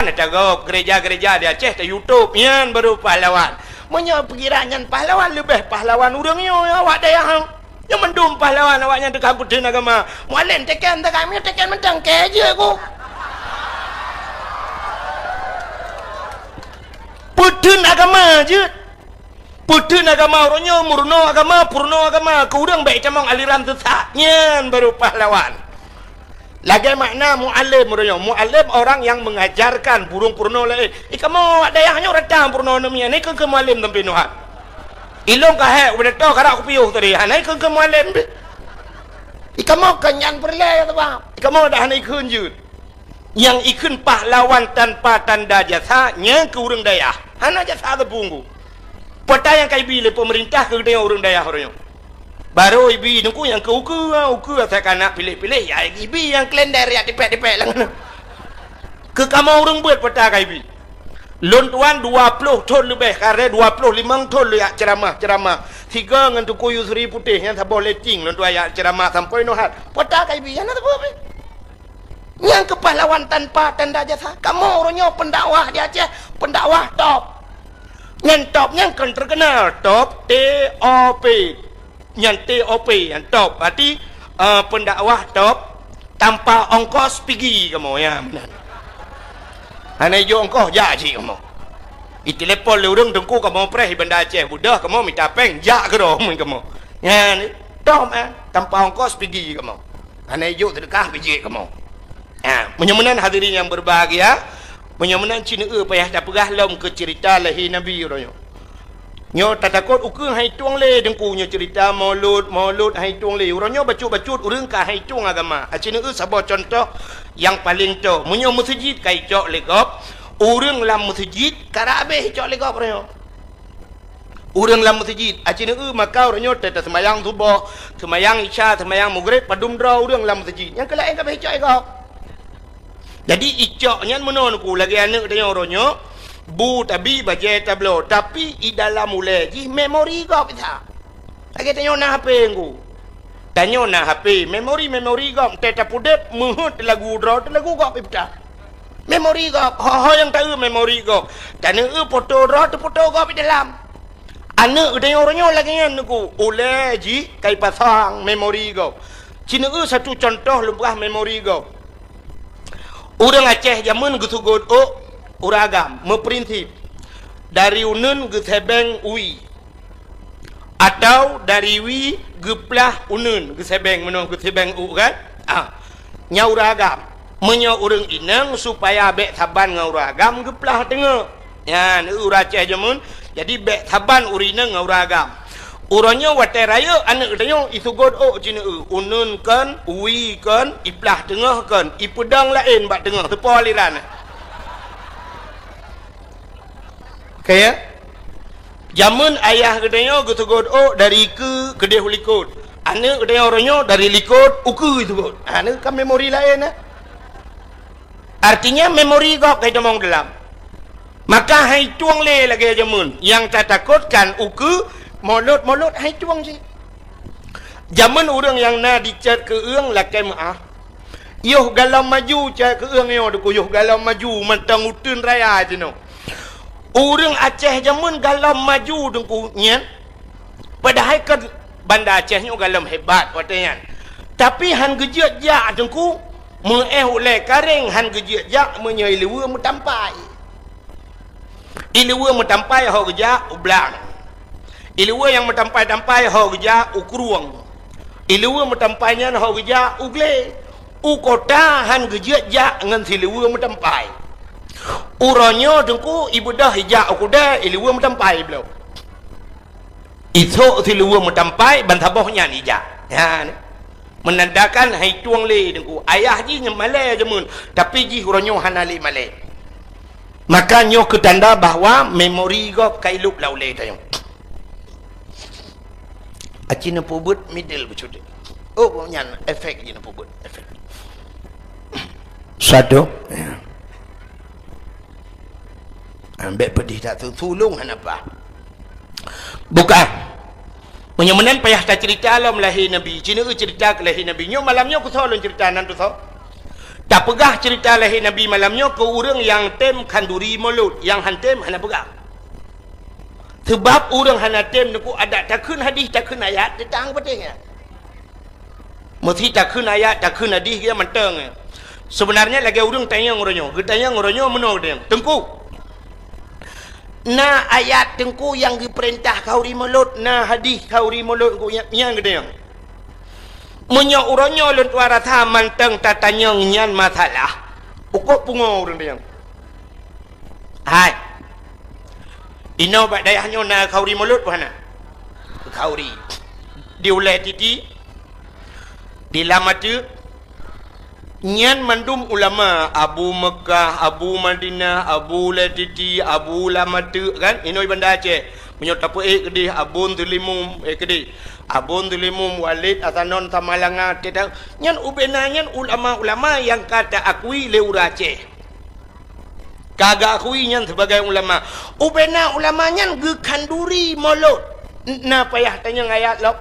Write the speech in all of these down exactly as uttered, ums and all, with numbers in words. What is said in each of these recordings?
Tagob gereja-gereja di Aceh ta-YouTube, nyan baru pahlawan. Meunyoe pikiran nyan pahlawan, leubeh pahlawan ureuëng nyoe awak dayah. Nyoe mandum pahlawan awak nyan teuka peutheun agama. Mualem teken teuka, meunyoe teken mantong keu jeuet ku. Peutheun agama jeuet. Peutheun agama uroe nyoe, meurunoe agama, peurunoe agama, keu ureuëng bék itamong aliran sesat. Nyan baru pahlawan. Lagée makna mualem uroe nyoe. Mualem orang yang mengajarkan, burung peurunoe laén. Ikamoe awak dayah nyoe rata peurunoe namian, ikheun keu mualem sampai nuhat. Ilong ka hék ubé toh karak kupiôh tadi, hana ikheun keu mualem. Ikamoe kan nyan peureulée ya sabab. Ikamoe dah hana ikheun jeuet. Nyang ikheun pahlawan tanpa tanda jasa, nyang keu ureuëng dayah. Hana jasa teupunggu. Peuta nyang ka ibi lé peumeurintah keu geutanyoe ureuëng dayah uroe nyoe. Barô ibi nungku nyang keu ukeue, ukeue asai ka na piléh-piléh, ya ibi nyang kalender ya tipék-tipék lam. Keu kamoe ureuëng beuet peuta ka ibi. Lôn tuan dua ploh thon leubeh, kareh dua ploh limong thon lôn jak ceuramah-ceuramah. Sigoe ngon Teungku Yusri Putéh nyang saboh letting lôn tuan jak ceuramah sampoe nyoe hat. Peuta ka ibi, hana sapeue pih. Nyang keu pahlawan tanpa tanda jasa. Kamoe uroe nyoe pendakwah di Aceh, pendakwah top. Nyan top nyan kon terkenal, top, T O P. Nyan T O P, nyan top. Berarti, eh, pendakwah top, tanpa ongkos pigi kamoe, ya, meunan. Hana ijok ongkos, jak cit kamoe. Itelepon lé ureuëng, "Teungku, kamoe preh di Banda Aceh, beudôh kamoe mita péng, jak keudroe," meunan kamoe. Nyan, top, eh, tanpa ongkos pigi kamoe. Hana ijok seudeukah bijéh kamoe. Ha, meunyoe meunan hadirin nyang berbahagia, meunyoe meunan cit neueu payah tapeugah lom keu ceurita lahé Nabi uroe nyoe. Nyoe tatakot ukeue han itueng lé Teungku nyoe ceurita Maulud, Maulud han itueng lé. Uroe nyoe bacut-bacut ureuëng ka han itueng agama. Aci neueu saboh cuntoh nyang paleng toe. Meunyoe meuseujid ka icok lé gob, ureuëng lam meuseujid ka rab abéh icok lé gob uroe nyoe. Ureuëng lam meuseujid, aci neueu maka uroe nyoe teuh taseumayang suboh, seumayang isya, seumayang mugreb, padum droe ureuëng lam meuseujid. Nyang keu laén ka abéh icok lé gob. Jadi icok nyan meunoe Teungku, lagée aneuëk tanyoe uroe nyoe, bu tabi bajée tabloe, tapi i dalam ulée jih memori gob that. Lagée tanyoe na H P Teungku. Tanyoe na H P, memori-memori gob, teuh tapeudeb, meuheuet lagu droe teuh lagu gob ipeugah. Memori gob, ho-ho nyang taeu memori gob. Taneueu foto droe teuh foto gob i dalam. Aneuëk tanyoe uroe nyoe lagée nyan Teungku, ulée jih ka ipasang memori gob. Ci neueu satu cuntoh lôn peugah memori gob. Ureuëng Aceh jameun geuseugot ôk ureuëng agam, meuprinsip dari uneuen geusebeng uwi, atau dari uwi geuplah uneuen, geusebeng meunoe geusebeng ôk kan? Ah, nyan ureuëng agam. Meunyoe ureuëng inong supaya bék saban ngon ureuëng agam geuplah teungoh. Nyan ureuëng Aceh jameun, jadi bék saban ureuëng inong ngon ureuëng agam. Uroe nyoe watée rayeuk aneuëk tanyoe iseugot ôk ci neueu, uneuen kon, uwi kon, iplah teungoh kon, ipeudong laén bak teungoh, teupo aliran. Oke ya? Jameun ayah geutanyoe geuseugot ôk dari keue keudeh u likot. Aneuëk geutanyoe uroe nyoe dari likot u keue iseugot. Aneuëk kan memori laén eh. Artinya memori gob ka itamong dalam. Maka han itueng lé lagée jameun. Nyang tatakotkan ukeue molot-molot han itueng cit. Jameun ureuëng nyang na dicet keu-eueng lakée meuáh. Yoh galom maju cet keu-eueng nyoe Teungku, yoh galom maju mantong uteuen raya jinoe. Ureuëng Aceh jameun galom maju Teungku nyan. Padahai kan Banda Aceh nyoe galom hebat watée nyan. Tapi han geujeuet jak Teungku, meuéh ulée karéng han geujeuet jak meunyoe i liweue meutampai. I liweue meutampai ho geujak u blang. I liweue nyang meutampai-tampai ho geujak u krueng. I liweue meutampai nyan ho geujak u glé. U kota han geujeuet jak ngon si liweue meutampai. Uroe nyoe Teungku ibeudôh ijak u keudée i liweue meutampai bloe. Isok si liweue meutampai ban saboh nyan ijak. Ha, ni. Menandakan han itueng lé Teungku. Ayah jih nyan malée jameun, tapi jih uroe nyoe hana lé malée. Maka nyoe keu tanda bahwa memori gob ka ilop lam ulée tanyoe. Aci neupeubuet middle beucut. Oh, nyan efek jih neupeubuet, efek. Satu. Ya. Ambek pedih tak tu, tulung hana apa. Bukan. Meunyoe meunan payah taceurita lom lahé Nabi. Ci neueu ceurita keu lahé Nabi. Nyoe malam nyoe kusoe lôn ceurita nan tusoe. Tapeugah ceurita lahé Nabi malam nyoe keu ureuëng nyang tem khanduri mulod, nyang han tem hana peugah. Seubab ureuëng hana tem neukuk adat takheun hadih, takheun ayat, teutang patéh nyan. Meusti takheun ayat, takheun hadih, geuh mantong. Seubeunarnya lagée ureuëng tanyong uroe nyoe, geutanyong uroe nyoe meunoe geutanyong, "Teungku, na ayat Teungku nyang geupeurintah khanduri mulod, na hadih khanduri mulod Teungku nyan?" Nyan geutanyong. Meunyoe uroe nyoe lôn tuan rasa mantong tatanyong nyan masalah, ukoe pungo ureuëng tanyong. Hai. Inoe bak dayah nyoe na khanduri mulod peue hana? Khanduri. Di ulée titi, di lam ateuk, nyan mandum ulama, Abu Meukah, Abu Madinah, Abu Ulée Titi, Abu Lam Ateuk, kan? Inoe Banda Aceh. Meunyoe tapeuék keudeh Abon Teulimum, eh, keudeh. Abon Teulimum, Walid Asanon Samalanga, teuta-, nyan ubena nyan ulama-ulama nyang ka taakui lé ureuëng Aceh. Ka geuakui nyan sibagai ulama. Ubena ulama nyan geukhanduri mulod. N-, na payah tanyong ayat lom.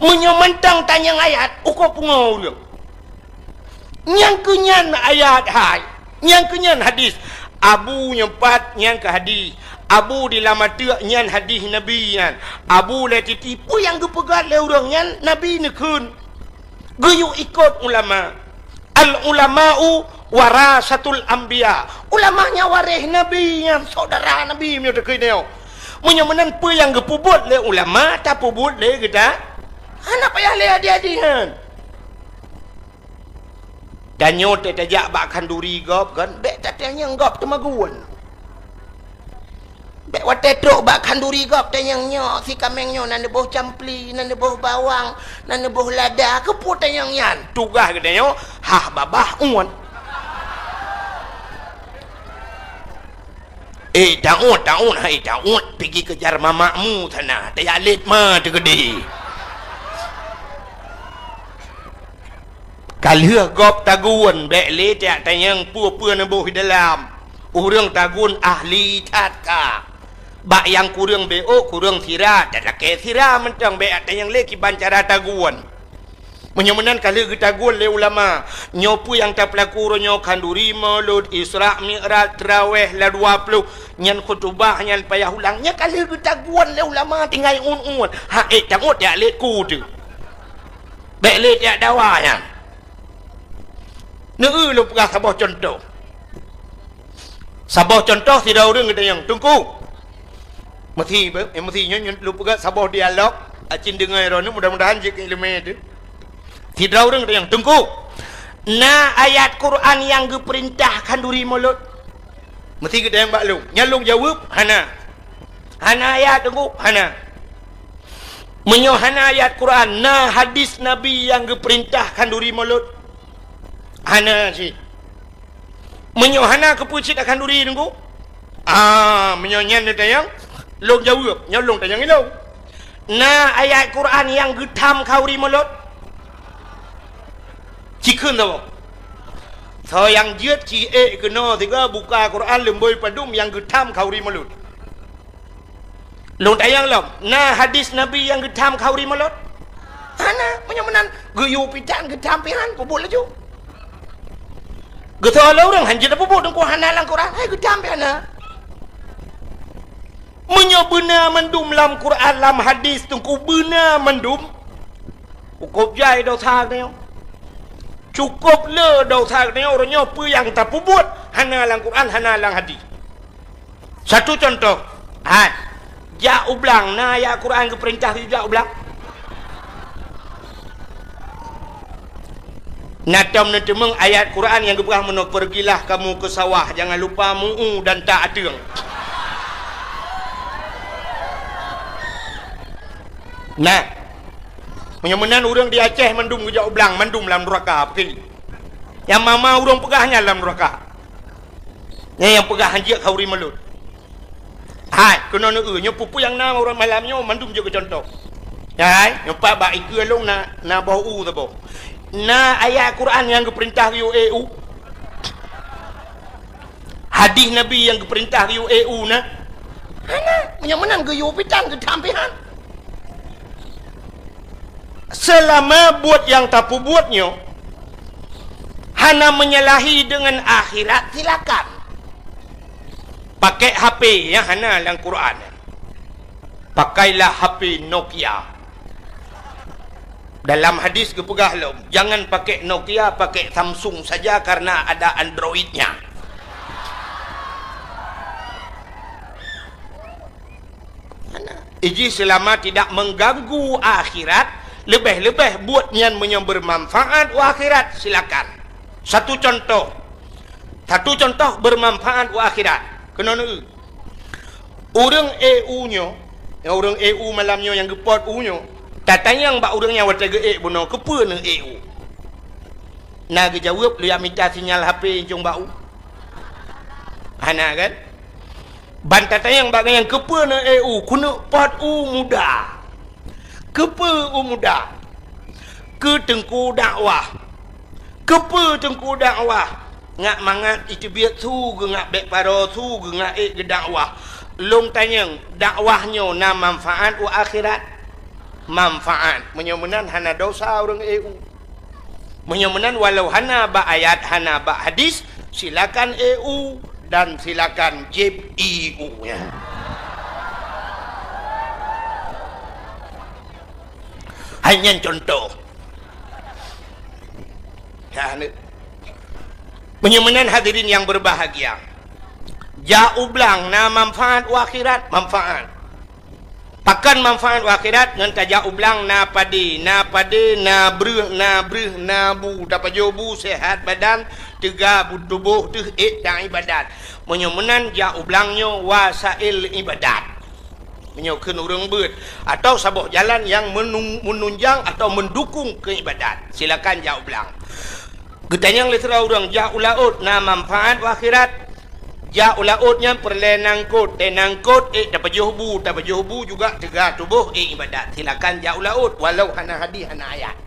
Meunyoe mantong tanyong ayat, ukoe pungo ureuëng. Nyang keu nyan ayat hai, nyang keu nyan hadis. Abu nyoe pat nyan keu hadis. Abu di Lam Ateuk nyan hadis Nabi nyan. Abu Ulée Titi peue nyang geupeugah lé ureuëng nyan Nabi neukheun. Geuyue ikot ulama. Al ulama'u warasatul anbiya. Ulama nyan waréh Nabi nyan, syedara Nabi meunyoe takheun nyoe. Meunyoe meunan peue nyang geupeubuet lé ulama, tapeubuet lé geuta. Hana payah lé hadih-hadih nyan. Tanyoe teuh tajak bak khanduri gob kan, bék tatanyong gob teumagun. Bék watée trok bak khanduri gob tanyong nyoe, si kaméng nyoe na neuboh campli, na neuboh bawang, na neuboh lada, keupeue tanyong nyan? Tugaih geutanyoe, hah babah uet. Eh, taun, taun, hai taun, pigi keujar mamakmu sana, tajak lét ma teukeudi. Ka lheueh gob tagun, bék lé tajak tanyong peue-peue neuboh di dalam. Ureuëng tagun ahli that ka. Bak nyang kureueng bék, kureueng sira, talakée sira mantong bék tanyong lé kiban cara tagun. Meunyoe meunan ka lheueh geutagun lé ulama, nyoe peue nyang tapeulaku uroe nyoe khanduri mulod, Isra Mi'raj, Traweh, la dua ploh, nyan khutubah, nyan payah ulang, nyan ka lheueh geutagun lé ulama tinggai uet-uet. Ha, eh, tangut jak lét ku teuh. Bék lé jak dawa nyan. Neu-eu lôn peugah saboh cuntoh. Saboh cuntoh sidroe ureuëng geutanyong, "Teungku." Meusi, eh, meusi nyoe, nyoe lôn peugah saboh dialog, acin deungoe droeneuh, mudah-mudahan jeuet keu iéleumé teuh. Sidroe ureuëng geutanyong, "Teungku, na ayat Quran nyang geupeurintah khanduri mulod?" Meusi geutanyong bak lôn. Nyan lôn jaweueb, "Hana." "Hana ayat, Teungku?" "Hana." "Meunyoe hana ayat Quran, na hadis Nabi nyang geupeurintah khanduri mulod?" "Hana cit." "Meunyoe hana, keupeue cit takhanduri, Teungku?" "Ah, meunyoe nyan neutanyong, lôn jaweueb, nyoe lôn tanyong ilôn. Na ayat Quran nyang geutham khanduri mulod?" Cikheun saboh. Soe nyang jeuet ci ék keunoe sigoe buka Quran leumbôi padum nyang geutham khanduri mulod. Lôn tanyong lom, na hadis Nabi nyang geutham khanduri mulod? Hana, meunyoe meunan geuyue pitan geutham pihan, peubuet laju. Geusoe lé ureuëng hanjeuet peubuet Teungku hana lam Quran, hai geutham pihan na. Meunyoe beuna mandum lam Quran, lam hadis Teungku beuna mandum, cukôp jai dosa geutanyoe. Cukôp le dosa geutanyoe, uroe nyoe peue nyang tapeubuet hana lam Quran, hana lam hadis. Satu contoh, hai, jak u blang, na ayat Quran geupeurintah jak u blang? Na tom neuteumeung ayat Quran nyang geupeugah meunoe, "Pergilah kamu ke sawah, jangan lupa mu'u dan tak ateueng." Nah, meunyoe meunan ureuëng di Aceh mandum geujak u blang, mandum lam nuraka, pakri. Nyang mama ureuëng peugah nyan lam nuraka. Nyan nyang peugah hanjeuet khanduri mulod. Hai, keunoe neu-eu, nyoe peue-peue nyang na uroe malam nyoe mandum jeuet keu contoh. Hai, nyoe pat bak ikeue lôn na, na boh u saboh. Na ayat Quran nyang geupeurintah geuyue ék u? Hadis Nabi nyang geupeurintah geuyue ék u na? Hana, meunyoe meunan geuyue pitan geutham pihan. Seulama buet nyang tapeubuet nyoe, Hana menyalahi deungon akhirat, silakan. Pakai H P nyang hana lam Quran. Pakailah H P Nokia. Dalam hadis geupeugah lom, "Jangan pakai Nokia, pakai Samsung saja karena ada Android-nya." Iji selama tidak mengganggu akhirat, lebih-lebih buet nyan meunyoe bermanfaat u akhirat, silakan. Satu contoh. Satu contoh bermanfaat u akhirat. Keunoe neu. Ureuëng ék u nyoe, nyang ureuëng ék u malam nyoe nyang geupot u nyoe, tatanyong bak ureuëng nyang watée geuék bunoe, "Keupeue neuék u?" Na geujaweueb, "Lôn jak mita sinyal H P incong bak u." Hana kan? Ban tatanyong bak gobnyan, "Keupeue neuék u?" "Keuneuk pot u muda." "Keupeue u muda?" "Keu teungku dakwah." "Keupeue teungku dakwah?" "Ngat mangat iteubiet su geungat bék paroe, su geungat ék geudakwah." "Lôn tanyong, dakwah nyoe na manfaat u akhirat?" "Manfaat." Meunyoe meunan hana desya ureuëng ék u. Meunyoe meunan walau hana bak ayat, hana bak hadis, silakan ék u dan silakan jieb ie u nyan. Hai nyan contoh. Ya, ni. Meunyoe meunan hadirin yang berbahagia, jak u blang na manfaat u akhirat, manfaat. Pakon manfaat u akhirat? Ngon tajak u blang na padé, na padé, na breueh, na breueh, na bu, tapajoh bu, sehat badan, teuga bu tuboh teuh ék taibadat. Meunyoe meunan jak u blang nyoe wasail ibadat. Meunyoe kheun ureuëng beuet, atau saboh jalan nyang menung-, menunjang atau mendukung keu ibadat, silakan jak u blang. Geutanyong lé sidroe ureuëng, jak u laôt na manfaat u akhirat? Jak u laôt nyan peureulée nangkot, tée nangkot ék tapajoh bu, tapajoh bu juga teuga tuboh ék ibadat. Silakan jak u laôt walau hana hadis hana ayat.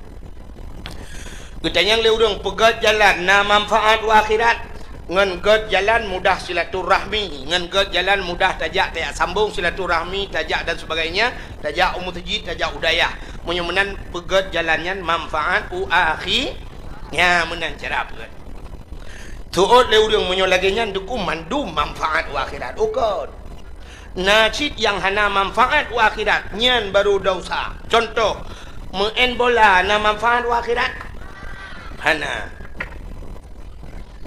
Geutanyong lé ureuëng, peugét jalan na manfaat u akhirat? Ngon gét jalan mudah silaturahmi, ngon gét jalan mudah tajak, tajak sambong silaturahmi, tajak dan sebagainya, tajak u meuseujid, tajak u dayah. Meunyoe meunan peugét jalan nyan manfaat u akhi-, nya meunan cara peugét. Seuôt lé ureuëng, meunyoe lagée nyan dukung mandum manfaat u akhirat. Ukot. Na cit nyang hana manfaat u akhirat, nyan baru desya. Contoh, meu'en bola na manfaat u akhirat? Hana.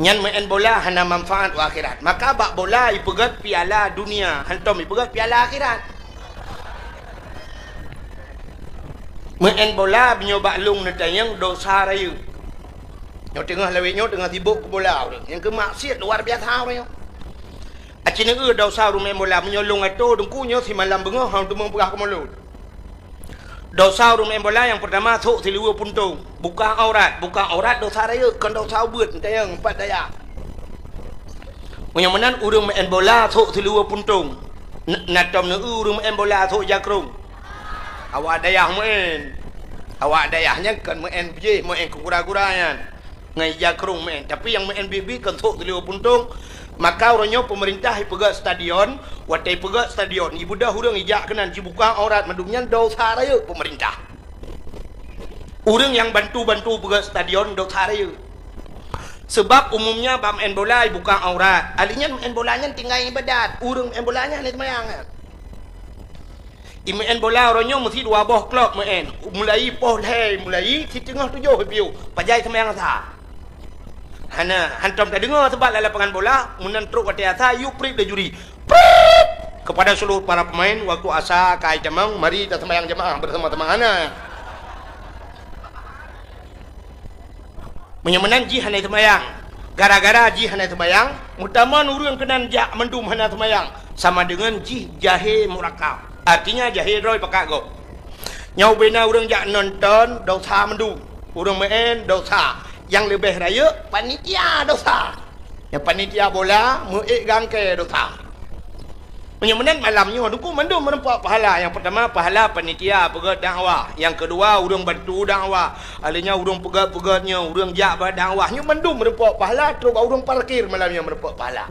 Nyan meu'en bola hana manfaat u akhirat. Maka bak bola ipeugét piala dunia, hantom ipeugét piala akhirat. Meu'en bola meunyoe bak lông neutanyong desya rayeuk. Nyoe teungoh lawét nyoe teungoh sibok keu bola ureuëng. Nyang keu maksiat luar biasa ureuëng nyoe. Aci neueu desya ureuëng meu'en bola, meunyoe lông atô teungku nyoe simalam beungoh hana teumé peugah keu mulod. Desya ureuëng meu'en bola nyang peurtama sôk siluweue puntông, buka aurat, buka aurat desya rayeuk, kon desya ubeut, neutanyong pat dayah. Meunyoe meunan ureuëng meu'en bola sôk siluweue puntông, n-, na tom neueu ureuëng meu'en bola sôk jakrong. Awak dayah meu'en. Awak dayah nyan kon meu'en beujih, meu'en keu gura-gura nyan. Ngon ija krông meu'en. Tapi nyang meu'en biet-biet kon sôk siluweue puntông. Maka uroe nyoe peumeurintah ipeugét stadion, watée ipeugét stadion, ibeudôh ureuëng ijak keunan jibuka aurat mandum nyan desya rayeuk peumeurintah. Ureuëng nyang bantu-bantu peugét stadion desya rayeuk. Seubab umumnya bak meu'en bola ibuka aurat. Ahli nyan meu'en bola nyan tinggai ibadat. Ureuëng meu'en bola nyan hana seumayang nyan. Imeu'en bola uroe nyoe meusi dua boh klok meu'en. Mulai poh lhée, mulai siteungoh tujoh piôh. Pajai seumayang asa. Hana, hantom tadeungoe seubab lam lapangan bola, meunan trok watée asa, yue prip lé juri. Prip! Kepada seluruh para pemain, waktu asa ka itamong, mari taseumayang jamaah bersama-sama. Hana. Meunyoe meunan jih hana seumayang. Gara-gara jih hana seumayang, meutamong ureuëng keunan jak mandum hana seumayang, sama deungon jih jahé murakab. Artinya jahé droe pakat gob. Nyoe ubena ureuëng jak nonton, desya mandum. Ureuëng meu'en, desya. Nyang leubeh rayeuk, panitia desya. Nyang panitia bola, meu'ék gangkée desya. Meunyoe meunan malam nyoe, dukung mandum meureumpok pahala. Nyang peurtama, pahala panitia peugét dakwah. Nyang keudua, ureuëng bantu dakwah. Ahli nyan ureuëng peugét-peugét nyoe, ureuëng jak bak dakwah. Nyoe mandum meureumpok pahala, trok bak ureuëng parkir malam nyoe meureumpok pahala.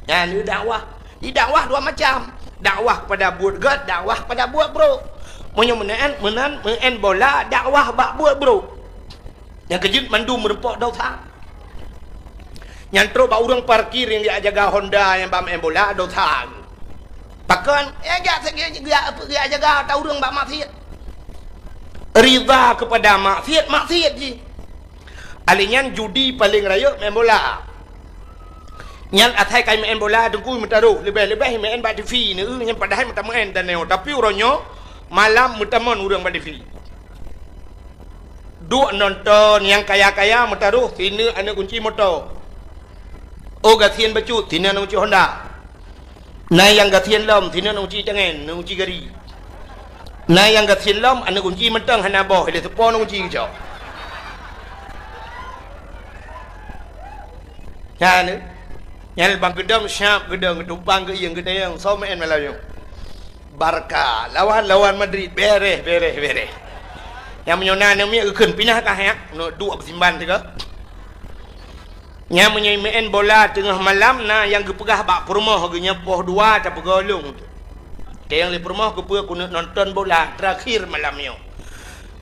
Nyan lé dakwah. Di dakwah dua macam. Dakwah kepada buet gét, dakwah kepada buet brok. Meunyoe meunan, meunan, meu'en bola, dakwah bak buet brok. Nyang keujeuet mandum meureumpok desya. Nyang trok bak ureuëng parkir nyang jak jaga Honda nyang bak maén bola, dosa. Pakon? Ya, jak, jak, jak, jak jaga ta ureuëng bak maksiat. Ridha kepada maksiat, maksiat jih. Alèh nyan judi paleng rayeuk maén bola. Nyan asai kai maén bola teungku meutarôh, leubeh-leubeh maén bak T V neu, nyan padahai meutameuén tanyoe, tapi uroe nyoe malam meutamon ureuëng bak T V. Duek nonton nyang kaya-kaya meutarôh, sineuk aneuk gunci moto. Oh gasien bacut, sineuk aneuk gunci Honda. Na nyang gasien lom, sineuk aneuk gunci tangen, aneuk gunci gari. Na nyang gasien lom, aneuk gunci mantong hana boh, ilèe seupôt aneuk gunci geucok. Nyan, nyan bang geudong siap geudong, geutumpang geuieng geudayang, soe maén malam nyoe. Barca lawan, lawan Madrid, bereh, bereh, bereh. Nyang meunyoe na aneuk miet geukheun pinah kah nyak, neuk duek beusimban sigoe. Nyang meunyoe maén bola teungoh malam na nyang geupeugah bak peurumoh geuh nyoe poh dua tapeugoe lôn. Teuh nyang lé peurumoh geupeue keuneuk nonton bola terakhir malam nyoe.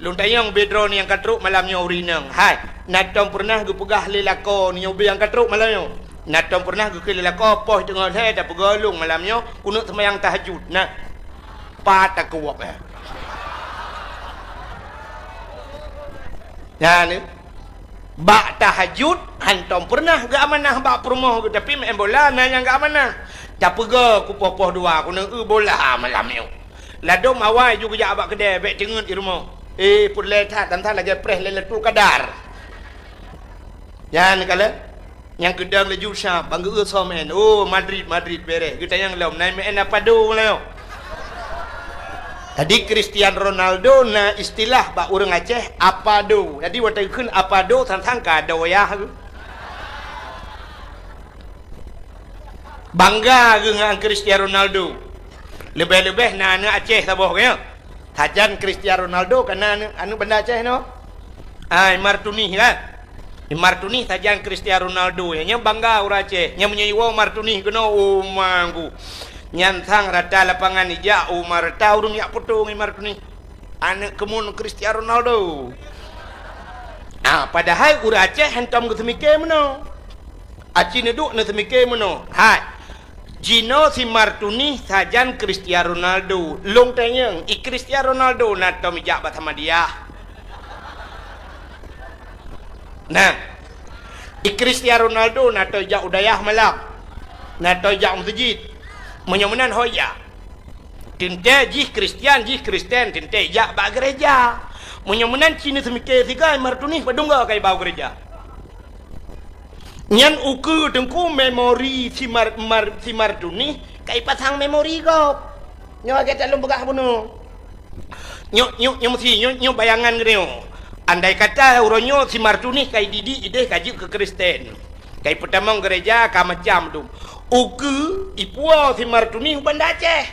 Lôn tanyong bidroe nyang ka trok malam nyoe ureuëng inong. Hai, na tom peureunah geupeugah lé lakoe nyoe ubé nyang ka trok malam nyoe? Na tom peureunah geukheun lé lakoe poh teungoh lhèe tapeugoe lôn malam nyoe keuneuk seumayang tahajud? Na. Pat takeuwok, eh. Nyan, eh. Bak tahajud hantom peureunah geuamanah bak peurumoh geuh, tapi maén bola na nyang geuamanah. Tapeugoe kupoh-poh dua keuneuk eu bola malam nyoe. Ladôm awai ju geujak bak keudè, bèk teungeut di rumoh. Eh, peureulèe that, dan that lagèe preh Lailatul Qadar. Nyan kalon, nyang keudong laju sab, bang geu-eu soe maén. Oh, Madrid, Madrid bereh. Geutanyong lom, na maén apa do nyoe? Jadi Cristiano Ronaldo na istilah bak ureuëng Aceh, apa do. Jadi watèe geukheun apa do, sang-sang ka do yah geuh. Bangga geuh ngon Cristiano Ronaldo. Leubeh-leubeh na aneuk Aceh saboh, kan? Sajan Cristiano Ronaldo ka na aneuk, aneuk Banda Aceh nyoe. Ah, Imar Tunih, kan? Imar Tunih sajan Cristiano Ronaldo. Nyan bangga ureuëng Aceh. Nyan meunyoe iwoe Imar Tunih keunoe, oh, manggu. Nyan sang rata lapangan ijak, oh, ma rata ureuëng jak poto ngon Imar Tunih. Aneuk keumun Cristiano Ronaldo. Ah, padahai ureuëng Aceh hantom geuseumiké meunoe. Aci neuduek neuseumiké meunoe. Hai. Jinoe si Imar Tunih sajan Cristiano Ronaldo. Lôn tanyong, i Cristiano Ronaldo na tom ijak bak Samadiyah? Nah. I Cristiano Ronaldo na tom ijak u dayah malam. Na tom ijak u meuseujid. Meunyoe meunan ho ijak. Teuntèe jih Kristian, jih Kristen, teuntèe jak bak geureja. Meunyoe meunan ci neuseumiké sigoe Imar Tunih padum goe ka iba u geureja. Nyan ukeue teungku memori si Imar, Imar, si Imar Tunih ka ipasang memori gob. Nyoe lagèe that lôn peugah bunoe. Nyoe, nyoe, nyoe meusi, nyoe, nyoe bayangan geutanyoe. Andai kata uroe nyoe si Imar Tunih ka ididik idéh ka jeuet keu Kristen. Ka ipeutamong geureja ka macam dum. Ukeue ipuwoe si Imar Tunih u Banda Aceh.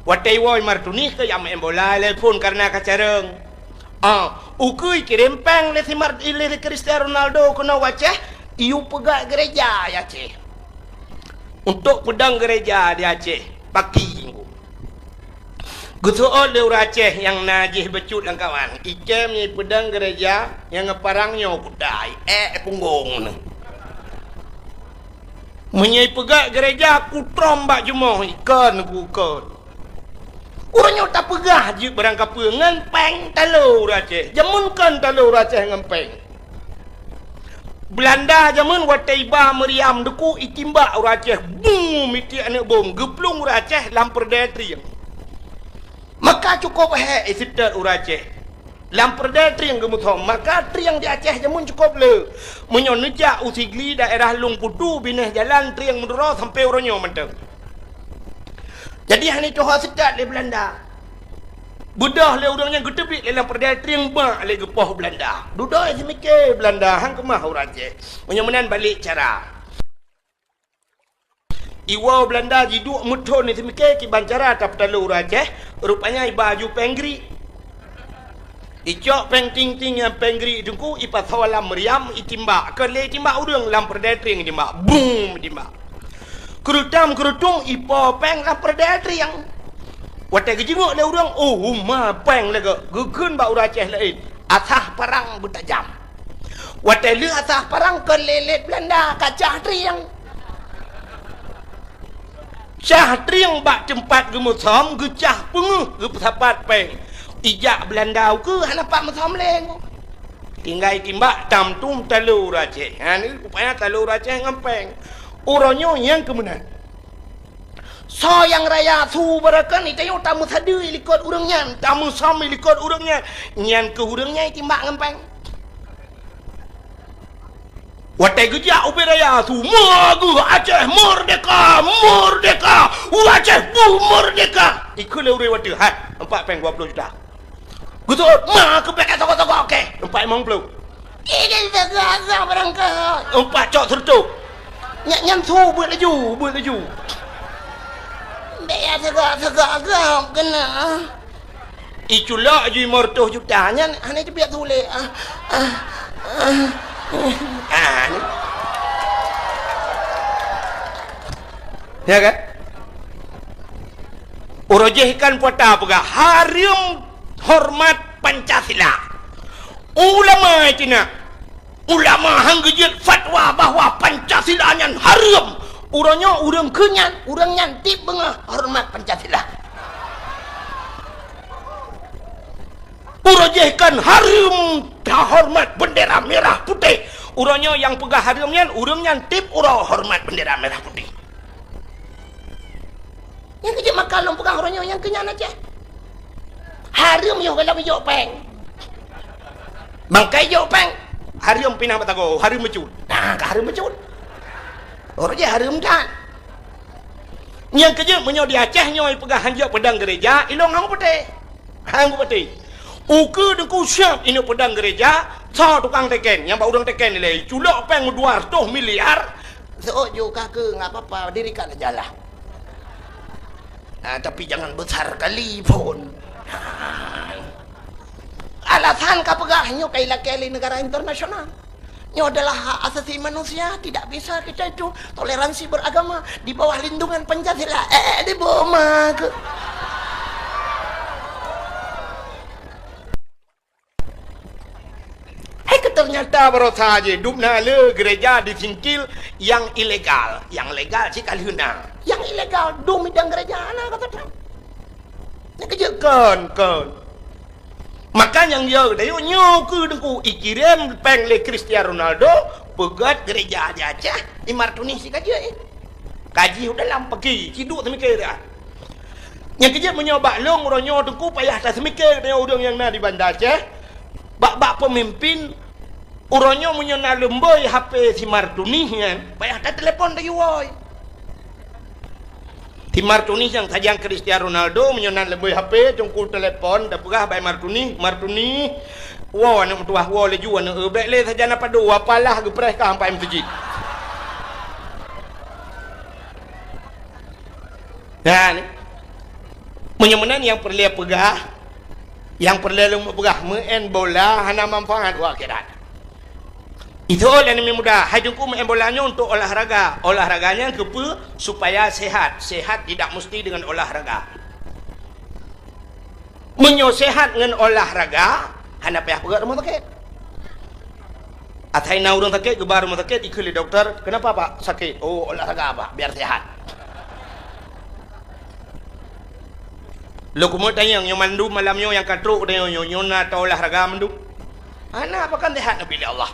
Watèe iwoe Imar Tunih keu jak maén bola lé phon kareuna ka carông. Ah, ukeue ikirém péng lé si Imar, lé Cristiano Ronaldo keunoe u Aceh, iyue peugah geureja di Aceh. Untuk peudong geureja di Aceh, paki. Geuseuôt lé ureuëng Aceh nyang na jih bacut lam kawan, ikém nyoe ipeudong geureja nyang ngon parang nyoe kutai, ék punggong nyoe. Meunyoe ipeugét geureja kutrom bak jumoh, ikon kukon. Ureuëng nyoe tapeugah jeuet barang kapeue ngon péng talo ureuëng Aceh. Jameun kon talo ureuëng Aceh ngon péng. Beulanda jameun watée iba meuriam deuku itimbak ureuëng Aceh, bum, mitiek aneuëk bom, geuplueng ureuëng Aceh lam peureudée trieng. Maka cukôp hék iseutôt ureuëng Aceh. Lam peureudée trieng geumeusom, maka trieng di Aceh jameun cukôp le. Meunyoe neujak u Sigli daerah Lueng Putu binéh jalan trieng meuduro sampoe uroe nyoe mantong. Jadi hana tuha seutôt lé Beulanda. Beudôh lé ureuëng nyan geuteubiet lé lam peureudée trieng bak lé geupoh Beulanda. Dudoe simiké Beulanda han keumah ureuëng Aceh. Meunyoe meunan balek cara. Iwoe Beulanda jiduek meuthon simiké kiban cara tapeutalo ureuëng Aceh, rupanya iba aju péng grik. Icok péng ting-ting nyang péng grik teungku ipasoe lam meuriam itimbak. Kon lé itimbak ureuëng lam peureudée trieng itimbak. Bum itimbak. Keurutam keurutung ipo péng lam peureudée trieng. Watée geujingok lé ureuëng, oh, uma péng lagée geukheun bak ureuëng Aceh laén. Asah parang beutajam. Watèe lheueh asah parang kon lé-lét Beulanda ka cah trieng. Cah trieng bak teumpat geumeusom, geucah peungeuh, geupeusapat péng. Ijak Beulanda ukeue hana pat meusom lé. Tinggai timbak tam tum talo ureueng Aceh. Ha, ni rupanya talo ureueng Aceh ngon péng. Uroe nyoe nyang keu meunan. Soe nyang raya su barokon, tanyoe tameusadeue likot ureueng nyan, tameusom likot ureueng nyan. Nyan keuh ureueng nyan itimbak ngon péng. Watèe geujak ubé raya su, "Meu'ah geuh Aceh merdeka, merdeka! Aceh beuh merdeka!" Ikheun lé ureueng watèe, "Hai, empat péng dua puluh juta." Beutôi, ma keu bèk ka toko-toko, oke. Empat limong ploh. Ih, ka toko-toko barangkaho. Empat cok seureutôh. Nyan, nyan su beuet laju, beuet laju. Bèk ya toko-toko gob keunoe. Iculok ju limong reutôh juta nyan, hana jipiek su lé. Ah, ah, ah. Ah, ni. Ya kan? Uroe jéh kan puata peugah, hareuem hormat Pancasila. Ulama cina, ulama han geujeuet fatwa bahwa Pancasila nyan hareuem. Uroe nyoe ureueng keu nyan, ureueng nyan tiep beungoh hormat Pancasila. Uroe jéh kan hareuem tahormat bendera merah putih. Uroe nyoe nyang peugah hareuem nyan, ureueng nyan tiep uroe hormat bendera merah putih. Nyang keu jeuet maka lôn peugah uroe nyoe nyang keu nyan Aceh. Hareuem yoh gohlom ijok péng. Bangkai jok péng, hareuem pinah batago, hareuem meucut. Nah, ka hareuem meucut. Uroe jéh hareuem that. Nyang keu jeuet meunyoe di Aceh nyoe peugah han jok peudong gereja, ilong han putih. Hai, Teungku Pati. Ukeue Teungku siap ineuk peudong gereja, soe tukang teken, nyang bak ureueng teken ilèe, culok péng dua reutôh miliar, seuôt ju ka keu, nggak apa-apa, dirikan aja lah. Ah, tapi jangan besar kali pun. Ah. Alasan ka peugah nyoe ka ilakèe lé negara internasional. Nyoe adalah hak asasi manusia, tidak bisa kita itu toleransi beragama. Di bawah lindungan Pancasila. Eh, di bawah ma ke? Hai, ke ternyata barosa je, dum na le gereja di Singkil yang ilegal. Yang legal cit ka lheueh na. Yang ilegal, dum idang gereja na kata Trump. Nyang keu jeuet kon, kon. Maka nyang yo, dayo nyoe keu Teungku ikirém péng lé Cristiano Ronaldo, peugöt gereja di Aceh, i Martuni si ka jeuet, eh. Kaji u dalam pagi, ciduk teumikir dah. Nyang keu jeuet meunyoe bak lôn uroe nyoe Teungku payah taseumiké dayo ureueng nyang na di Banda Aceh, bak-bak peumimpin uroe nyoe meunyoe na leumboi H P si Martuni nyan, payah tatelepon dayo woi. Si Martuni nyang sajan Cristiano Ronaldo, meunyoe na leumboi H P, Teungku telepon, tapeugah bak Martuni, "Martuni, woe aneuk meutuwah, woe laju aneuk eu, bèk lé sajan na padum, apalah geupreh ka sampai meuseujid." Nah, ni. Meunyoe meunan nyang peureulèe peugah, nyang peureulèe lôn peugah, meu'en bola hana manfaat u akhirat. Itu lé aneuk muda, hai Teungku meu'en bola nyoe untuk olahraga. Olahraga nyan keupeue? Supaya sehat. Sehat tidak mesti dengan olahraga. Meunyoe sehat ngon olahraga, hana payah peugöt rumoh sakét. Asai na ureueng sakét, geuba rumoh sakét, ikheun lé dokto, "Kenapa, Pak, sakit?" "Oh, olahraga, Pak, biar sehat." Lôn keumeung tanyong, nyoe mandum malam nyoe nyang ka trok tanyong nyoe, nyoe na taolahraga mandum? Hana, pakon sehat neubri lé Allah.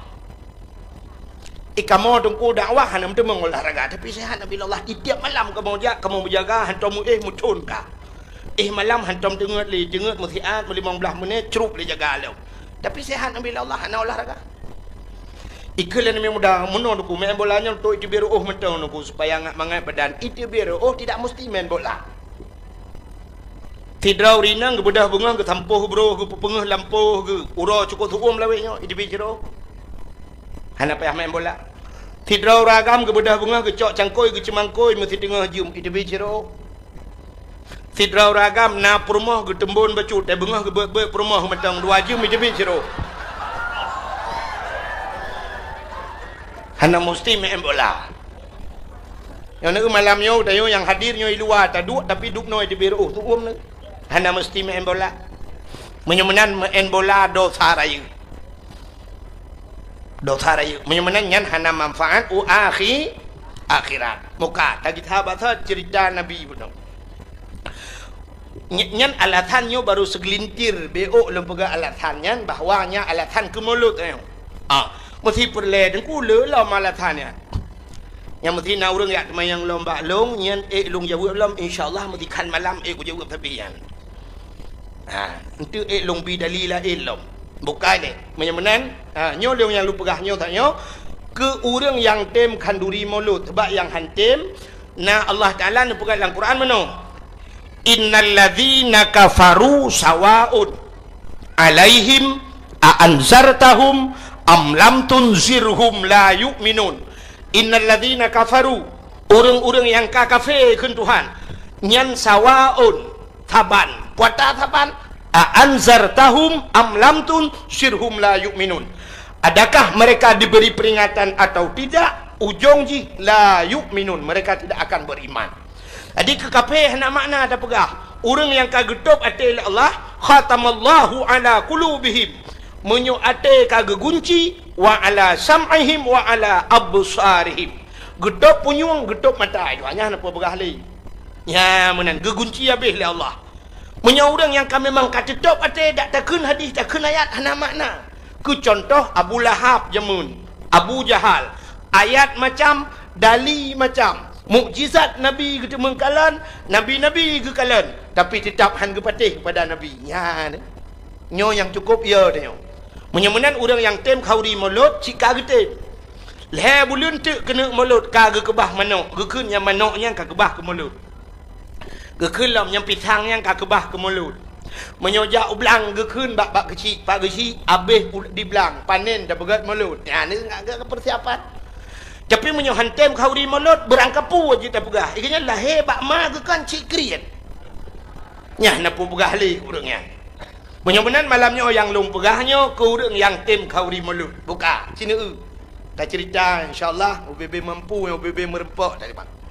Eh, kamoe Teungku dakwah hana meuteumé olahraga, tapi sehat neubri lé Allah. Tiep-tiep malam kamoe jak, kamoe meujaga, hantom meuéh meuthon ka. Éh malam hantom teungeut lé, teungeut meusiat, meulimong blaih menit, crup lé jaga lom. Tapi sehat neubri lé Allah, hana olahraga. Ikheun lé aneuk muda, meunoe Teungku, meu'en bola nyoe untuk iteubiet reu'oh mantong Teungku, supaya ngat mangat badan. Iteubiet reu'oh tidak mesti main bola. Sidroe ureueng inong geubeudôh beungoh, geusampôh broh, geupeupeungeuh lampôh geuh, uroe cukôp seu'uem lawét nyoe, iteubiet sidroe. Hana payah main bola. Sidroe ureueng agam geubeudôh beungoh, geucok cangkôi, geuceumangkôi, meusiteungoh jeuem, iteubiet sidroe. Sidroe ureueng agam na peurumoh geuteumbon bacut, teubeungoh geubeuet-beuet peurumoh mantong dua jeuem, iteubiet sidroe. Hana musti main bola. Nyoe malam nyoe, tanyoe nyang hadir nyoe i luwa taduek, tapi dubnoe iteubiet reu'oh seu'uem nyoe. Hana musti main bola. Meunyoe meunan main bola dosa rayeuk. Dosa rayeuk. Meunyoe meunan nyan hana manfaat u akhi-, akhirat. Muka, tagita basa cerita Nabi bunoe. Ny-, nyan alasan nyoe baru segelintir, beuôk lôn peugah alasan nyan, bahwa nyan alasan keu mulod nyoe. Ah, meusti peureulée teungku le lom alasan nyan. Nyang meusti na ureuëng jak teumayang lom bak lôn, nyan ék lôn jaweueb lom, insya Allah meusti khan malam ék kujaweueb sabe nyan. Ha, enteuk ék lôn bi dali laén lom. Bukai lé. Meunyoe meunan, ha, nyoe lôn nyang lôn peugah nyoe that nyoe, keu ureuëng nyang tem khanduri mulod, sabab nyang han tem, na Allah Taala neupeugah lam Quran meunoe, "Innal ladzina kafaru sawaun alaihim a anzartahum am lam tunzirhum la yu'minun." Innal ladzina kafaru, ureuëng-ureuëng nyang ka kafé kheun Tuhan, nyan sawaun, saban, puata saban, a anzartahum am lam tunzirhum la yu'minun. Adakah mereka diberi peringatan atau tidak, ujong jih la yu'minun, mereka tidak akan beriman. Jadi keu kafé hana makna tapeugah. Ureuëng nyang ka geutôb até lé Allah, "Khatamallahu ala qulubihim." Meunyoe até ka geugunci, "wa ala sam'ihim wa ala absarihim." Geutôb punyueng, geutôb mata, nyan hana peue peugah lé. Nyan meunan geugunci habéh lé Allah. Meunyoe ureuëng nyang ka memang ka teutôb até, dak takheun hadis, takheun ayat, hana makna. Keu cuntoh Abu Lahab jameun, Abu Jahal, ayat macam, dali macam, mukjizat Nabi geuteumeung kalon, nabi-nabi geukalon, tapi teutap han geupatéh keupada Nabi. Nyan, nyoe nyang cukôp yo tanyoe. Meunyoe meunan ureuëng nyang tem khanduri mulod cit ka geutem. Lhée buleuen teuk keuneuk mulod ka geukeubah manok, geukheun nyang manok nyan ka keubah keu mulod. Geukheun lom nyang pisang nyan ka keubah keu mulod. Meunyoe jak u blang geukheun bak, bak geuchik, pak geuchik, abéh u-, di blang, panen tapeugét mulod. Nyan ka, ka, ka peusiapan. Tapi meunyoe han tem khanduri mulod, beurangkapeue jeuet tapeugah. Ié nyan lahé bak ma geukheun cit kriet. Nyan na peue peugah lé ureuëng nyan. Meunyoe meunan malam nyoe nyang lôn peugah nyoe keu ureuëng nyang tem khanduri mulod. Buka, sineuk. Tacerita insya Allah, ubé-bé mampu, ubé-bé meureumpok tadi, Pak.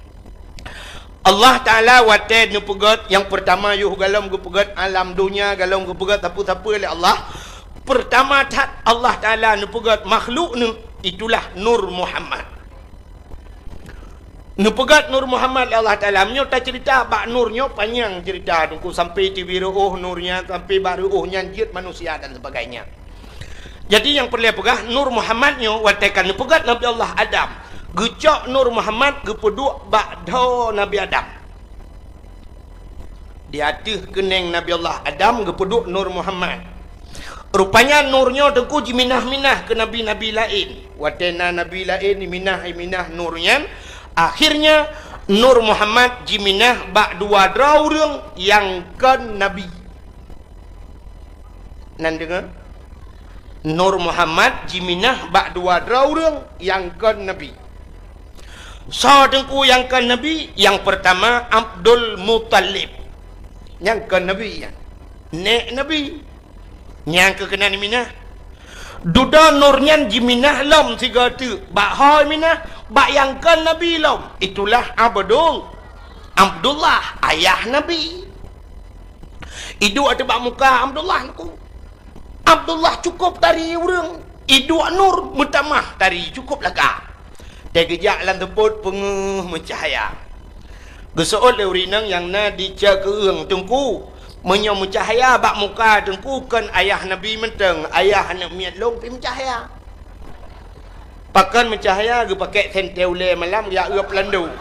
Allah Taala watée neupeugét nyang peurtama yoh galom geupeugét alam donya, galom geupeugét sapeue-sapeue lé Allah. Peurtama that Allah Taala neupeugét makhluk neuh, itulah Nur Muhammad. Neupeugét Nur Muhammad lé Allah Taala. Meunyoe tacerita bak nur nyoe panyang cerita, teungku, sampai tibi reuôh nur nyan, sampai bak reuôh nyan jeuet manusia dan sebagainya. Jadi nyang peureulée peugah, Nur Muhammad nyoe watée ka neupeugét Nabi Allah Adam, geucok Nur Muhammad geupeuduek bak dhoe Nabi Adam. Di ateueh keuneng Nabi Allah Adam geupeuduek Nur Muhammad. Rupanya nur nyoe teungku jiminah-minah keu nabi-nabi laén. Watée na nabi laén jiminah-minah nur nyan, akhirnya Nur Muhammad jiminah bak dua droe ureuëng nyang kon nabi. Nan deungoe, Nur Muhammad jiminah bak dua droe ureuëng nyang kon nabi. Soe teungku nyang kon nabi? Nyang peurtama Abdul Muthalib. Nyang kon nabi nyan. Nék nabi. Nyang keu keunan minah. Dudoe nur nyan jiminah lom sigoe teuk. Bak ho minah, bak nyang kon nabi lom. Itulah Abdul, Abdullah, ayah nabi. Iduek ateueh bak muka Abdullah nyan. Abdullah cukôp tari ureuëng. Iduek nur meutamah tari cukôp lagak. Teugeujak lam seupôt peungeuh meucahya. Geuseuôt lé ureuëng inong nyang na di Cakeueng, "Teungku, meunyoe meucahya bak muka Teungku kon ayah Nabi mantong, ayah aneuëk miet lôn pih meucahya." Pakon meucahya? Geupakék sentée ulée malam jak uep landô.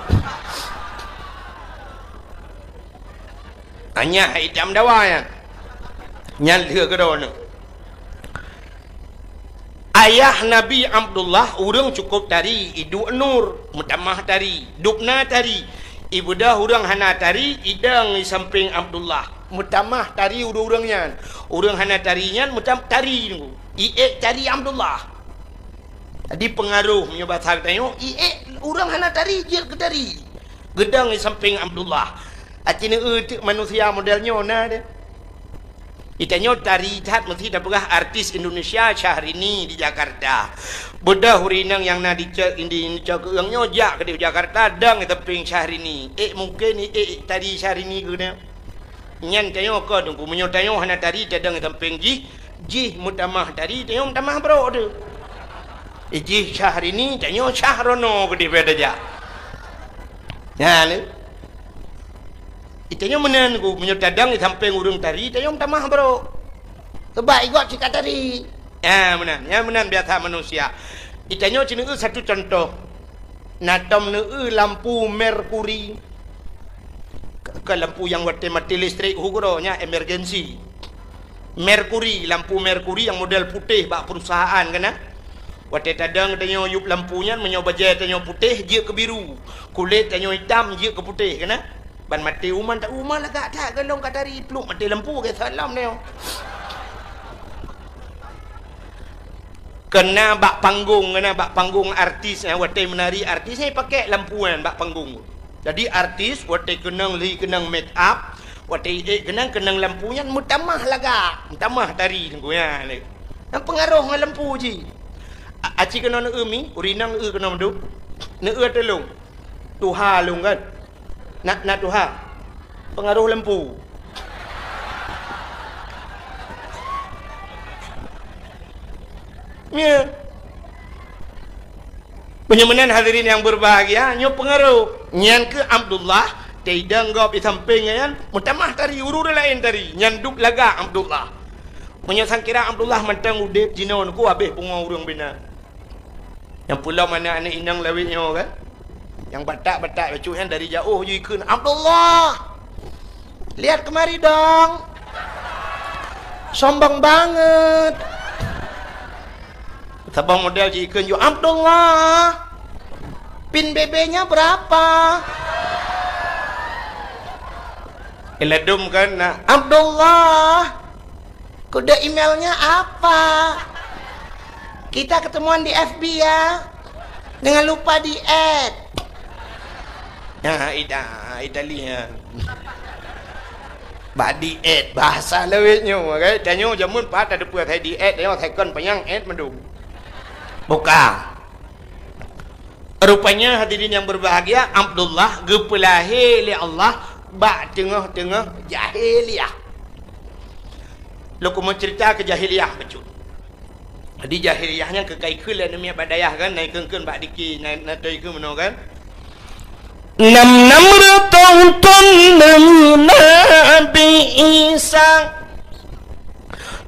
Anyah itam dawa nyan. Nyan lheueh keudroe nyoe. Ayah Nabi Abdullah ureuëng cukôp tari, iduek nur, meutamah tari, dubna tari. Ibeudôh ureuëng hana tari, idong di sampéng Abdullah. Meutamah tari ureuëng-ureuëng nyan. Ureuëng hana tari nyan meutam-, tari nunggu. Iék tari Abdullah. Jadi peungaroh meunyoe basa geutanyoe, iék ureuëng hana tari jeuet keu tari. Geudong di sampéng Abdullah. Aci neueu teuk manusia model nyoe na deh. Di tanyoe tari that meusti tapeugah artis Indonesia Syahrini di Jakarta. Beudôh ureuëng inong nyang na di ce-, di Cakeueng nyoe jak keudeh Jakarta dong di sampéng Syahrini. Ék mungken iék tari Syahrini keu nyan. Nyan tanyoe kon Teungku, meunyoe tanyoe hana tari tadong di sampéng jih, jih meutamah tari, tanyoe meutamah brok teuh. Ijih Syahrini, tanyoe Syahrono keudeh beda jak. Nyan. Itanyoe meunan ku, meunyoe tadong di sampéng ureuëng tari, tanyoe meutamah brok. Sebab igob cit ka tari. Ya, meunan. Ya, meunan biasa manusia. Itanyoe cit neueu satu contoh. Na tom neueu lampu merkuri. Ke, ke lampu nyang watée mati listrik, hu keudroe, nyan emergency. Merkuri, lampu merkuri nyang model putéh bak perusahaan keunan. Watée tadong tanyoe yup lampu nyan, meunyoe bajée tanyoe putéh, jeuet keu biru. Kulét tanyoe itam, jeuet keu putéh keunan. Ban maté uma, tak uma lagak that, golom ka tari pluek maté lampu, ke salam nyoe. Keunan bak panggong, keunan bak panggong artis, eh, watée meunari artis, eh, pakai lampu nyan bak panggong. Jadi artis watée keunong li keunong make up, watée ék keunong, keunong lampu nyan meutamah lagak, meutamah tari teungku nyan. Nyan peungaroh ngon lampu jih. A-, aci keunoe neueu mi, ureuëng inong eu keunoe meudu. Neueu tulông. Tuha lôn kan. Nak, nak tuha. Peungaroh lampu. Ya. Meunyoe meunan hadirin nyang berbahagia, nyoe peungaroh. Nyan keuh Abdullah, teidong gob di sampéng nyan, meutamah tari, ureuëng laén tari, nyan duek lagak Abdullah. Meunyoe sangkira Abdullah mantong udeb jinoe, ku habéh pungo ureuëng bina. Nyang peulom aneuk-aneuk inong lawét nyoe kan? Nyang batak-batak bacut nyan dari jaoh jikheun, "Abdullah! Lihat kemari dong! Sombong banget!" Saboh model jikheun ju, "Abdullah! Pin B B-nya berapa?" Iladum kan, nah, "Abdullah!" Kode emailnya apa? Kita ketemuan di F B ya. Jangan lupa di-add. Nah, ida, ida lihat. Bak di-add, bahasa lawét nyoe, kan? Tanyoe jameun pat ada peue saya di-add, tanyoe second panyang add mandum. Buka. Rupanya hadirin yang berbahagia, Abdullah geupeulahé lé Allah bak teungoh-teungoh jahiliyah. Lôn keumeung cerita keu jahiliyah bacut. Jadi jahiliyah nyan keu ka ikheun lé aneuk miet bak dayah kan, na ikheun-kheun bak diki, na, na toe ikheun meunoe kan. Nam-nam reutôh thôn neuh Nabi Isa,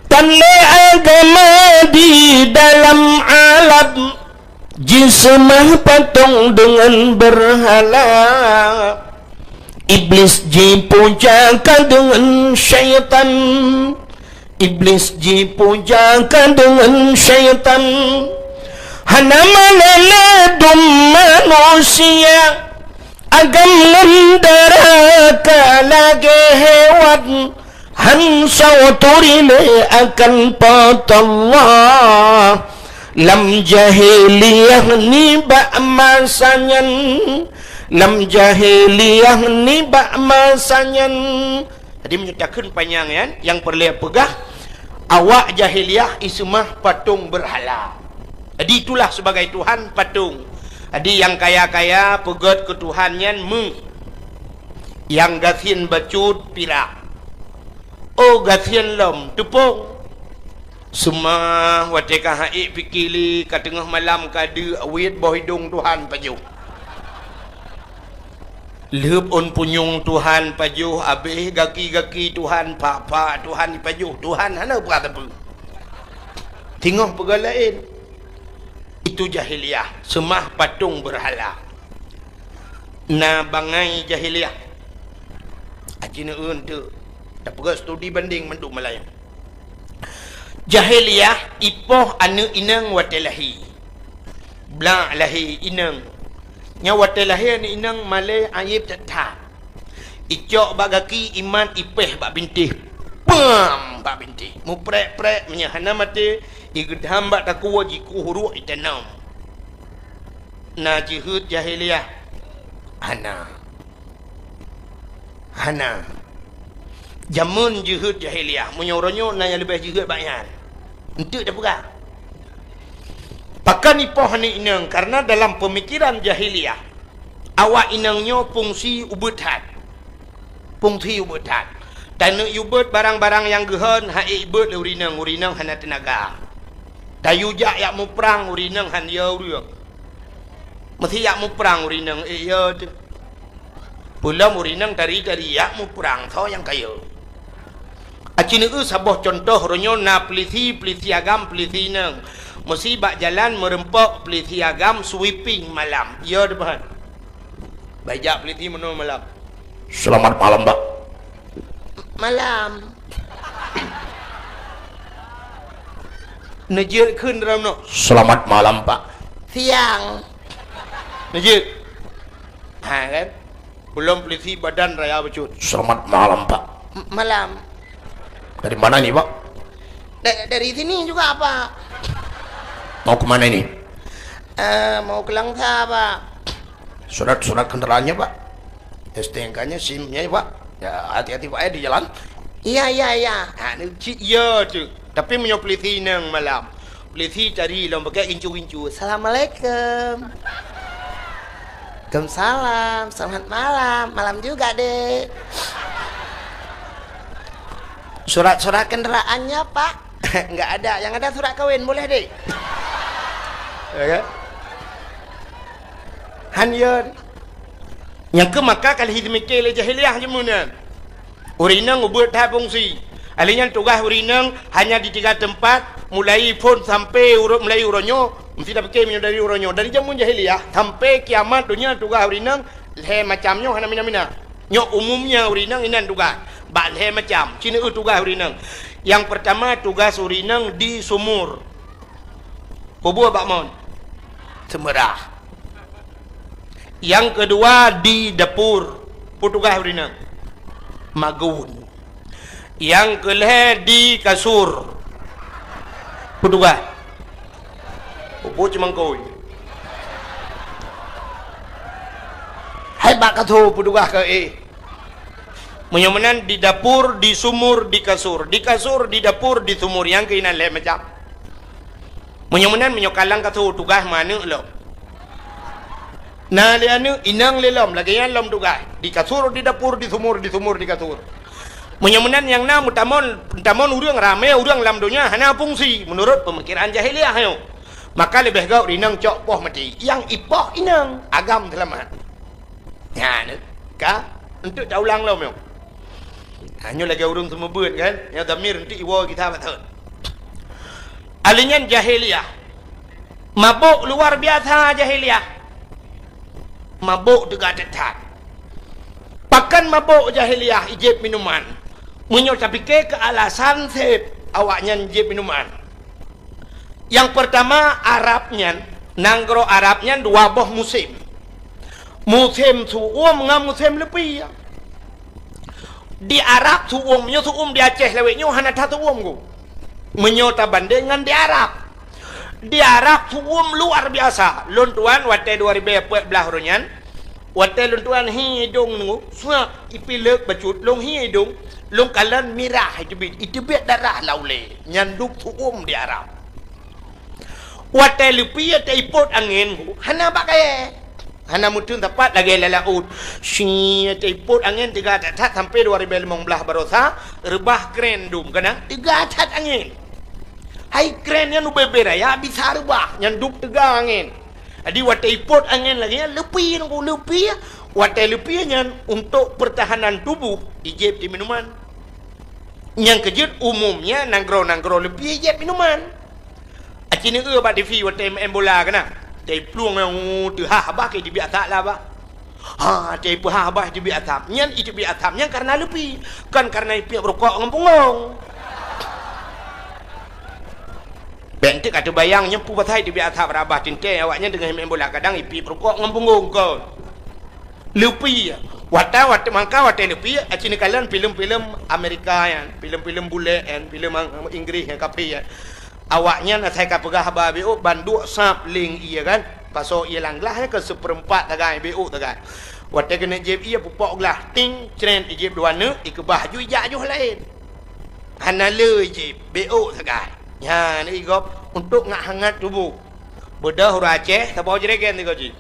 tan lé agama di dalam alam. Jiseumah patong deungon beurhala, Iblis jipuja ka deungon syaitan, Iblis jipuja ka deungon syaitan. Hana meunan ladôm manusia, agam ngon dara ka lagée hewan. Han soe turi lé akan Po teu Allah. Lam jahiliyah nibak masa nyan, lam jahiliyah nibak masa nyan. Jadi meunyoe takheun panyang nyan, nyang peureulée peugah, awak jahiliyah iseumah patong beurhala. Jadi itulah sebagai tuhan patong. Jadi nyang kaya-kaya peugét keu tuhan nyan méuh, nyang gasien bacut pirak. Oh, gasien lom, teupông. Seumah watée ka ha'ék pike lé, ka teungoh malam ka deuk, awét boh idong tuhan pajoh. Lheueb ôn punyueng tuhan pajoh, abéh gaki-gaki tuhan, pak-pak tuhan pajoh, tuhan hana peugah sapeue. Teungoh peugah laén. Itu jahiliyah, seumah patong beurhala. Na bangai jahiliyah. Aci neueun teuk. Tapeugah studi banding mandum malam nyan. Jahiliyah ipoh aneuk inong watée lahé. Blak lahé inong. Nyan watée lahé aneuk inong malée ayeb that-that. Icok bak gaki, imat, ipéh bak bintéh. Pam! Bak bintéh. Muprek-prek, meunyoe hana maté, igeudam bak takue, jikueh uruek, itanom. Na jeuheut jahiliyah? Hana. Hana. Jameun jeuheut jahiliyah, meunyoe uroe nyoe na nyang leubeh jeuheut bak nyan. Eunteuk tapeugah. Pakon ipoh aneuk inong? Karena dalam peumikiran jahiliyah, awak inong nyoe fungsi ubeut that. Fungsi ubeut that. Taneuk yue beuet barang-barang nyang geuhon, ha'ék ibeuet lé ureueng inong, ureueng inong hana teunaga. Tayue jak yak muprang ureueng inong han yö ureueng. Meusi yak muprang ureueng inong, eh, yö teuh. Peulom ureueng inong tari-tari yak muprang, soe nyang ka yö. Aci neueu saboh cuntoh, uroe nyoe na peulisi, peulisi agam, peulisi inong. Meusi bak jalan meureumpok peulisi agam sweeping malam. Yö teuh ban. Bak jak peulisi meunoe malam. "Selamat malam, Pak." "Malam." Neujeuet kheun dalam nyoe. "Selamat malam, Pak." "Siang." Neujeuet. Ha, kan? Peulom peulisi badan raya bacut. "Selamat malam, Pak." "M-, malam." "Dari mana ini, Pak?" "Da-, dari sini juga, Pak." "Mau ke mana ini?" "Eh, mau ke Langsa, Pak." "Surat-surat kendaraannya, Pak?" "S T N K-nya, SIM-nya, Pak." "Ya, hati-hati, Pak, ya, di jalan." "Iya, iya, iya." Ha, ni cit ya tu. Tapi meunyoe peulisi inong malam, peulisi tari lom pakai gincu-gincu. "Assalamualaikum." "Waalaikumsalam. Selamat malam." "Malam juga, Dek." "Surat-surat kendaraannya, Pak?" "Enggak ada. Yang ada surat kawin. Boleh, Dek?" Ya kan? Han yö. Nyang keu maka ka lheueh jimike lé jahiliyah jameun nyan. Ureueng inong ubeuet that fungsi. Ahli nyan tugaih ureueng inong hanya di tiga teumpat, mulai phon sampai uroe, mulai uroe nyoe, meusti tapike meunyoe dari uroe nyoe. Dari jameun jahiliyah sampai kiamat donya tugaih ureueng inong lhèe macam nyoe hana mina-mina. Nyoe umumnya ureueng inong inan tugaih bak lhèe macam. Ci neueu tugaih ureueng inong. Nyang peurtama tugaih ureueng inong di sumur. Peue buet bak mon? Seumeurah. Nyang keudua di dapur, peue tugaih ureueng inong? Magun. Nyang keulhèe di kasur, peue tugaih? Peue buet cumangkôi? Hai bak kasur peue tugaih keu éh? Meunyoe meunan di dapur, di sumur, di kasur. Di kasur, di dapur, di sumur. Nyang keuh inan lhèe macam. Meunyoe meunan, meunyoe ka lam kasur tugaih meuaneuk lom. Na lé aneuk, inong lé lom, lagèe nyan lom tugaih. Di kasur, di dapur, di sumur, di sumur, di kasur. Meunyoe meunan nyang na meutamon, meutamon ureueng ramé, ureueng lam donya hana fungsi meunurot peumikiran jahiliyah nyoe. Maka leubeh gèt inong cok poh maté. Nyang ipoh inong, agam seulamat. Nyan ka, untuk taulang lom nyoe. Ha, nyoe lagèe ureueng seumeubeuet kan, nyoe dhamir eunteuk iwoe gisa bak thon. Ahli nyan jahiliyah. Mabök luar biasa jahiliyah. Mabök teuga that-that. Pakon mabök jahiliyah ijép minuman? Meunyoe tapike keu alasan sép awaknyan jép minuman. Nyang peurtama, Arab nyan, nanggroe Arab nyan dua boh musém. Musém su'uem ngon musém leupie. Di Arab su'uem, meunyoe su'uem di Aceh lawét nyoe hana that su'uem ku. Meunyoe tabandeng ngon di Arab. Di Arab su'uem luar biasa. Lôn tuan watèe dua ribèe peuet blah uroe nyan, watèe lôn tuan hi idông nyoe, suak ipilek bacut lôn hi idông, lôn kalon mirah iteubiet, iteubiet darah lam ulèe. Nyan dub su'uem di Arab. Watèe leupie taipot angén, hana bak kayèe. Hana meuteun sapat lagèe lam laôt. Shi, taipot angén teuga that-that sampai dua ribèe limong blah baroesa, reubah kren dum, kana teuga that angén. Hai kren nyan ubé-bé raya bisa reubah, nyan dub teuga angén. Jadi watèe ipot angén lagèe nyan, leupie nunggu leupie. Watèe leupie nyan untuk pertahanan tubuh, ijép di minuman. Nyang keujeuet umumnya nanggroe-nanggroe leupie ijép minuman. Aci neueu bak T V watèe maén bola keunan. Teuiplueng nyang teuhah bah keu iteubiet asap lah bah. Ha, teuipeuhah bah iteubiet asap. Nyan iteubiet asap nyan kareuna leupie, kon kareuna ipiep rukok ngon punggong. Bèk enteuk ka teubayang nyoe peue pasai iteubiet asap rot bah teuntèe awaknyan teungoh maén bola kadang ipiep rukok ngon punggong kon. Leupie. Watèe, watèe mangka watèe leupie, aci neukalon filem-filem Amerika nyan, filem-filem bulèe nyan, filem Ang-, Inggris nyan kafé nyan. Awaknyan asai ka peugah haba beuôk ban duek sab leng ie kan. Pasoe ie lam glah nyan keu seupeurempat sagai beuôk sagai. Watèe keuneuk jieb ie pupok glah, ting, cret ijeb dua neuk, ikeubah ju ijak joh laén. Hana le ijeb, beuôk sagai. Nyan igop untuk ngak hangat tuboh. Beudôh ureueng Aceh, saboh jregen sigoe jih.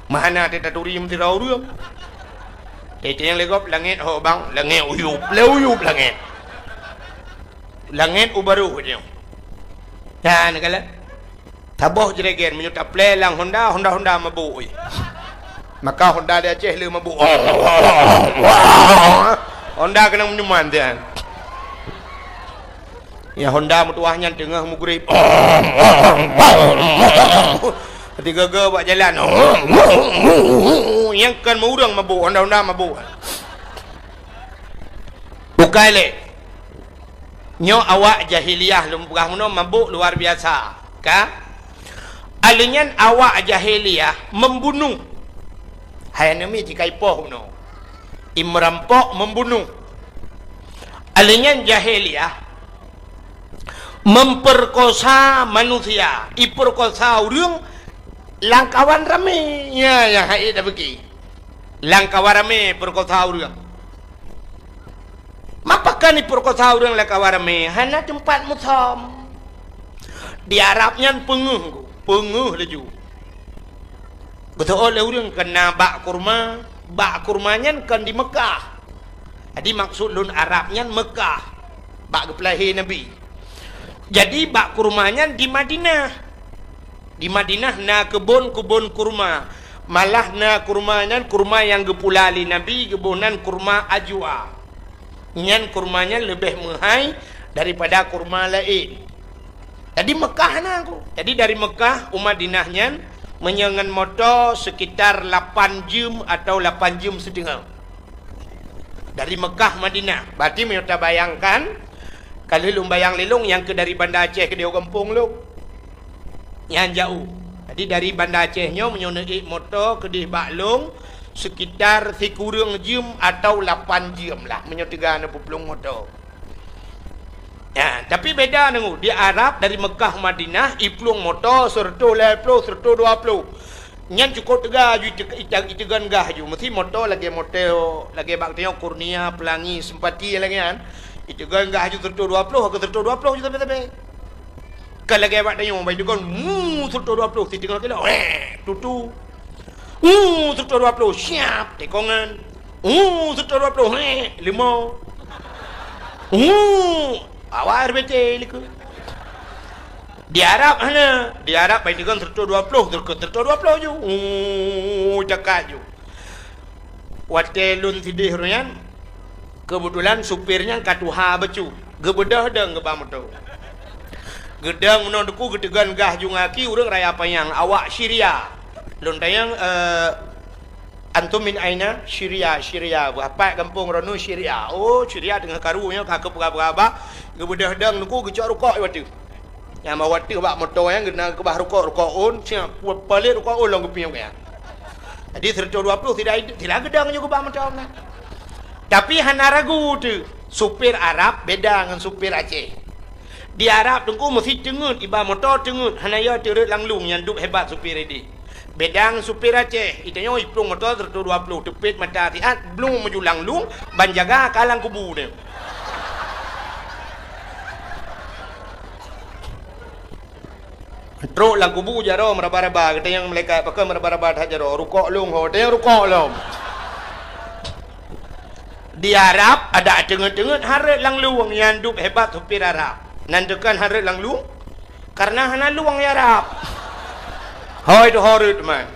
Meuhana teutaturi meusidroe ureueng. Teuntèe nyang lé gob langèt ho bang, langèt uyup, lé uyup langèt. Langèt u barôh nyoe. Nyan kala. Taboh jregen, meunyoe taplè lam Honda, Honda-Honda mabök. Maka Honda di Aceh le mabök. Honda keunong minuman nyan. Ya, Honda meutuwah nyan teungoh mugrib. Tiga-tiga bak jalan. Nyang kon meu ureuëng mabök, Honda-Honda mabök. Bukai lé. Nyoe awak jahiliyah lôn peugah meunoe mabök luar biasa, ka? Aleuh nyan awak jahiliyah membunuh. Hai aneuk miet, jika ipoh bunoe. Imerampok, membunuh. Aleuh nyan jahiliyah memperkosa manusia, iperkosa ureuëng lam kawan ramé. Nya, nyang hai tabeuki. Lam kawan ramé perkosa ureuëng. Mapakon iperkosa ureuëng lam kawan ramé, hana teumpat musöm. Di Arab nyan peungeuh, peungeuh laju. Beutôi lé ureuëng keu na bak kurma, bak kurma nyan kon di Mekah. Jadi maksud lôn Arab nyan Mekah, bak geupeulahé Nabi. Jadi bak kurma nyan di Madinah. Di Madinah na keubon-keubon kurma. Malah na kurma nyan kurma nyang geupula lé Nabi, geuboh nan kurma ajwa. Nyan kurma nyan leubeh meuhai daripada kurma laén. Jadi Mekah na ku. Jadi dari Mekah u Madinah nyan meunyoe ngon moto sekitar lapan jeuem atau lapan jeuem siteungoh. Dari Mekah Madinah. Berarti meunyoe tabayangkan, ka lheueh lôn bayang lé lôn nyang keu dari Banda Aceh keudéh u gampông lôn. Nyan jaoh. Jadi dari Banda Aceh nyoe meunyoe neuék moto keudéh bak lôn sekitar sikureueng jeuem atau lapan jeuem lah meunyoe teuga neupeuplueng moto. Ya, tapi beda nunggu. Di Arab dari Mekah Madinah, iplueng moto seureutôh lhèe ploh, seureutôh dua ploh. Nyan cukôp teuga ju ite-, ite-, iteugon gah ju. Meusti moto lagèe moto, lagèe bak tanyoe Kurnia, Pelangi, Sempati lagèe nyan. Iteugon gah ju seureutôh dua ploh, ke seureutôh dua ploh ju sabe-sabe. Kan lagèe bak tanyoe, bai teugon, mu, seureutôh dua ploh, siteungoh kilo, weh, tutu. Uh, seureutôh dua ploh, siap, tekongan. Uh, seureutôh dua ploh, heh, lima. Uh, awai R B T likot. Di Arab hana, di Arab bai teugon seureutôh dua ploh, seureutôh dua ploh ju. Uh, cakap ju. Watèe lôn sidéh uroe nyan, keubeutulan supir nyan ka tuha bacut. Geubeudôh dong geuba moto. Geudong meunoe teungku geuteugon gah ju ngon aki ureueng Raya Panyang, awak Syria. Lôn tanyong, eh, "Antum min aina?" "Syria, Syria." "Bak pat gampông droeneuh?" "Syria." "Oh, Syria teungoh karu nyoe ka keupeugah-peugah." Geubeudôh dong teungku geucok rukok i ateueh. Nyang bak ateueh bak moto nyan geukeubah rukok, rukok ôn, siap, pu-, palet rukok ôn lom geupiep nyan. Jadi seureutôh dua ploh sira, sira geudong ju geuba moto nyan. Tapi hana ragu teuh, supir Arab beda ngon supir Aceh. Di Arab teungku meusi teungeut, iba moto teungeut, hana yo teureuet lam lueng nyan dub hebat supir idéh. Beda ngon supir Aceh, itanyoe iplueng moto seureutôh dua ploh, teupet mata siat, blueng meuju lam lueng, ban jaga ka lam kubu nyan. Trok lam kubu jaroe meuraba-raba, geutanyong malaikat, "Pakon meuraba-raba that jaroe?" "Rukok lôn ho." Tanyong rukok lom. Di Arab adak teungeut-teungeut hareuet lam lueng, nyan dub hebat supir Arab. Nan teukon hareuet lam lueng, kareuna hana lueng di Arab. Hôi teuhoreuet man.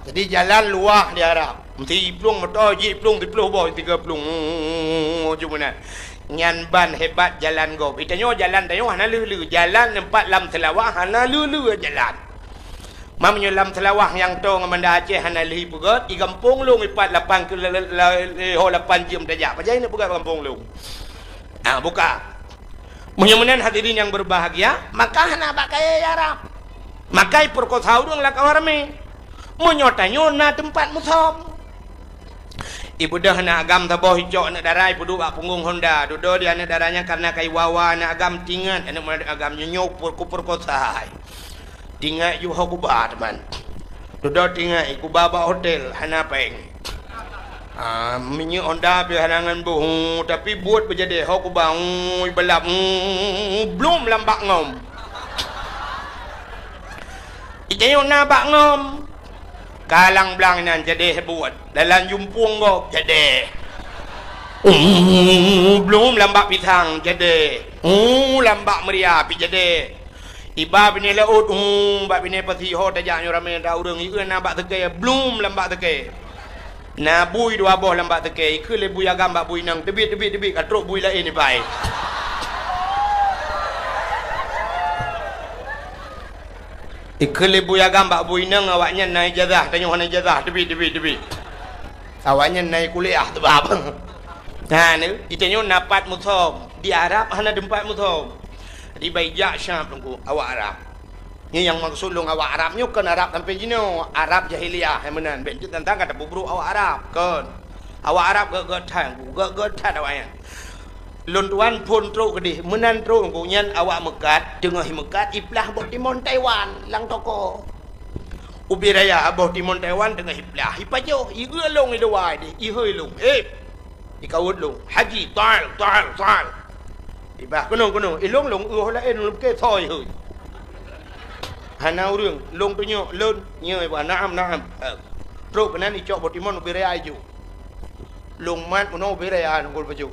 Jadi jalan luwah di Arab. Meusti iplueng moto, jiplueng siploh boh, tiga plueng. Ju meunan. Nyan ban hebat jalan gob. Itanyoe jalan tanyoe hana lheueh-lheueh. Jalan teumpat lam Seulawah hana lheueh-lheueh jalan. Meunyoe lam Seulawah nyang toe ngon Banda Aceh hana lheueh ipeugöt, i gampông lôn ipat lapan ke-, la-, la-, la-, ho lapan jeuem tajak. Pajan ineuk peugöt gampông lôn. Ah, buka. Meunyoe meunan hadirin nyang berbahagia, maka hana bak kayèe Arab. Maka ipeurkosa ureueng lam kawan ramé. Meunyoe tanyoe na teumpat musöm. Ibeudôh aneuk agam saboh icok aneuk dara ipeuduek bak punggong honda. Dudoe di aneuk dara nyan kareuna ka iwa-wa aneuk agam tingat aneuk agam nyoe nyoe kupeukosa hai. Tingat ju ho kuba teuma. Dudoe tingat kuba bak hotel hana péng. Ah, minyeuk honda pih hana ngon boh, tapi buet beujadeh ho kuba, ui, balap, ui, blom lam bak ngom. Itanyoe na bak ngom. Kalang blang nyan jadeh buet. Dalam jumpung gob jadeh. Uh, blum lam bak pisang jadi. Uh, lam bak meuria pi jadi. Iba binéh laôt, uh, bak binéh pasi ho tajak nyoe ramé ata ureuëng, ieu na bak seukée, blum lam bak seukée. Na bui dua boh lam bak seukée, ikheun lé bui agam bak bui inong, teubiet, teubiet, teubiet, ka trok bui laén iba. Ikheun lé bui agam bak bui inong, awaknyan na ijazah, tanyoe hana ijazah, teubiet, teubiet, teubiet. Awaknyan na kuliah teubab. Ha, ni, itanyoe na pat musöm. Di Arab hana teumpat musöm. Jadi, bai jak Syam teungku, awak Arab. Nyoe nyang maksud lôn awak Arab nyoe kon Arab sampai jinoe, Arab jahiliyah nyang meunan. Bék jeuet tantang ka tapeubrok awak Arab, kon. Awak Arab gét-gét that, gét-gét that awaknyan. Lôn tuan phon trok keudeh, meunan trok teungku nyan awak meukat, teungoh meukat iplah boh timon Taiwan lam toko. Ubé raya boh timon Taiwan teungoh iplah, ipajoh, ieu lôn i luwa deh, ihôi lôn. Eh, ikawot lôn, "Haji, taal, taal, taal." Ibah, "Keunoe, keunoe." Ilôn lôn ueh laén lôn pike soe ihôi. Hana ureuëng, lôn tunyok, lôn, nyoe ibah, "Naam, naam." Eh, trok keunan icok boh timon ubé raya iju. Lôn mat meunoe ubé raya nungkul pajoh.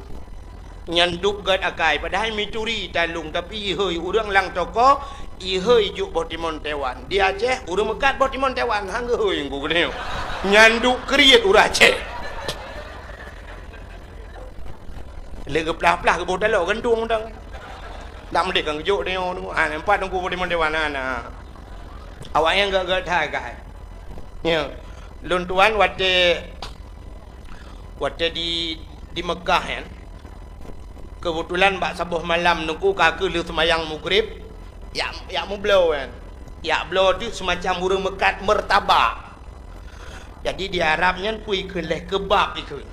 Nyan dub gét akai, padahai meuturi talung, tapi ihôi ureuëng lam toko, ihôi jok boh timon Taiwan. Di Aceh, ureuëng meukat boh timon Taiwan, han geuhôi teungku geutanyoe. Nyan dub kriet ureuëng Aceh. Lé geuplah-plah geuboh taloe gantung dang. Dak meudeh kan geujok tanyoe tu. Ha, nampak teungku boh timon Taiwan, ha, na. Awaknyan gét-gét that akai. Ya. Lôn tuan watée Watée di, di Meukah nyan, keubeutulan bak saboh malam teungku ka keuh lheueh seumayang Maghrib, jak, jak meubloe nyan. Jak bloe teuk seumacam ureuëng meukat meurtabak. Jadi di Arab nyan peue ikheun lé, keubab ikheun.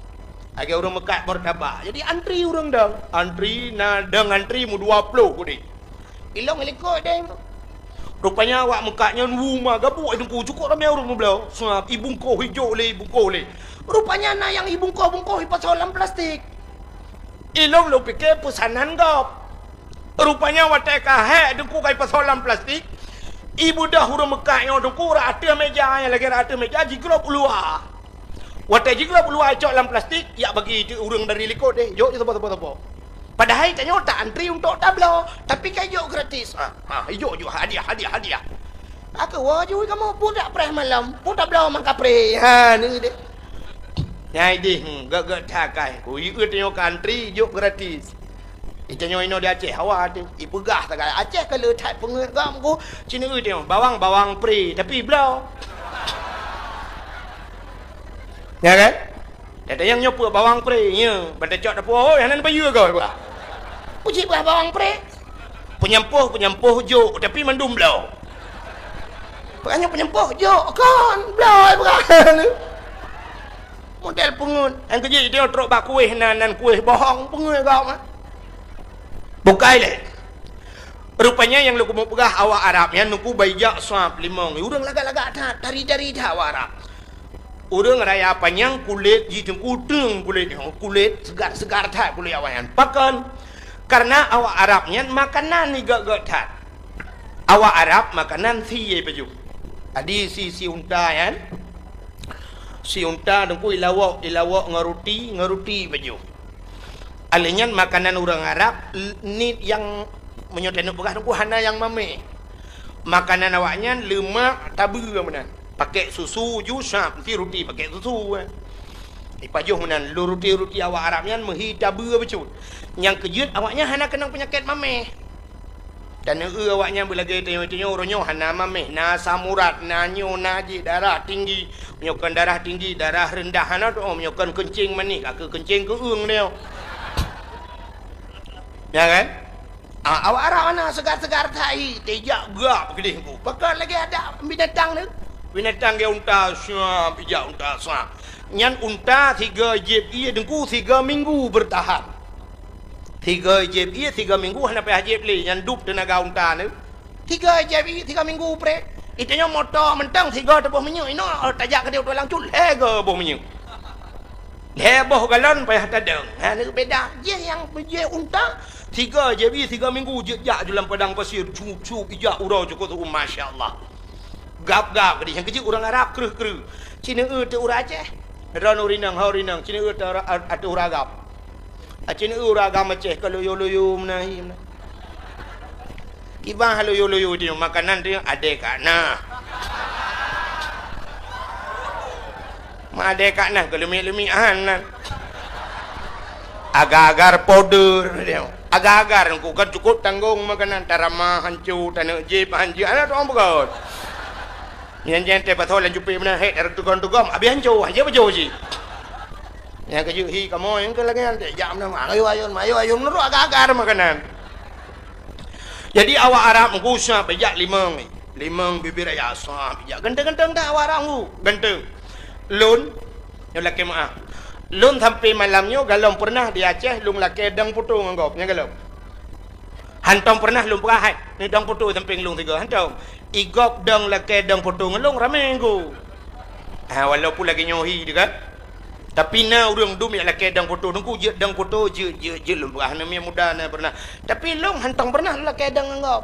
Lagée ureuëng meukat meurtabak. Jadi antri ureuëng dong. Antri na dong antri meudua ploh udeb. Ilong likot deh. Rupanya awak meukat nyan wu ma gabuk teungku, cukôp ramé ureuëng meubloe. Sab ibungkoh ijok lé, ibungkoh lé. Rupanya na nyang ibungkoh-bungkoh ipasoe lam plastik. Ilong lôn pike peusanan gob. Rupanya watée ka hék teungku ka ipasoe lam plastik, ibeudôh ureuëng meukat nyoe teungku rot ateueh méja, nyang lagée rot ateueh méja jiglôb u luwa. Watée jiglôb u luwa icok lam plastik, jak bagi teuk ureuëng dari likot deh, jok jih saboh-saboh. Padahai tanyoe ta antri untuk tabloe, tapi ka ijok gratis. Ha, ha, ijok jok hadiah, hadiah, hadiah. Aku wajui kamu budak preh malam, budak tabloe mangkapre. Ha, ni deh. Nyai deh, hmm, gét-gét that akai. Ku ieu tanyoe ka antri, ijok gratis. Itanyoe inoe di Aceh, hawa teuh. Ipeugah sagai Aceh ka le that peungeuet gam ku. Cina ieu tanyoe, bawang, bawang pre, tapi bloe. Ya kan? Nyata nyang nyoe peue bawang pre, nya. Ban tacok dapur, "Oi, hana neubayeue goe, bah." Puji bah bawang pre. Peunyampôh, peunyampôh jok, tapi mandum bloe. Bukannya peunyampôh jok, kon bloe bukan. Model peungeuet. Nyang keujeuet dia trok bak kueh nan, nan kueh bohong, peungeuet gawat. Bukai lé. Rupanya nyang leukumu peugah awak Arab nyan teungku bai jak sab limong. Ureuëng lagak-lagak that, tari-tari that awak Arab. Ureuëng raya panyang kulét jih teungku teung kulét nyoe, kulét seugar-seugar that kulét awak nyan. Pakon? Karena awak Arab nyan makanan igét-gét that. Awak Arab makanan sie pajoh. Adi si, si unta nyan. Si unta teungku ilawok, ilawok ngon ruti, ngon ruti pajoh. Alèh nyan makanan ureuëng Arab, l-, ni nyang meunyoe taneuk peugah teungku hana nyang mamèh. Makanan awaknyan leumak tabeue meunan. Pakèk susu ju sab, meusti ruti pakèk susu, eh. Ipajoh meunan, lôn ruti-ruti awak Arab nyan meuhi tabeue bacut. Nyang keujeuet awaknyan hana keunong peunyakét mamèh. Taneuk awaknyan beulagèe tanyoe-tanyoe uroe nyoe hana mamèh, na asam urat, na nyoe, na jih, darah tinggi. Meunyoe kon darah tinggi, darah reundah hana teu'oh, meunyoe kon keuncing manéh, ka keuh keuncing keu'eueng nyoe. Ya kan? Ah, awak Arab hana seugar-seugar that hi, tijak gak keudeh ku. Pakon lagèe adak binatang tu. Binatang geuh unta, siap, ijak unta, siap. Nyan unta sigoe jieb ie teungku sigoe minggu beurtahan. Sigoe jieb ie sigoe minggu hana payah jieb lé, nyan dub teunaga unta nyoe. Sigoe jieb ie sigoe minggu preh. Itanyoe moto mantong sigoe teuboh minyeuk, inoe tajak keudeh u tulang cut, lhèe goe boh minyeuk. Lhèe boh galon payah tadong. Ha, nyoe beda. Jih nyang jieb unta, sigoe jieb ie sigoe minggu jeuet jak ju lam padang pasir, cup-cup ijak uroe cukôp tu'um, masya Allah. Gab-gab keudeh, nyang keujeuet ureuëng Arab kreueh-kreueh. Cina eu teu ureuëng Aceh. Droeneuh ureuëng inong, ho ureuëng inong, cina eu teu ateueh ureuëng Arab. Aceh ni ureueng agam Aceh ka loyo-loyo meunan hi meunan. Kiban loyo-loyo di makanan tu, adé ka na. Ma adé ka na, geuleumiek-leumiek han nan. Agar-agar powder dia. Agar-agar ku kan cukup tanggong makanan, tarama hanco, taneuk jép hanco, aneuk tuang peugah. Nyan jan teh pasoe lam jupé meunan, hek, tareutugom-tugom, abéh hanco, hanco bajo jih. Nyang keujeuet hi kamoe nyang keu lagèe nyan, jak meunan, ayo ayun, ayo ayun, meunurot agar-agar makanan. Jadi awak Arab meugusa bijak limong, limong bibir ayah sah bijak. Ganteng-ganteng dak awak Arab meugu, ganteng. Lôn, nyoe lakèe meu'ah. Lôn sampai malam nyoe galom pernah di Aceh lôn lakèe dang poto ngon gob, nyang galom. Hantom pernah lôn peugah hai, ni dang poto sampéng lôn sigoe, hantom. Igob dang lakèe dang poto ngon lôn ramé ngon. Ha, walaupun lagèe nyoe hi teuh kan. Tapi na ureueng dum nyang lakèe dang poto, nungku jeuet dang poto, jeuet, jeuet, jeuet lôn peugah, na miet muda na pernah. Tapi lôn hantom pernah lakèe dang ngon gob.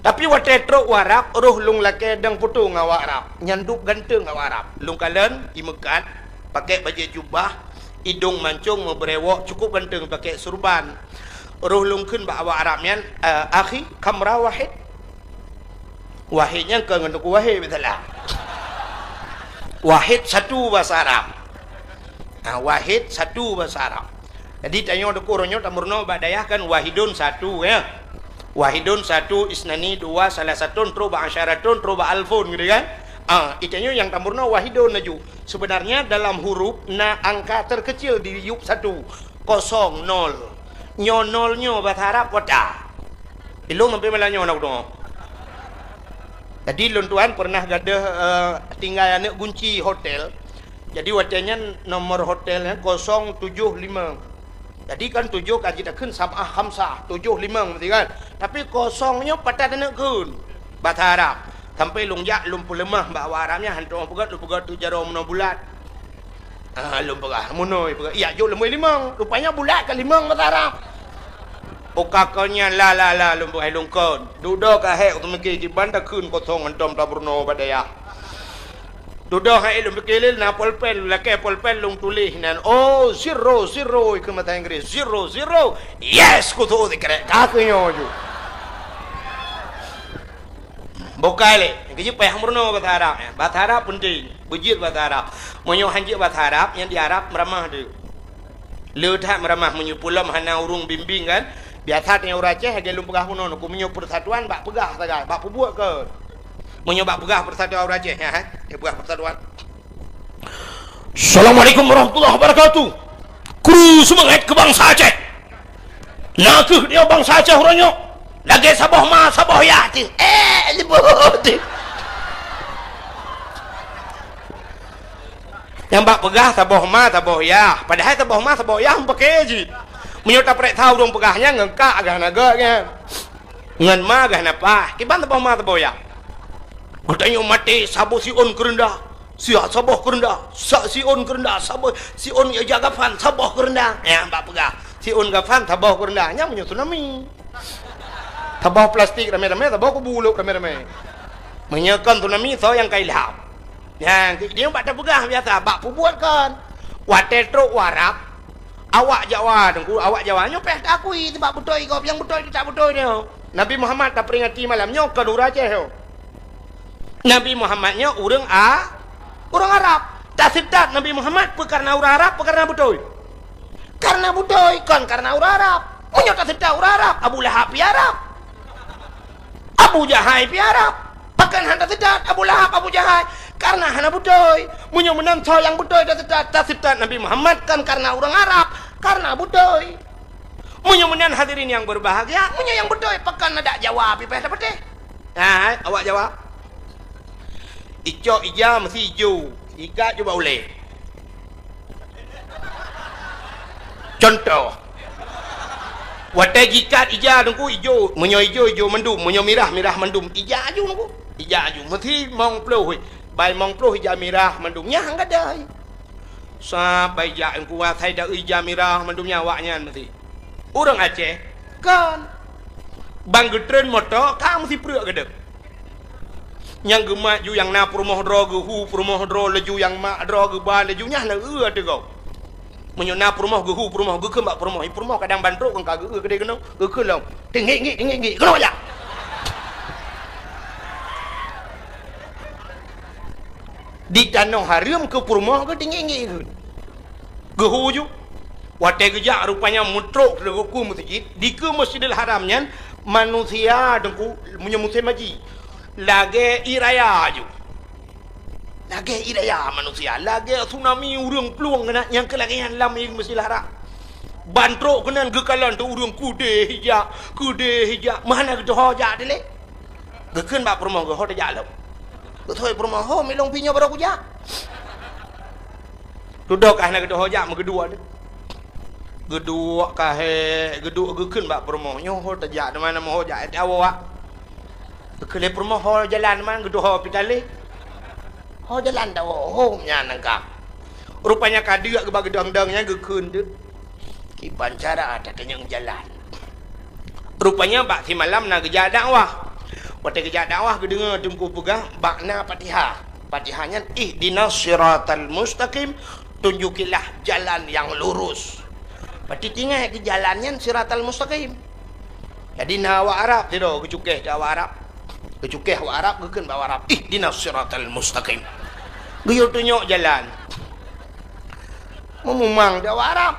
Tapi watèe trok u Arab, roh lôn lakèe dang poto ngon awak Arab. Nyan dum ganteng awak Arab. Lôn kalon, imeukat, pakèk bajèe jubah, idong mancong, meubrewok, cukup ganteng, pakèk surban. Roh lôn kheun bak awak Arab nyan, "Eh, akhi, kamra wahid?" Wahid nyan kon ngon Teungku Wahid, beutôi lah. Wahid satu bahasa Arab. Ha, wahid satu bahasa Arab. Jadi tanyoe Teungku, uroe nyoe tameurunoe bak dayah kan wahidun satu, ya. Wahidun satu, isnani dua, salasatun, trok bak asyaratun, trok bak alfun gitu kan. Ah, itanyoe nyang tameurunoe wahidun laju. Sebenarnya dalam huruf na angka terkecil di yup satu, kosong, nol. Nyoe nol nyoe bahasa Arab kota. Ilong sampai malam nyoe nak tuan. Jadi lôn tuan pernah gadoh, eh, tinggai aneuk gunci hotel. Jadi watèe nyan nomor hotel nyan kosong tujoh limong. Jadi kan tujoh ka jitakheun sab'ah khamsah, tujoh limong berarti kan. Tapi kosong nyoe patat aneuk kheun. Bahasa Arab. Sampai lôn jak lôn peuleumah bak awak Arab nyan, hantom peugah, lôn peugah tu jaroe meunoe bulat. Ah, lôn peugah, meunoe peugah. Iya, jok lôn limong. Rupanya bulat ka limong bahasa Arab. Uka kon nyan la, la, la, lôn peugah lôn kon. Dudoe ka hék, teumiki kiban takheun kosong hantom tameurunoe bak dayah. Dudoe hai lôn pike lé na polpen, lakèe polpen lôn tuléh nan, "Oh, zero, zero," keu mata Inggris, "Zero, zero, yes," kutu sikrek, ka keu nyoe ju. Bukai lé, keujeuet payah meurunoe bahasa Arab, ya. Bahasa Arab penting, beujeuet bahasa Arab. Meunyoe han jeuet bahasa Arab, nyang di Arab meuramah deuh. Le that meuramah meunyoe peulom hana ureueng bimbing kan. Biasa teuh ureueng Aceh lagèe lôn peugah bunoe, ku meunyoe persatuan bak peugah sagai, bak peubuet kon. Meunyoe bak peugah persatuan ureueng Aceh, ya, eh? Dia peugah persatuan. Assalamualaikum warahmatullahi wabarakatuh. Kru seumangat keu bansa Aceh. Na kheueh dia bansa Aceh uroe nyoe. Lagèe saboh ma, saboh yah teuh. Eh, leubeh teuh. Nyang bak peugah saboh ma, saboh yah. Padahai saboh ma, saboh yah meupakè jih. Meunyoe tapareksa ureueng peugah nyan ngon kak agah na gèt nyan. Ngon ma agah na paih. Kiban saboh ma, saboh yah. Geutanyoe maté saboh siôn keureundah. Siat saboh keureundah. Sa siôn keureundah. Saboh siôn ija gafan saboh keureundah. Nyang bak peugah. Siôn gafan saboh keureundah. Nyan meunyoe tsunami. Saboh plastik ramé-ramé, saboh kubu lôk ramé-ramé. Meunyoe kon tsunami, soe nyang ka ilham? Nyan, nyoe bak tapeugah biasa, bak peubuet kon. Watèe trok u Arab, awak Jawa, Teungku, awak Jawa nyoe payah taakui, sabab beutôi gob, nyang beutôi teutab beutôi nyoe. Nabi Muhammad taperingati malam nyoe kon ureueng Aceh nyoe. Nabi Muhammad nyoe ureueng A-, ureueng Arab. Taseutôt Nabi Muhammad peu kareuna ureueng Arab, peu kareuna beutôi? Kareuna beutôi, kon kareuna ureueng Arab. Meunyoe taseutôt ureueng Arab, Abu Lahab pih Arab. Abu Jahai pih Arab. Pakon hana taseutôt Abu Lahab, Abu Jahai? Kareuna hana beutôi. Meunyoe meunan soe nyang beutôi taseutôt, taseutôt Nabi Muhammad kon kareuna ureueng Arab, kareuna beutôi. Meunyoe meunan hadirin nyang berbahagia, meunyoe nyang beutôi, pakon adak Jawa pih payah tapatéh? Hai, awak Jawa. Icok ija meusi ijo, ikat ju bak ulèe. Contoh, watèe jikat ija Teungku ijo, meunyoe ijo, ijo mandum, meunyoe mirah, mirah mandum, ija aju Teungku, ija aju. Meusi mong ploh, bai mong ploh ija mirah mandum, nyan han gadôh. Sabai jak Teungku asai da ija mirah mandum nyan awak nyan meusi. Ureueng Aceh, kon. Ban geutreun moto ka meusipreuk gadôh. Nyang geumat ju nyang na peurumoh droe geuhu peurumoh droe laju nyang mak droe geuba laju nyan na eu ateueh gob. Meunyoe na peurumoh, geuhu peurumoh, geukheun bak peurumoh. Peurumoh kadang ban trok kan ka geu-eu keudeh keunoe, geukheun lom. Teunggik-nggik, teunggik-nggik, keunoe jak. Di tanoh hareuem keu peurumoh geuteunggik-nggik kheun. Geuhu ju. Watée geujak rupanya meutrok lé geuku meuseujid, dikeue Masjidil Haram nyan manusia teungku meunyoe musém haji lagée ié raya ju. Lagée ié raya manusia, lagée tsunami ureuëng plueng keunan nyang keu lagée nyan lam ié Masjidil Haram. Ban trok keunan geukalon teuk ureuëng keudeh jak, keudeh jak, meuhana geutuho jak dilée. Geukheun bak peurumoh geuh, "Ho tajak lom." Geutôi peurumoh, "Ho, milong pi nyoe barô kujak." Dudoe ka hana geutuho jak, meugeuduek deh. Geuduek ka hék, geuduek geukheun bak peurumoh, "Nyoe ho tajak, teuma na meuho jak, eh, tawoe wak." Geukheun lé peurumoh, "Ho jalan man geutuho pi taleh." "Ho jalan tawoe, ho nyan nangka." Rupanya ka deuk geuba geudong-dong nyan geukheun deuek. Kiban cara tatanyong jalan. Rupanya bak simalam na geujak dakwah. Watée geujak dakwah geudeungoe teungku peugah bak na Fatihah. Fatihah nyan, "Ihdinas siratal mustaqim, tunjukilah jalan yang lurus." Berarti tinggai keu jalan nyan siratal mustaqim. Jadi na awak Arab sidroe geucukéh teuh awak Arab. Geucukéh awak Arab, geukheun bak awak Arab, "Ihdinas siratal mustaqim." Geuyue tunyok jalan. Meumumang teuh awak Arab.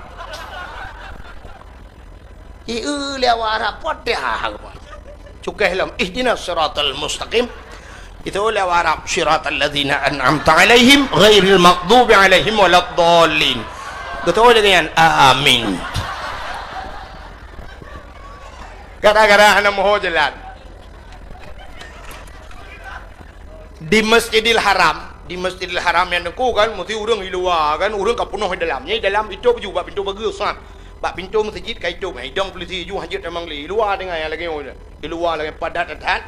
Ié lé awak Arab, Fatihah. Cukéh lom, "Ihdinas siratal mustaqim." Itu lé awak Arab, "Siratal ladzina an'amta 'alaihim, ghairil maghdubi 'alaihim waladdallin." Geutôi lagée nyan, "Amin." Gara-gara hana meuho jalan. Di Masjidil Haram, di Masjidil Haram nyan teungku kan, meusti ureuëng i luwa kan, ureuëng ka peunoh i dalam. Nyan i dalam itôb ju bak pintoe bagoe, sat. Bak pintoe meuseujid ka itôb, idong peulisi ju hanjeuet tamong lé. I luwa teungoh nyang lagée nyoe, i luwa lagée padat that.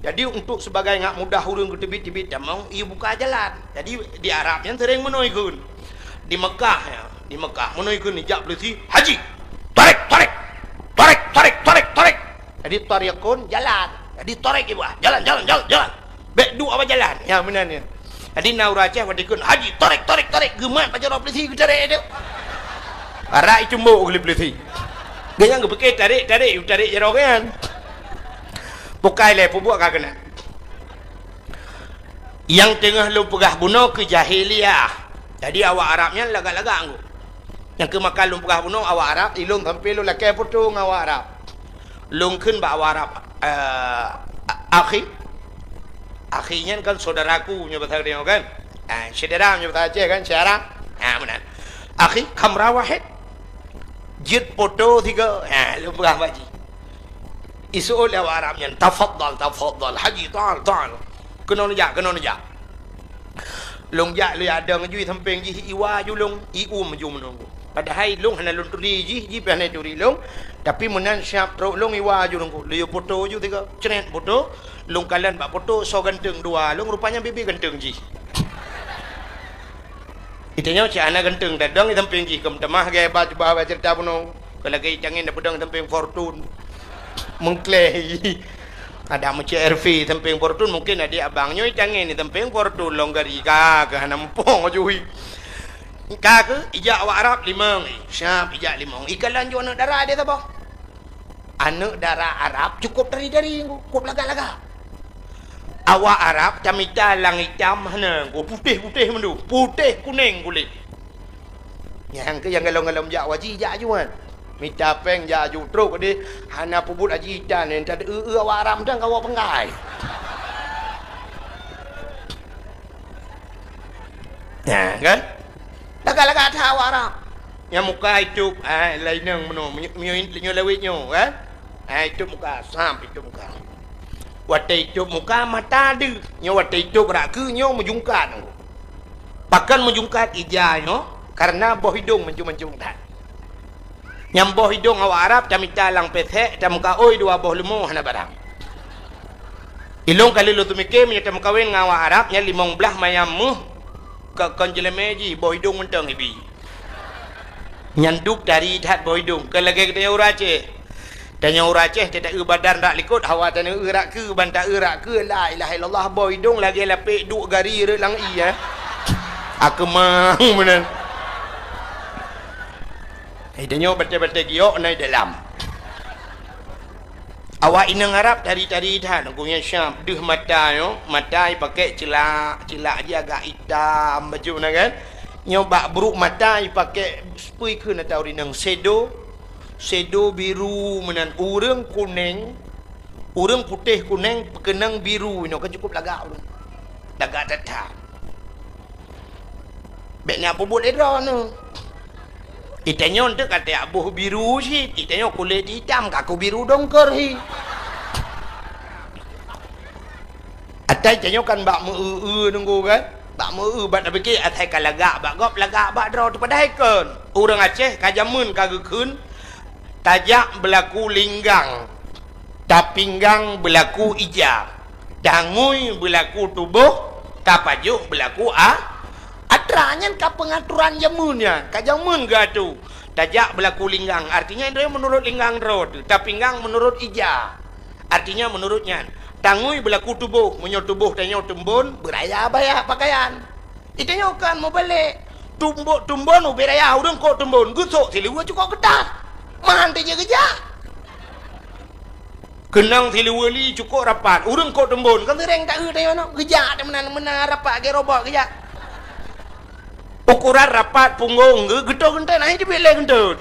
Jadi, untuk sebagai ngak mudah ureuëng geuteubiet-teubiet tamong, ibuka jalan. Jadi, di Arab nyan sering meunoe ikheun. Di Mekah, ya, di Mekah, meunoe ikheun jak peulisi, "Haji, tarek, tarek, tarek, tarek, tarek, tarek." Jadi, tariqun, jalan. Jadi, tarek ibu, ah, jalan, jalan, jalan, jalan. Bék duek awai jalan. Ya, meunan ya. Jadi, na ureuëng Aceh watée ikheun, "Haji, tarek, tarek, tarek." Geumat pajoh droe peulisi geutarek tu. Arak icumbok geuh lé peulisi. Geuhnyan geupike tarek, tarek, tarek jaroe nyan. Bukai lé, peubuet ka keunan. Nyang teungoh lôn peugah bunoe keu jahiliyah. Jadi, awak Arab nyan lagak-lagak ngon. Nyang keu maka lôn peugah bunoe awak Arab, ilôn sampoe lôn lakée putôh ngon awak Arab. Lôn kheun bak awak Arab, eh, a-, akhi. Akhi nyan kan saudaraku nyoe basa geutanyoe kan? Ah, syedara nyoe basa Aceh kan, syedara. Ah, meunan. "Akhi, kamera wahid." Jeuet putôh sigoe. Ah, lôn peugah bak jih. Iseuôt lé awak Arab nyan, "Tafaddal, tafaddal, Haji, ta'al, ta'al." Keunoe neujak, keunoe neujak. Lôn jak lé adong ju i sampéng jih, iwa ju lôn, ium ju meununggu. Padahai lôn hana lôn turi jih, jih pih hana turi lôn. Tapi meunan siab trok lôn iwa ju lôn ku. Lôn yue putôh ju tiga. Cret putôh. Lôn kalon bak putôh soe ganteng dua lôn, rupanya bibi ganteng jih. Itanyoe cit hana ganteng, tadong i sampéng jih, keu meutamah gaya ba cuba ba ceurita bunoe. Keu lagée itangen na peudong i sampéng Fortune. Meukleh. Ada meucék R V sampéng Fortune, mungkin adik abang nyoe itangen i sampéng Fortune lôn gari ka, keu hana muphom ju hi. Ka keuh ijak awak Arab limong, eh, siab ijak limong. Ikalon ju aneuëk dara deh saboh. Aneuëk dara Arab cukôp tari-tari, cukôp lagak-lagak. Awak Arab tamita lang itam hana, putéh-putéh mandum, putéh kunéng kulét. Nyang keu nyang galom-galom jak haji jak ju nyan. Mita péng jak ju trok deh, hana peubuet haji tan, nyan tadeu-eu awak Arab tan ka awak peunggai. Nah, kan? Lagak-lagak that awak Arab. Nyang muka itôb, ah, laineng meunoe, meunyo-, meunyo-, meunyoe lawét nyoe, kan? Ah, itôb muka, sam itôb muka. Watée itôb muka, mata deuh. Nyoe watée itôb rak keu nyoe meujungkat. Pakon meujungkat ija nyoe? Karena boh idong mancung-mancung that. Nyang boh idong awak Arab tamita lam pesek, tameukaôi dua boh leumo hana barang. Ilong kali lôn teumike meunyoe tameukawen ngon awak Arab nyan limong blaih mayam méuh ka kon jeulemé jih boh idong mantong ibi. Nyan duek tari that boh idong, kon lagée geutanyoe ureuëng Aceh. Tanyoe ureuëng Aceh teuta-eu badan rak likot, hawa taneu-eu rak keu, ban ta-eu rak keu, la ilaha illallah, boh idong lagée lapek duek gari rot lam ie, eh. Akeumang meunan. Eh, tanyoe batée-batée giok na i dalam. Awak inong Arab tari-tari that, gobnyan syab deuh mata nyoe, mata jipakée ceulak, ceulak jih agak itam bacut na kan. Nyoe bak brok mata jipakée, peue kheun ata ureuëng inong, sedo, sedo biru meunan, ureuëng kuneng, ureuëng putéh kuneng peukeunong biru inoe, kan cukup lagak ureuëng. Lagak that-that. Bék na peubuet lé droeneuh. Itanyoe teuk ka tajak boh biru cit, itanyoe kulét itam ka keu biru dongker hi. Ata itanyoe kan bak meu-eu-eu nunggu kan? Bak meu-eu, bak tapike asai ka lagak bak gob, lagak bak droe, teupadahai kon. Ureuëng Aceh ka jameun ka geukheun, tajak beulaku linggang, tapinggang beulaku ija, tangui beulaku tuboh, tapajoh beulaku a-, atra. Nyan ka peungaturan jameun nyan, ka jameun geuatô. Tajak beulaku linggang, artinya droe meunurot linggang droe teuh, tapinggang meunurot ija, artinya meunurot nyan. Tangui beulaku tuboh, meunyoe tuboh tanyoe teumbon, beuraya baya pakaian. Itanyoe kan mubalek. Tumbok tumbon ubé raya ureuëng kok teumbon, geusok siluweue cukok keutat. Meuhan teujeuet geujak. Keunong siluweue li cukok rapat, ureuëng kok teumbon, kan seuréng taeu tanyoe nyoe. Geujak teuh meunan-meunan rapat, lagée robot geujak. Ukuran rapat punggong geu-, geutot geuntot, na hi teubiet lé geuntot.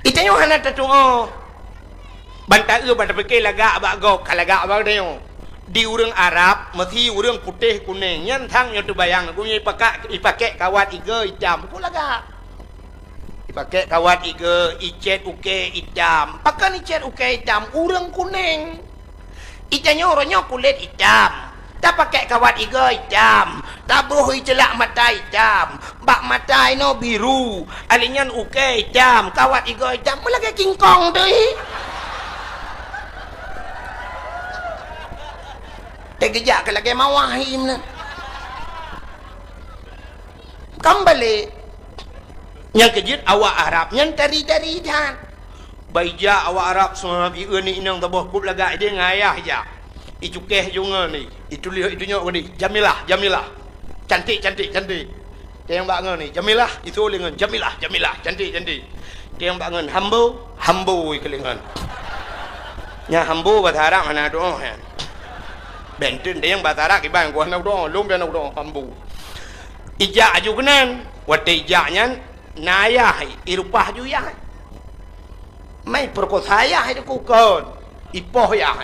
Itanyoe hana tatuoh. Ban taeu, ban tapike lagak bak gob, ka lagak bak tanyoe. Di ureuëng Arab, meusi ureuëng putéh kuneng, nyan sang nyoe teubayang, gobnyan ipakak, ipakée kawat igoe itam, kok lagak. Ipakée kawat igoe, icét ukée itam. Pakon icét ukée itam? Ureuëng kuneng. Itanyoe uroe nyoe kulét itam, tapakée kawat igoe itam, tabroh iceulak mata itam, bak mata inoe biru, ali nyan ukée itam, kawat igoe itam, meulagée kingkong teuh. Teugeujak keu lagée mawah hi meunan. Kan balek. Nyang keujeuet awak Arab nyan tari-tari that. Bak ijak awak Arab seumab ieu ni inong saboh kup lagak ideh ngon ayah ijak. Icukéh ju ngon ni, ituléh itunyok ngon ni, "Jamilah, Jamilah." Cantik, cantik, cantik. Teuh nyang bak ngon ni, "Jamilah," isu lé ngon, "Jamilah, Jamilah, cantik, cantik." Teuh nyang bak ngon, "Hambo, Hambo," ikeu lé ngon. Nya Hambo bahasa Arab hana doh nyan. Benten teuh nyang bahasa Arab iban ku hana doh, lom pian doh, Hambo. Ijak aju keunan. Watée ijak nyan, na ayah, irupah ju yah. Mai peurkosa yah itu kukon. Ipoh yah.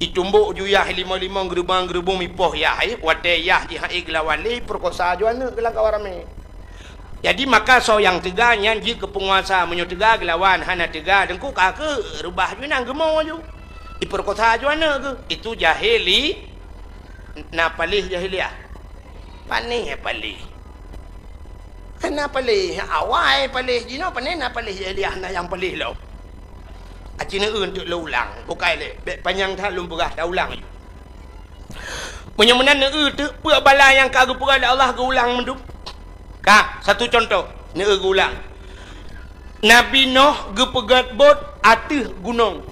Itumbok ju yah limong-limong, geurubong-geurubong ipoh yah. Watée yah jih hai geulawan lé, peurkosa ju aneuëk geulam kawan ramé. Jadi maka soe nyang teuga nyan jeuet keu peunguasa, meunyoe teuga geulawan, hana teuga deungku ka keu reubah ju inong geumo ju. Ipeurkosa ju aneuëk geuh. Itu jahili, na paléh jahiliah. Panéh paléh. Hana paléh, awai paléh jinoe, panéh na paléh jahiliah, na nyang paléh lom. Aci neueu teuk lôn ulang, bukai lé, bék panyang that lôn peugah, taulang ju. Meunyoe meunan neueu teuk, peue bala nyang ka geupeugah lé Allah geuulang mandum. Ka, satu contoh, neueu geuulang. Nabi Noh geupeugét bot ateueh gunong.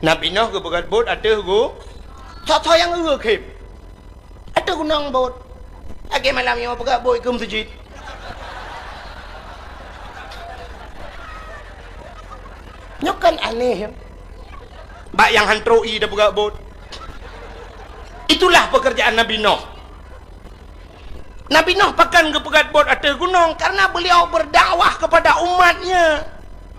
Nabi Noh geupeugét bot ateueh gu-, soe-soe nyang eu khém. Ateueh gunong bot. Lagée malam nyoe peugét bot keu meuseujid. Nyoe kan aneh, ya. Bak nyang han trok ié tapeugét bot. Itulah pekerjaan Nabi Noh. Nabi Noh pakon geupeugét bot ateueh gunong? Karena beliau berdakwah kepada umatnya.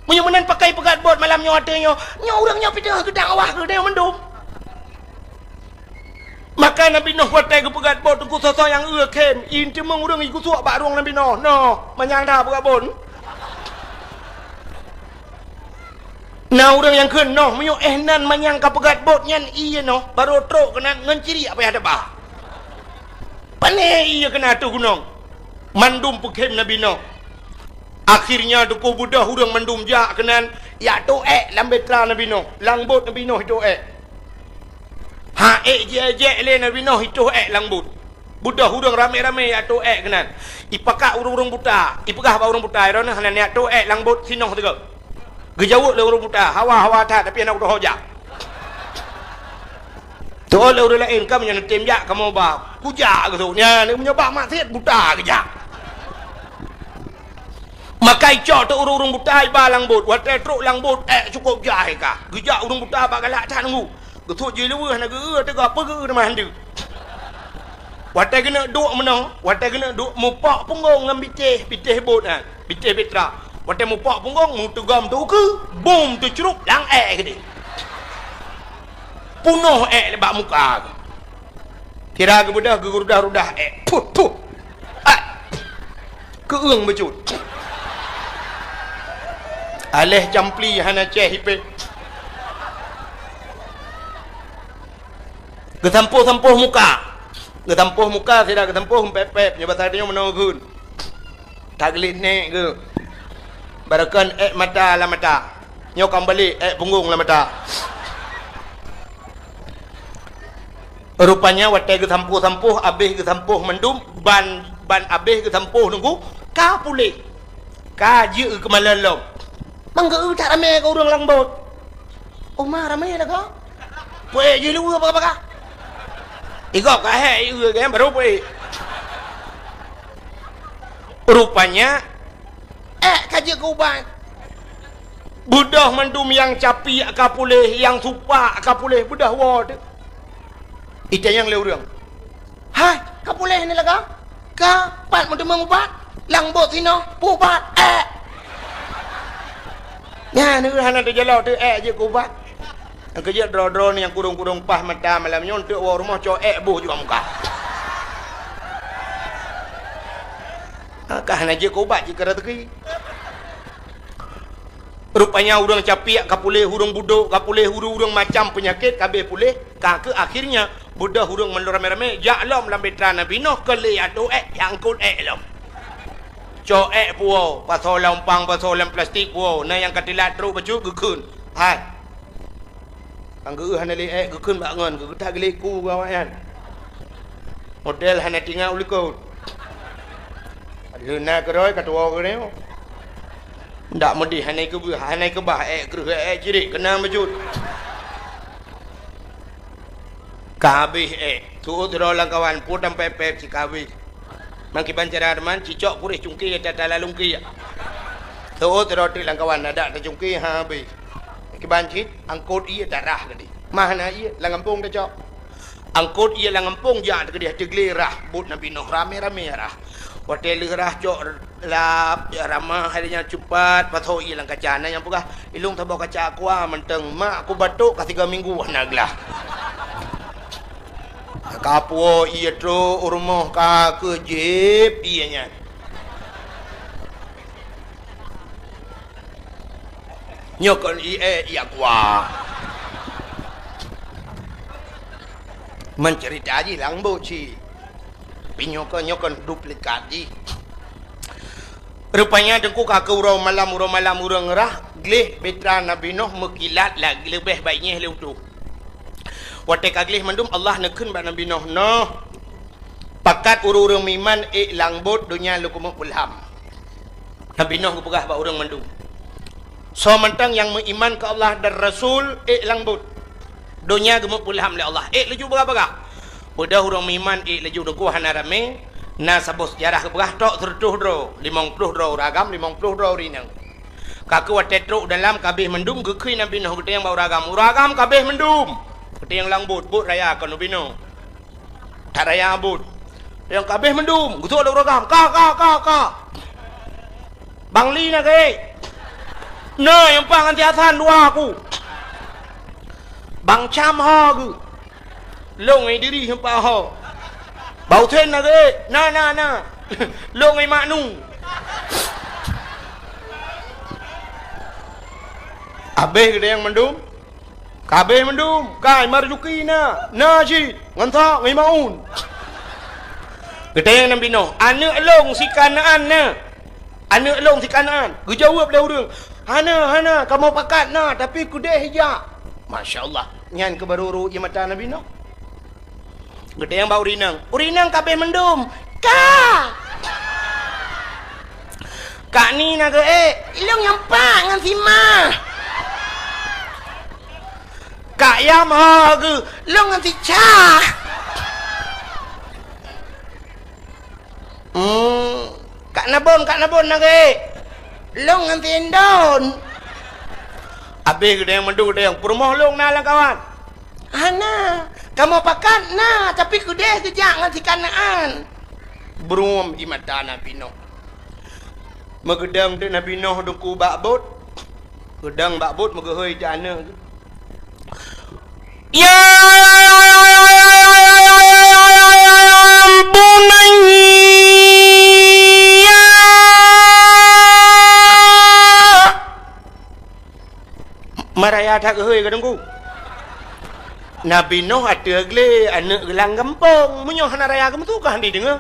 Meunyoe meunan pakon peugét bot malam nyoe ateueh nyoe, nyoe ureuëng nyoe pih teungoh geudakwah keu geutanyoe mandum. Maka Nabi Noh watée geupeugét bot teungku, soe-soe nyang eu khém, ié teumeung ureuëng igeusuek bak rueng Nabi Noh. Noh, manyang that peugét bot. Na ureuëng nyang kheun, "Noh, meunyoe éh nan manyang ka peugét bot nyan ié noh, barô trok keunan ngon ciriek payah teuba." Pané ié keunan ateueh gunong. Mandum peukhém Nabi Noh. Akhirnya teungku beudôh ureuëng mandum jak keunan, jak tôk ék lam bahtera Nabi Noh, lam bot Nabi Noh itôk ék. Ha ék jiék-jiék lé Nabi Noh itôk ék lam bot. Beudôh ureuëng ramé-ramé jak tôk ék keunan. Ipakat ureuëng-ureuëng buta, ipeugah bak ureuëng buta, "Droeneuh hana neujak tôk ék lam bot sinoh sigoe." Geujaweueb lé ureuëng buta, "Hawa, hawa that, tapi hana kutoho jak." Teuôt lé ureuëng laén, "Kamoe nyan neutem jak, kamoe ba kujak geusok nyan, meunyoe bak maksiet buta geujak." Maka icok teuk ureuëng-ureuëng buta iba lam bot. Watée trok lam bot, ék cukôp jai ka. Geujak ureuëng buta bak galak that nunggu. Geusut jih luweuh na geu-eu teuga peugeu teuma handeuk. Watée geuneuk duek meunoe, watée geuneuk duek mupok punggong ngon bitéh, bitéh bot nyan, bitéh bitra. Watée mupok punggong, meuteugom teukeue, bum teucrup lam ék keudeh. Punoh ék bak muka. Sira geubeudôh geurudah-rudah ék. Puh, puh. Ah. Keueueng bacut. Aléh campli hana céh ipéh. Geusampôh-sampôh muka. Geusampôh muka sira geusampôh pép-pép nyoe basa tanyoe meunoe geun. Tagleh nék geuh. Barokon ék mata lam mata. Nyoe ka meubalek ék punggong lam mata. Rupanya watée geusampôh-sampôh, abéh geusampôh mandum, ban, ban abéh geusampôh nunggu, ka puléh. Ka jeuet keumalon lom. Manggeu that ramé keu ureuëng lam bot. Oma ramé lagoe. Puék jih luweue baka-baka. Igob ka hék ieu kan baru puék. Rupanya ék ka jeuet keu ubat. Beudôh mandum nyang capiek ka puléh, nyang supak ka puléh, beudôh woe teuh. Itanyong lé ureuëng, "Hai, ka puléh ni lagoe? Ka pat meuteumé ubat? Lam bot sinoe, peue ubat?" "Ék." Nyan hana teujalo teuh ék jeuet keu ubat. Nyang keujeuet droe-droe nyang kurong-kurong paih mata malam nyoe teuk woe rumoh cok ék boh jua muka. Ka hana jeuet keu ubat jih keu raseuki. Rupanya ureuëng capiek ka puléh, ureuëng budok ka puléh, ureuëng-ureuëng macam peunyakét ka abéh puléh, ka keuh akhirnya beudôh ureuëng mandum ramé-ramé jak lom lam bitra Nabi Nuh keu lé atô ék, jak angkot ék lom. Cok ék puwoe, pasoe lam umpang, pasoe lam plastik puwoe, na nyang ka teulat trok bacut geukheun. Hai. Nyang geu hana lé ék geukheun bak ngon, geutak geuléku keu awaknyan. Model hana tinggai u likot. Lheueh na keudroe ka tuwoe keunoe. Ndak meudeh hana keubah, hana keubah ék kreueh ék cirek keunan bacut. Ka habéh ék. Tuwoe sidroe lam kawan, peue tampéb-péb cit ka habéh. Mangkiban cara teuma cicok puréh cungké tata lalungké. Seuôt sidroe teuk lam kawan adak tacungké ha habéh. Kiban cit angkot ié tarah keudeh. Mah na ié lam gampông tacok. Angkot ié lam gampông jak teuh keudeh teuglé rhah bot Nabi Nuh ramé-ramé rhah. Watée lheueh rhah cok lap, ya ramah hai nyan cupat pasoe ié lam kaca. Na nyang peugah, "Ilong saboh kaca aqua mantong, mak ku batuk ka tiga minggu hana glah." Ka puwoe ié trok u rumoh ka keuh jieb ié nyan. Nyoe kon ié ié aqua. Mencerita jih lam bot cit. Tapi nyoe kon, nyoe kon duplikat jih. Rupanya teungku ka keuh uroe malam, uroe malam ureuëng rhah gleh bitra Nabi Nuh meukilat lagée leubeh baék nyeh lé utoh. Watée ka gleh mandum Allah neukheun bak Nabi Nuh, "Noh, pakat ureuëng-ureuëng meuiman ék lam bot donya lôn keumeung peulham." Nabi Nuh geupeugah bak ureuëng mandum, "Soe mantong nyang meuiman keu Allah dan Rasul ék lam bot. Donya geumeupeulham lé Allah, ék laju bagah-bagah." Beudôh ureuëng meuiman ék laju teungku hana ramé, na saboh seujarah geupeugah trok seureutôh droe, limong ploh droe ureuëng agam, limong ploh droe ureuëng inong. Ka keuh watée trok dalam ka habéh mandum geukheun Nabi Nuh geutanyong bak ureuëng agam, "Ureuëng agam ka habéh mandum." Geutanyong lam bot, bot raya kon ubinoe. That raya bot. Nyang ka habéh mandum, geusok lé ureuëng agam, "Ka, ka, ka, ka." "Bang Li na geuék?" "Na, nyang paih ngon si Hasan dua ku." "Bang Cam ho geuh?" "Lôn ngon Idris nyang paih ho." "Bang Husen na geuék?" "Na, na, na." "Lôn ngon Mak Nu." Habéh geutanyong mandum. Ka habéh mandum, kai Marzuki na, na cit, ngon Thok, ngon Maun. Geutanyong Nabi Nuh, "Aneuëk lôn si Kanaan na? Aneuëk lôn si Kanaan?" Geujaweueb lé ureuëng, "Hana, hana, kamoe pakat na, tapi keudeh ijak." Masya Allah, nyan keuh barô rhot ié mata Nabi Nuh. Geutanyong bak ureuëng inong, "Ureuëng inong ka habéh mandum?" "Ka." "Kak Ni na geuék?" "Ilong nyang pat ngon si Ma." "Kak Yam ho geuh?" "Lôn ngon si Cha." "Hmm, Kak Nabon, Kak Nabon na geuék?" Lôn ngon si Indon. Abéh geudeh mandum geudeh, peurumoh lôn na lam kawan? Hana. Kamoe pakat na, tapi keudeh geujak ngon si Kanaan. Brum ie mata Nabi Nuh. Meugeudong teuk Nabi Nuh Teungku bak bot. Geudong bak bot meugeuhôi teuk aneuk. Ya bunayya. Ma raya that geuhôi ka Teungku. Nabi Nuh ateueh glé aneuk geulang gampông. Meunyoe hana raya geumeusu ka hana jideungoe.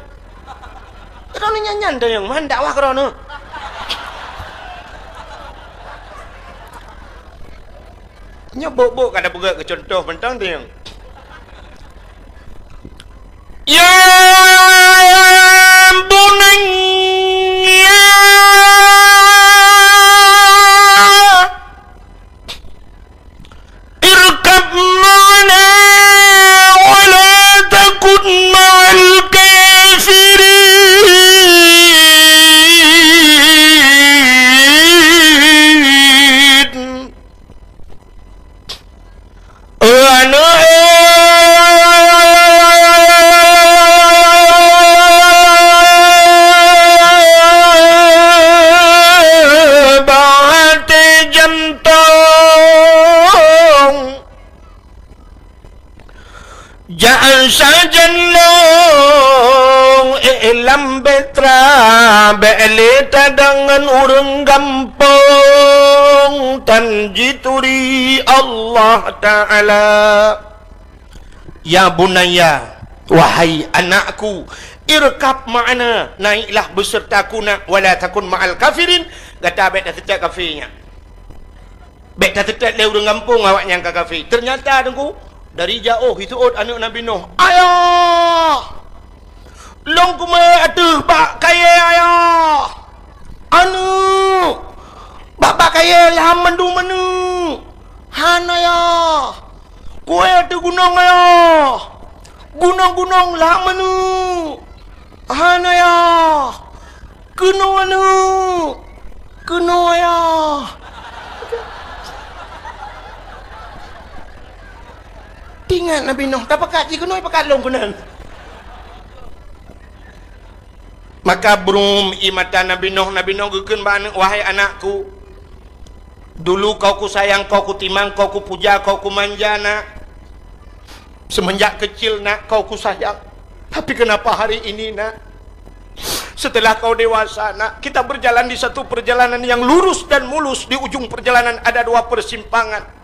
Droeneuh nyan-nyan teunyong man dakwah droeneuh. Nyoe bok-bok ka tapeugah keu cuntoh mantong teunyong. Ya bunayya irkab ma'ana wa la takun ma'al kafirin. Bak até jantong. Jak sajan lôn, eh, lam Petra, bék lé tadong ngon ureuëng gampông, tan jituri Allah Ta'ala. Ya bunayya, wahai anakku, irkab ma'ana, naiklah besertaku nak, wala takun ma'al kafirin, gata bék taseutôt kafé nyan. Bék taseutôt lé ureuëng gampông awaknyan ka kafé. Teunyata Teungku, dari jaoh jiseuôt aneuk Nabi Nuh, "Ayah! Lôn kumeu'ék ateueh bak kayée, Ayah! Aneuk! Bak-bak kayée lham mandum aneuk! Han, Ayah! Ku'ék ateueh gunong, Ayah! Gunong-gunong lham aneuk! Han, Ayah! Keunoe aneuk! Keunoe, Ayah!" Teuingat Nabi Nuh, tapakat jih keunoe pakat lôn keunan. Maka brum ie mata Nabi Nuh, Nabi Nuh geukheun bak aneuk, "Wahai anakku, dulu kau kusayang, kau kutimang, kau kupuja, kau kumanja, nak. Semenjak kecil, nak, kau kusayang. Tapi kenapa hari ini, nak, setelah kau dewasa, nak, kita berjalan di satu perjalanan yang lurus dan mulus, di ujung perjalanan ada dua persimpangan.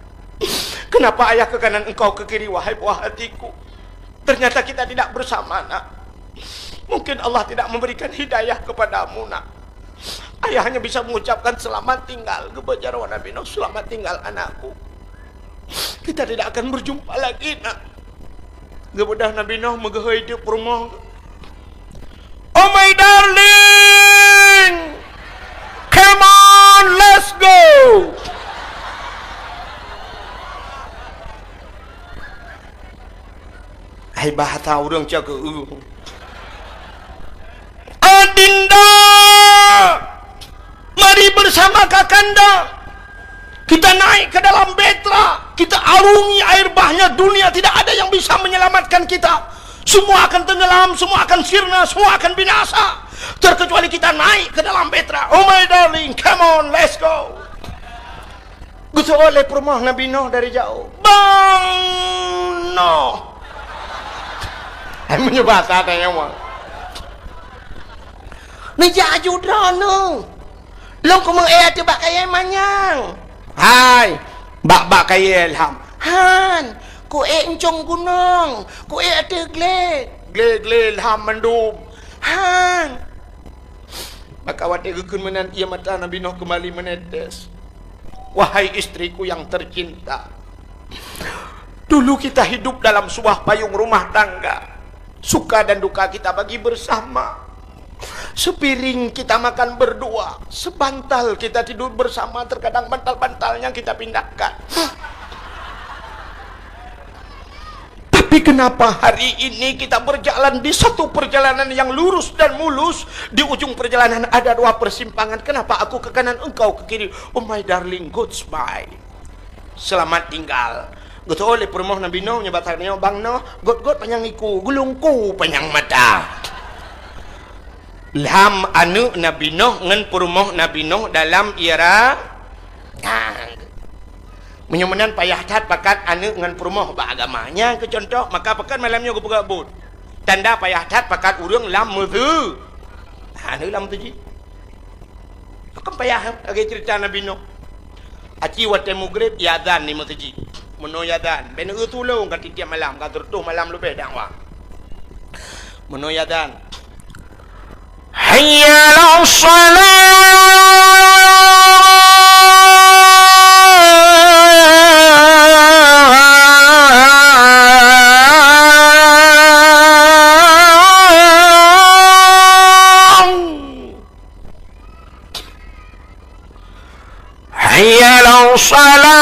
Kenapa ayah ke kanan, engkau ke kiri, wahai buah hatiku? Ternyata kita tidak bersama, nak. Mungkin Allah tidak memberikan hidayah kepadamu, nak." Ayah hanya bisa mengucapkan, "Selamat tinggal," geuba jaroe Nabi Nuh, "Selamat tinggal, anakku. Kita tidak akan berjumpa lagi, nak." Geubeudôh Nabi Nuh meugeuhôi teuk peurumoh. "Oh my darling, come on, let's go." Hai bahasa ureuëng cakeueng. Adinda, mari bersama kakanda. Kita naik ke dalam Petra, kita arungi air bahnya, dunia tidak ada yang bisa menyelamatkan kita. Semua akan tenggelam, semua akan sirna, semua akan binasa. Terkecuali kita naik ke dalam Petra. Oh my darling, come on, let's go. Geuseuôt lé peurumoh Nabi Nuh dari jaoh. "Bang Nuh!" Hai meunyoe basa tanyoe mah. "Neujak aju droeneuh. Lôn kumeu'ék ateueh bak kayée manyang." "Hai, bak-bak kayée lham." "Han, ku'ék euncong gunong, ku'ék ateueh glé." "Glé-glé lham mandum." "Han." Maka watée geukheun meunan, ie mata Nabi Nuh kembali menetes. Wahai istriku yang tercinta, dulu kita hidup dalam sebuah payung rumah tangga. Suka dan duka kita bagi bersama. Sepiring kita makan berdua, sebantal kita tidur bersama, terkadang bantal-bantalnya kita pindahkan. Tapi kenapa hari ini kita berjalan di satu perjalanan yang lurus dan mulus, di ujung perjalanan ada dua persimpangan? Kenapa aku ke kanan, engkau ke kiri? Oh my darling, goodbye. Selamat tinggal. Geutu'oh lé peurumoh Nabi Noh, nyoe bak tanyoe, bang Noh, got-got panyang iku, gulungku panyang mata. Lham aneuk Nabi Noh ngon peurumoh Nabi Noh dalam ira. Nah, meunyoe meunan payah that pakat aneuk ngon peurumoh bak agama. Nyan keu contoh, maka pakat malam nyoe geupeugah buet. Tanda payah that pakat ureuëng lam meuseu-, aneuk lam meuseujid. Pakon payah lagée ceurita Nabi Noh. Aci watée mugreb, iazan di meuseujid. Meunoe iazan, bèk neueu tulông ka tiep-tiep malam, ka sireutoh malam leubeh dakwah. Meunoe iazan, "Hayya 'alas shalah!" Hayya 'alas shalah.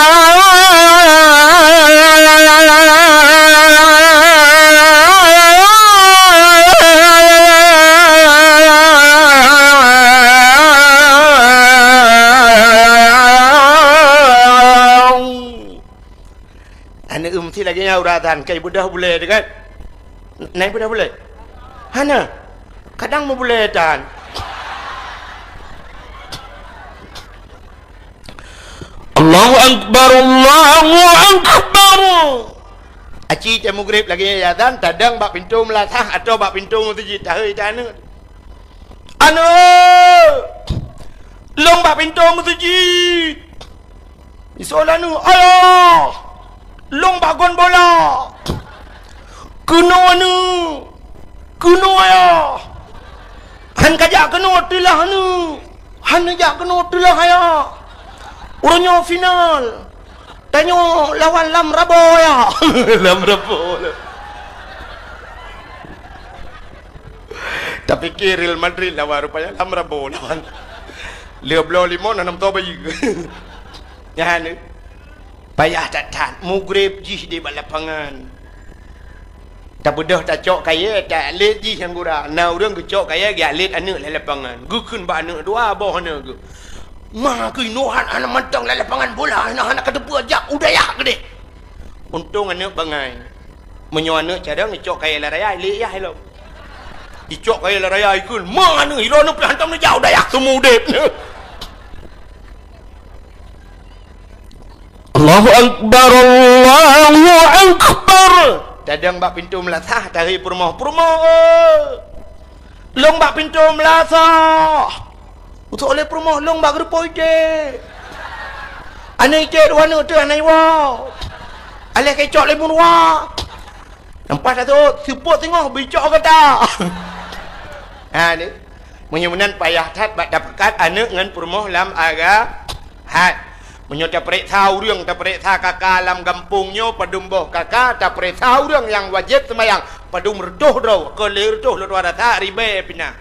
Aneuk meusti lagée nyan uroe azan, kai beudôh bulée teuh kan? Na beudôh bulée? Hana. Kadang meubulée tan. Allahu Akbar, Allahu Akbar. Aci teuh mugreb lagée nyan azan, tadong bak pintoe meulasah atau bak pintoe meuseujid, tahôi tan aneuk. "Aneuk, lôn bak pintoe meuseujid." Isoe lé aneuk, "Ayah, lôn bak gon bola." "Keunoe aneuk, keunoe ayah." "Han kajak keunoe teulah aneuk." "Han neujak keunoe teulah ayah. Uroe nyoe final. Tanyoe lawan Lam Rabo ayah." Lam Rabo. Tapike Real Madrid lawan, rupanya Lam Rabo lawan. Lheueh bloe limong na nam toh bayeue. Nyan. Payah that-that, mugreb jih di bak lapangan. Tabeudôh tacok kayée, talet jih nyang gura. Na ureuëng geucok kayée, geulet aneuk lam lapangan. Geukheun bak aneuk dua boh aneuk geuh. "Ma keunoe han, hana mantong lam lapangan bola, hana, hana kateupeue, jak u dayah keudeh." Untông aneuk bangai. Meunyoe aneuk cadang, icok kayée lam raya, ilé yah ilong. Icok kayée lam raya, ikheun, "Ma aneuk, ilong aneuk pih hantom neujak u dayah, seumu udeb." Allahu Akbar, Allahu Akbar. Tadong bak pintoe meulasah, tahôi peurumoh, "Peurumoh, eh! Lôn bak pintoe meulasah." Utok lé peurumoh, "Lôn bak geureupoh iték." Aneuk iték dua aneuk teuh hana iwoe. Aléh keu icok lé meuruwa. Nampak tak tu, seupôt teungoh bicok gata. Ha ni. Meunyoe meunan payah that bak tapeugah aneuk ngon peurumoh lam agama. Meunyoe tapeuriksa ureuëng, tapeuriksa kaka lam gampông nyoe, padum boh kaka, tapeuriksa ureuëng nyang wajéb seumayang, padum reutôh droe, kon lhée reutôh lôn rasa ribée pih na.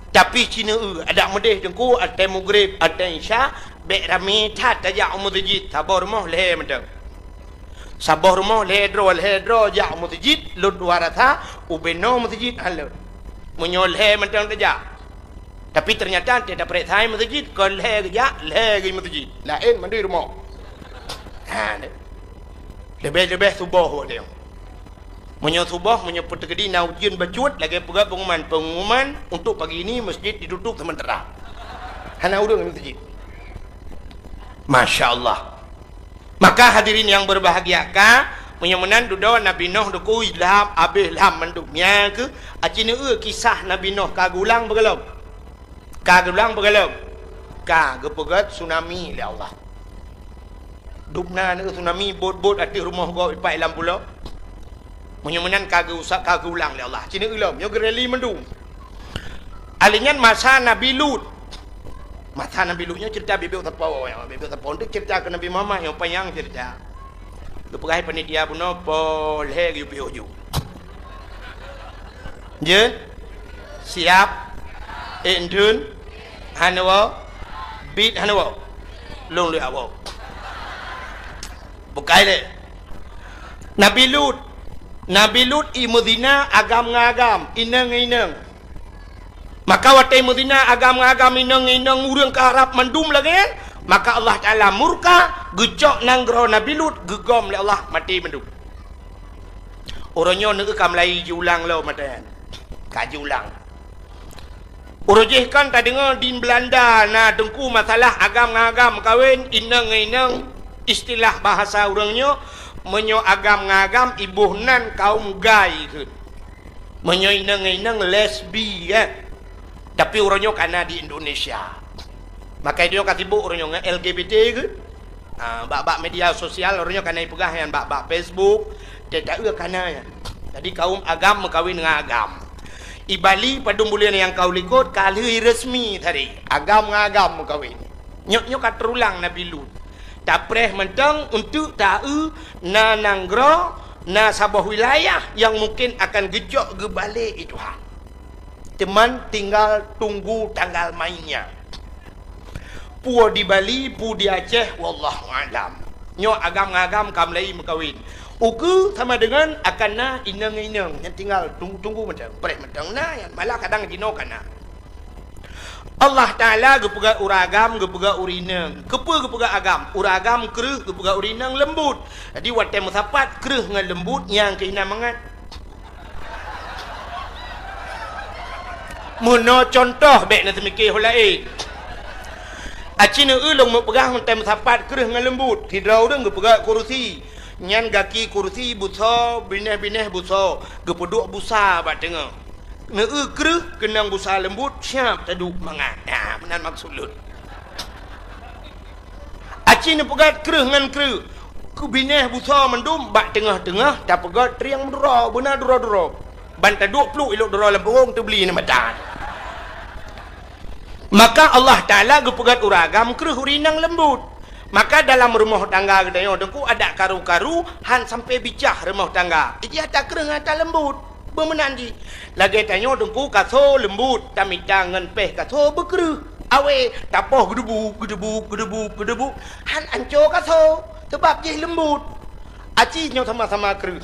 Tapi ci neu-eu, adak meudeh teungku, watée mugreb, watée isya, bék ramé that tajak u meuseujid, saboh rumoh lhée mantong. Saboh rumoh lhée droe, lhée droe jak u meuseujid, lôn rasa ubé noe meuseujid hana lôn. Meunyoe lhée mantong tajak. Tapi teunyata watée tapeuriksa meuseujid, kon lhée geujak, lhée geuh meuseujid. Laén mandum rumoh. Ha, leubeh-leubeh suboh watée nyoe. Meunyoe suboh, meunyoe peuteukedi na ujeuen bacut, lagée peugah pengumuman, pengumuman untuk pagi ini masjid ditutup sementara. Hana ureuëng lam masjid. Masya Allah. Maka hadirin yang berbahagia, ka, meunyoe meunan dudoe Nabi Nuh dukui lham, abéh lham mandum. Nyan keuh, aci neu-eu kisah Nabi Nuh ka geulang beugalom. Ka geulang beugalom. Ka geupeugét tsunami lé Allah. Dubna neu tsunami, bot-bot ateueh rumoh gob ipak lam pulo. Meunyoe meunan ka geuusak, ka geulang lé Allah. Ci neu-eu lom, nyoe geureli mandum. Ali nyan masa Nabi Lut. Masa Nabi Lut nyoe cerita bibek sapo, ya, bibek sapo. Untuk cerita ke Nabi Muhammad nyoe panyang cerita. Geupeugah panitia bunoe, po lhée geuyue piôh ju. Jeuet? Siap? Ék dum? Hana woe? Bit hana woe? Lôn lé awoe. Bukai lé. Nabi Lut. Nabi Lut i meuzina agam ngon agam, inong ngon inong. Maka watée meuzina agam ngon agam, inong ngon inong, ureuëng ka harab mandum lagée nyan, maka Allah Taala murka, geucok nanggroe Nabi Lut, geugom lé Allah, maté mandum. Uroe nyoe neueu ka mulai jiulang lom mata nyan. Ka jiulang. Uroe jih kan tadeungoe di Belanda na teungku masalah agam ngon agam meukawen, inong ngon inong, istilah bahasa ureuëng nyoe, meunyoe agam ngon agam iboh nan kaum gay keuh. Meunyoe inong ngon inong lesbi kan. Tapi uroe nyoe ka na di Indonesia. Maka nyoe ka sibuk uroe nyoe ngon L G B T keuh. Ha, bak-bak media sosial, uroe nyoe ka na ipeugah nyan bak-bak Facebook, teuh taeu ka na nyan. Jadi kaum agam meukawen ngon agam. I Bali padum buleuen nyang ka likot ka lheueh resmi tadi. Agam ngon agam meukawen. Nyoe, nyoe ka teurulang Nabi Lut. Tapreh mantong untuk taeu na nanggroe, na saboh wilayah nyang mungken akan geucok geubalek i Tuhan. Teuma tinggal tunggu tanggal mainnya. Peue di Bali, peue di Aceh, wallahu a'lam. Nyoe agam ngon agam ka mulai meukawen. Ukeue sama dengan akan na inong ngon inong, nyan tinggal tunggu-tunggu mantong, preh mantong na, nyan malah kadang jinoe ka na. Allah Taala geupeugah ureuëng agam, geupeugah ureuëng inong. Keupeue geupeugah agam? Ureuëng agam kreueh, geupeugah ureuëng inong leumbut. Jadi watée meusapat kreueh ngon leumbut, nyang keuh na mangat. Meunoe cuntoh, bék na teumike ho laén. Aci neueu lôn meupeugah meutem sapat kreueh ngon leumbut. Sidroe ureuëng geupeugah kurusi. Nyan gaki kurusi busoe, binéh-binéh busoe, geupeuduek busa bak teungoh. Neueu kreueh keunong busa leumbut, siab taduek mangat. Nah, meunan maksud lôn. Aci neupeugét kreueh ngon kreueh. Keu binéh busoe mandum bak teungoh-teungoh tapeugét trieng meuduro, beuna duro-duro. Ban taduek pluek ilok duro lam pungong teubli neu mata. Maka Allah Taala geupeugét ureuëng agam kreueh ureuëng inong leumbut. Maka dalam rumoh tangga geutanyoe teungku adak karu-karu han sampai bicah rumoh tangga. Iji ata kreueh ngon ata leumbut. Beumeunan jih. Lagée tanyoe teungku kaso leumbut, tamita ngon péh kaso beukreueh. Awé, tapoh geudeubu, geudeubu, geudeubu, geudeubu. Han anco kaso, sabab jih leumbut. Aci nyoe sama-sama kreueh.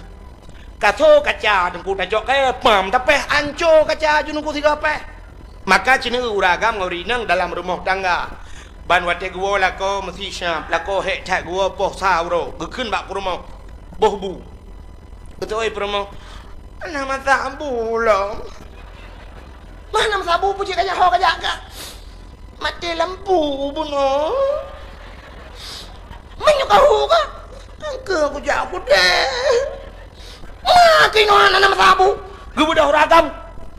Kaso kaca teungku tacok kayée, pam tapéh anco kaca ju teungku sigoe péh. Maka ci neueu ureuëng agam ngon ureuëng inong dalam rumoh tangga. Ban watée geuwoe lakoe meusi siab, lakoe hék that geuwoe poh sa uroe, geukheun bak peurumoh. Boh bu. Beutôi peurumoh. Hana meusabu lom. Hana meusabu peue cit kajak ho kajak ka. Maté lampu bunoe. Meunyoe kahu ka. Engke kujak kudeh. Ma kinoe hana meusabu. Geubeudôh ragam.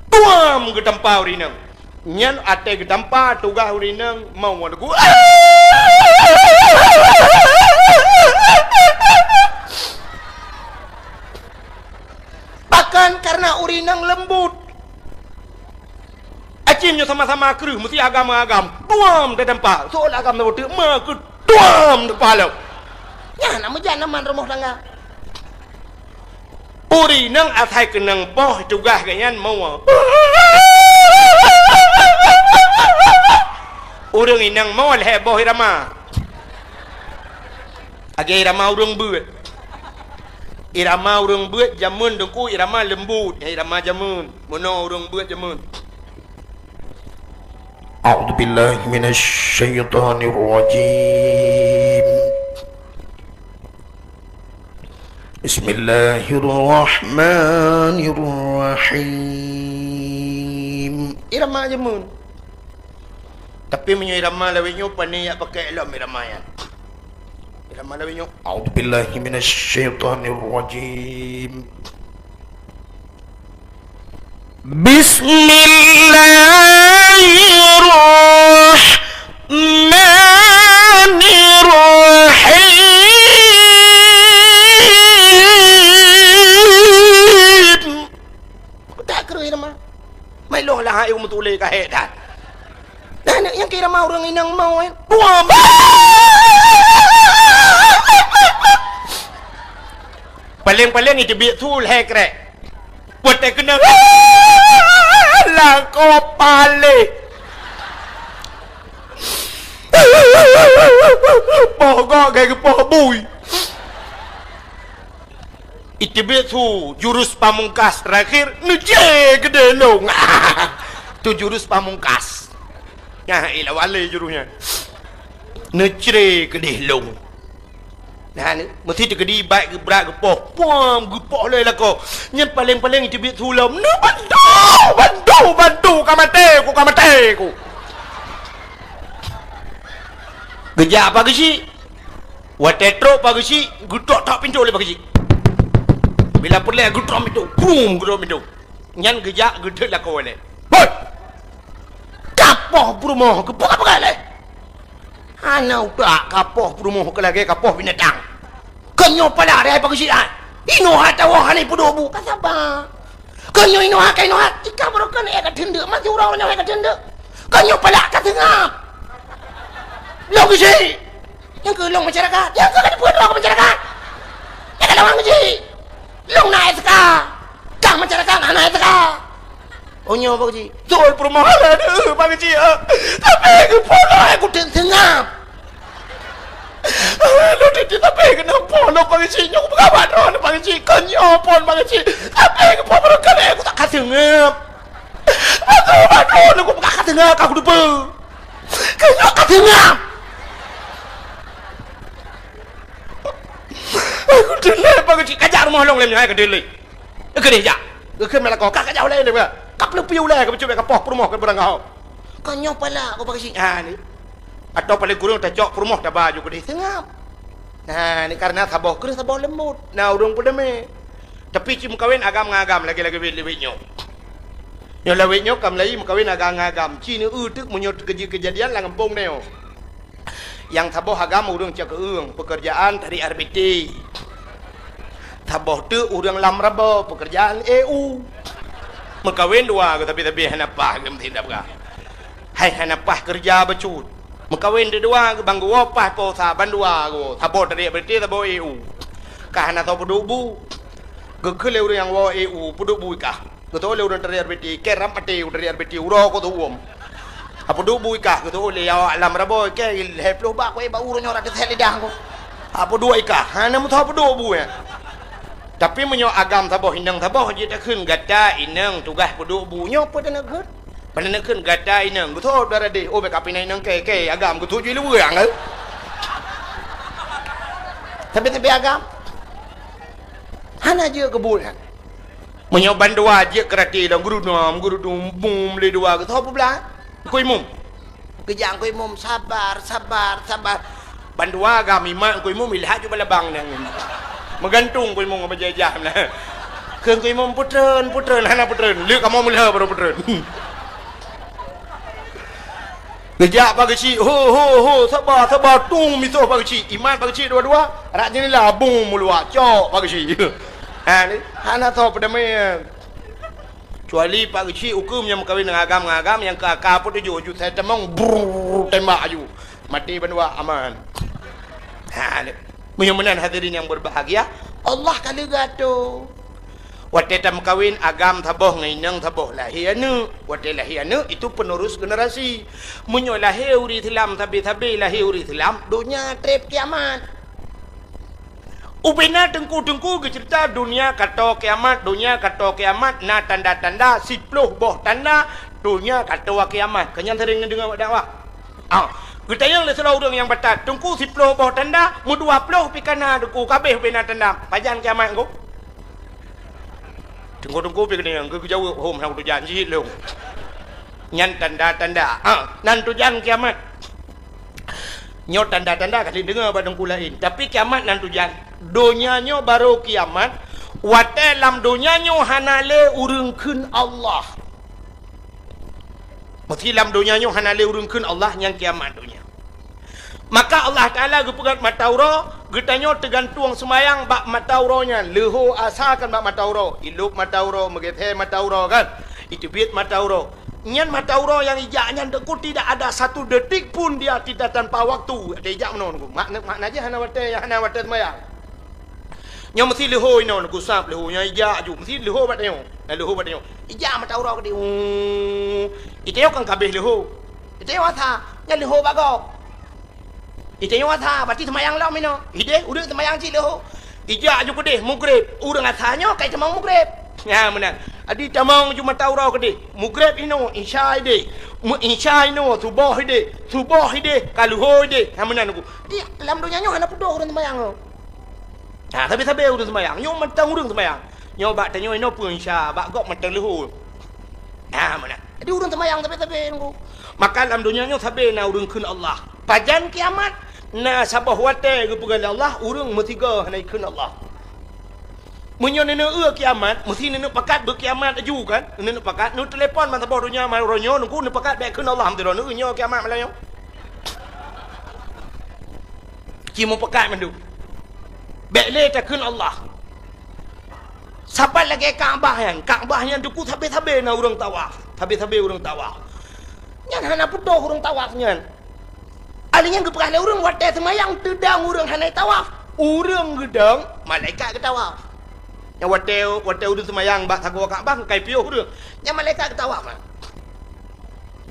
Tuam geutampa ureuëng inong. Nyan até geutampa tugaih ureuëng inong mau ngon lagu. Bahkan karena ureuëng inong leumbut. Acim nyoe sama-sama kreueh, meusti agam-agam. Tuam teutampa. Soe agam nyoe teuk ma keu tuam teutampa lom. Nyan na meujan aman rumoh tangga. Ureuëng inong asai keunong poh tugaih geuh nyan moe. Ureuëng inong moe lhée boh irama. Lagée irama ureuëng beuet. Irama ureuëng beuet jameun teungku irama leumbut, irama jameun. Meunoe ureuëng beuet jameun. A'udzubillahi minasyaitonirrajim. Bismillahirrahmanirrahim. Irama jameun. Tapi meunyoe irama lawét nyoe, pane jak pakai lom irama nyan. Irama lawét nyoe. A'udzubillahi minasyaitonirrajim. Bismillahirrahmanirrahim. Kutak kreueh nama. Mai lôn lah hai meutuléh ka hék that. Nah, nyang kira mah ureuëng inong mau, eh. Buam. Paléng-paléng iteubiet su lhée krek. Watée keunong, lakoe paléh. Poh gok gai geupoh bui. Iteubiet su jurus pamungkas terakhir, neucre keudeh lông. Tu jurus pamungkas. Nyan, eh, lawan lé jurus nyan. Neucre keudeh lông. Nah, ni, meusti teukeudi bak geubrat geupoh. Puam, geupoh lé lakoe. Nyan paleng-paleng iteubiet su lom. Neubantu, bantu, bantu, ka maté ku, ka maté ku. Geujak Pak Geuchik. Watèe trok Pak Geuchik, geutok-tok pintoe lé Pak Geuchik. Bila peureulèe geutok pintoe, brum, geutok pintoe. Nyan geujak geudeuet lakoe lé. "Hoi! Kapoh peurumoh keupeue-peue lé? Hana utak kapoh peurumoh keu lagèe kapoh binatang. Keu nyoe pala deh Pak Geuchik, ah. Inoe hana tawoe hana peuduek bu, ka saba. Keu nyoe inoe hana, ka inoe hana, tika barokan eh ka teundeuk, masih urang nyoe ka teundeuk. Keu nyoe pala ka seungab. Lông Geuchik." Nyang keu lông masyarakat, nyang keu ka dipeudong keu masyarakat. Nyang ka lawang Geuchik. Lông na S K. Kang masyarakat hana S K. Oh, nyoe Pak Geuchik. Beutôi peurumoh hana deuh Pak Geuchik, eh. Tapi geupeudong ku teuk seungab. Lôn teuti tapi keunoe phon lôn Pak Geuchik. Nyoe kupeugah bak droeneuh Pak Geuchik. Keu nyoe phon Pak Geuchik. Tapi geupeudong keu lé ku tak ka seungab. Beutôi bak droeneuh kupeugah ka seungab ka kuteupeue. Keu nyoe ka seungab. Aku teulhèe Pak Geuchik, kajak rumoh lông lé nyoe, hai keudeh lé. Keudeh jak. Geukheun meunan lakoe, ka kajak ulèe lé, ka peuleupi ulèe, ka peucubit ka poh peurumoh keu beurangkaho. Ka nyoe pala ku Pak Geuchik. Ha ni. Atau paléng kureueng tacok peurumoh taba ju keudeh seungab. Ha ni, karena saboh kreueh saboh leumbot. Na ureueng peudamé. Tapi ci meukawen agam ngon agam lagèe-lagèe wét lé wét nyoe. Nyoe lawét nyoe ka meulayi meukawen agam ngon agam. Ci neu-eu teuk meunyoe teukeujeuet keujadian lam gampông nyoe. Nyang saboh agam ureueng cakeueng, peukeurjaan tarék R B T. Saboh teuk ureueng lam rabo, peukeurjaan E U. Meukawen dua geuh, tapi-tapi hana paih geuh meusidab gah. Hai hana paih keureuja bacut. Meukawen deudua geuh, ban geuwoe paih po sa, ban dua geuwoe. Saboh tarék R B T, saboh E U. Ka hana soe peuduek bu. Geukheun lé ureueng nyang woe E U, peuduek bu i kah. Geutôh lé ureueng tarék R B T, kèe rab maté ureueng tarék R B T, uroe ko teuuem. Apeuduek bu i kah, geutôh lé awak lam rabo, kèe lhèe ploh bak, kèe bak ureueng nyoe rot teuthèe lidah ko. Apeuduek i kah, hana meusoe peuduek bu nyan. Tapi meunyoe agam saboh inong saboh jeuet takheun gata inong tugaih peuduek bu nyoe peue taneuk kheun? Ban taneuk kheun gata inong, geutôh dara deh, oh, bèk ka pih na inong kèe, kèe agam geutôh ju lé ureueng, eh. Tapi-tapi agam. Hana jeuet keu buet nyan. Meunyoe bandua jeuet keu rati lom, geurunom, geurunom, bum, lé dua, geusoe peublah. Teungku Imum. Geujak Teungku Imum, sabar, sabar, sabar. Bandua agam imat Teungku Imum, ilhak ju balabang nyan. Meugantung Teungku Imum ngon bajèe ijah na. Kheun Teungku Imum, "Peutreun, peutreun," hana peutreun. Lheueh kamoe meulhèe baru peutreun. Geujak Pak Geuchik, "Ho, ho, ho, saba, saba," tung misoh Pak Geuchik. Imat Pak Geuchik dua-dua, rak jeundela bum meuluak, cok Pak Geuchik. Ha, ni, hana soe peudamé. Kecuali Pak Geuchik ukeue nyang meukawen ngon agam-agam nyang keu aka peutujoh ju sai tamong, brrrr, tembak aju. Maté bandua aman. Ha, ni. Meunyoe meunan hadirin nyang berbahagia, Allah ka lheueh geuatoe. Watèe tameukawen agam saboh ngon inong saboh lahé aneuk. Watèe lahé aneuk itu penerus generasi. Meunyoe lahé ureueng Islam sabe-sabe lahé ureueng Islam, donya trép kiamat. Ubena teungku-teungku geuceurita donya ka toe kiamat, donya ka toe kiamat na tanda-tanda, siploh boh tanda donya ka toe kiamat. Keu nyan sering neudeungoe bak dakwah. Ah, geutanyong lé sidroe ureueng nyang batat, "Teungku, siploh boh tanda, meudua ploh pih ka na Teungku, ka abéh ubena tanda. Pajan kiamat Teungku?" Teungku-teungku pih geutanyong, geujaweueb, "Hom, hana tujan jih lôn." Nyan tanda-tanda. Ah, nan tujan kiamat. Nyoe tanda-tanda ka lheueh deungoe bak teungku laén. Tapi kiamat nan tujan. Donya nyoe barô kiamat, watèe lam donya nyoe hana lé ureueng kheun Allah. Meusé lam donya nyoe hana lé ureueng kheun Allah, nyan kiamat donya. Maka Allah Taala geupeugöt mata uroe, geutanyoe teugantueng seumayang bak mata uroe nyan, leuhô asa kan bak mata uroe, ilôb mata uroe, meugeuthée mata uroe kan, iteubiet mata uroe. Nyan mata uroe nyang ijak nyan Teungku tidak ada satu detik pun dia tidak tanpa waktu. Ada ijak meunoe Teungku. Mak-, makna jih hana watée, hana watée seumayang. Nyoe meusé leuhô inoe, neugusab leuhô, nyoe ijak aju, meusé leuhô bak tanyoe. Nah, leuhô bak tanyoe. Ijak mata uroe keudéh. Uu. Itanyoe kan ka abéh leuhô. Itanyoe asa, nyan leuhô bak gob. Itanyoe asa, berarti seumayang lom inoe. Idéh, udeuek seumayang cit leuhô. Ijak ju keudeh, mugreb. Ureuëng asa nyoe kai tamong mugreb. Nyan meunan. Adi tamong ju mata uroe keudeh. Mugreb inoe, isya ideh. Meu isya inoe, suboh ideh. Suboh ideh, ka leuhô ideh. Nyan meunan ku. Di lam donya nyoe hana putôh ureuëng seumayang nyoe. Ha, sabe-sabe ureuëng seumayang. Nyoe mantong ureuëng seumayang. Nyoe bak tanyoe inoe peue isya, bak gob mantong leuhô. Ha, meunan. Jadi ureuëng seumayang sabe-sabe nunggu. Maka lam donya nyoe sabe na ureuëng kheun Allah. Pajan kiamat, na saboh watée geupeugah lé Allah, ureuëng meusigoe hana ikheun Allah. Meunyoe neuneuk eu kiamat, meusti neuneuk pakat beu kiamat laju kan? Neuneuk pakat, neutelepon ban saboh donya, ma uroe nyoe nunggu neupakat bék kheun Allah, meuteudroe neueu nyoe kiamat malam nyoe. Ci meupakat mandum. Bék lé takheun Allah. Sapat lagée Ka'bah nyan, Ka'bah nyan teungku sabe-sabe na ureuëng tawaf, sabe-sabe ureuëng tawaf. Nyan hana putôh ureuëng tawaf nyan. Ahli nyan geupeugah lé ureuëng watée seumayang teudong ureuëng hana tawaf. Ureuëng geudong, malaikat geutawaf. Nyan watée, watée ureuëng seumayang bak sagoe Ka'bah kai piôh ureuëng. Nyan malaikat geutawaf.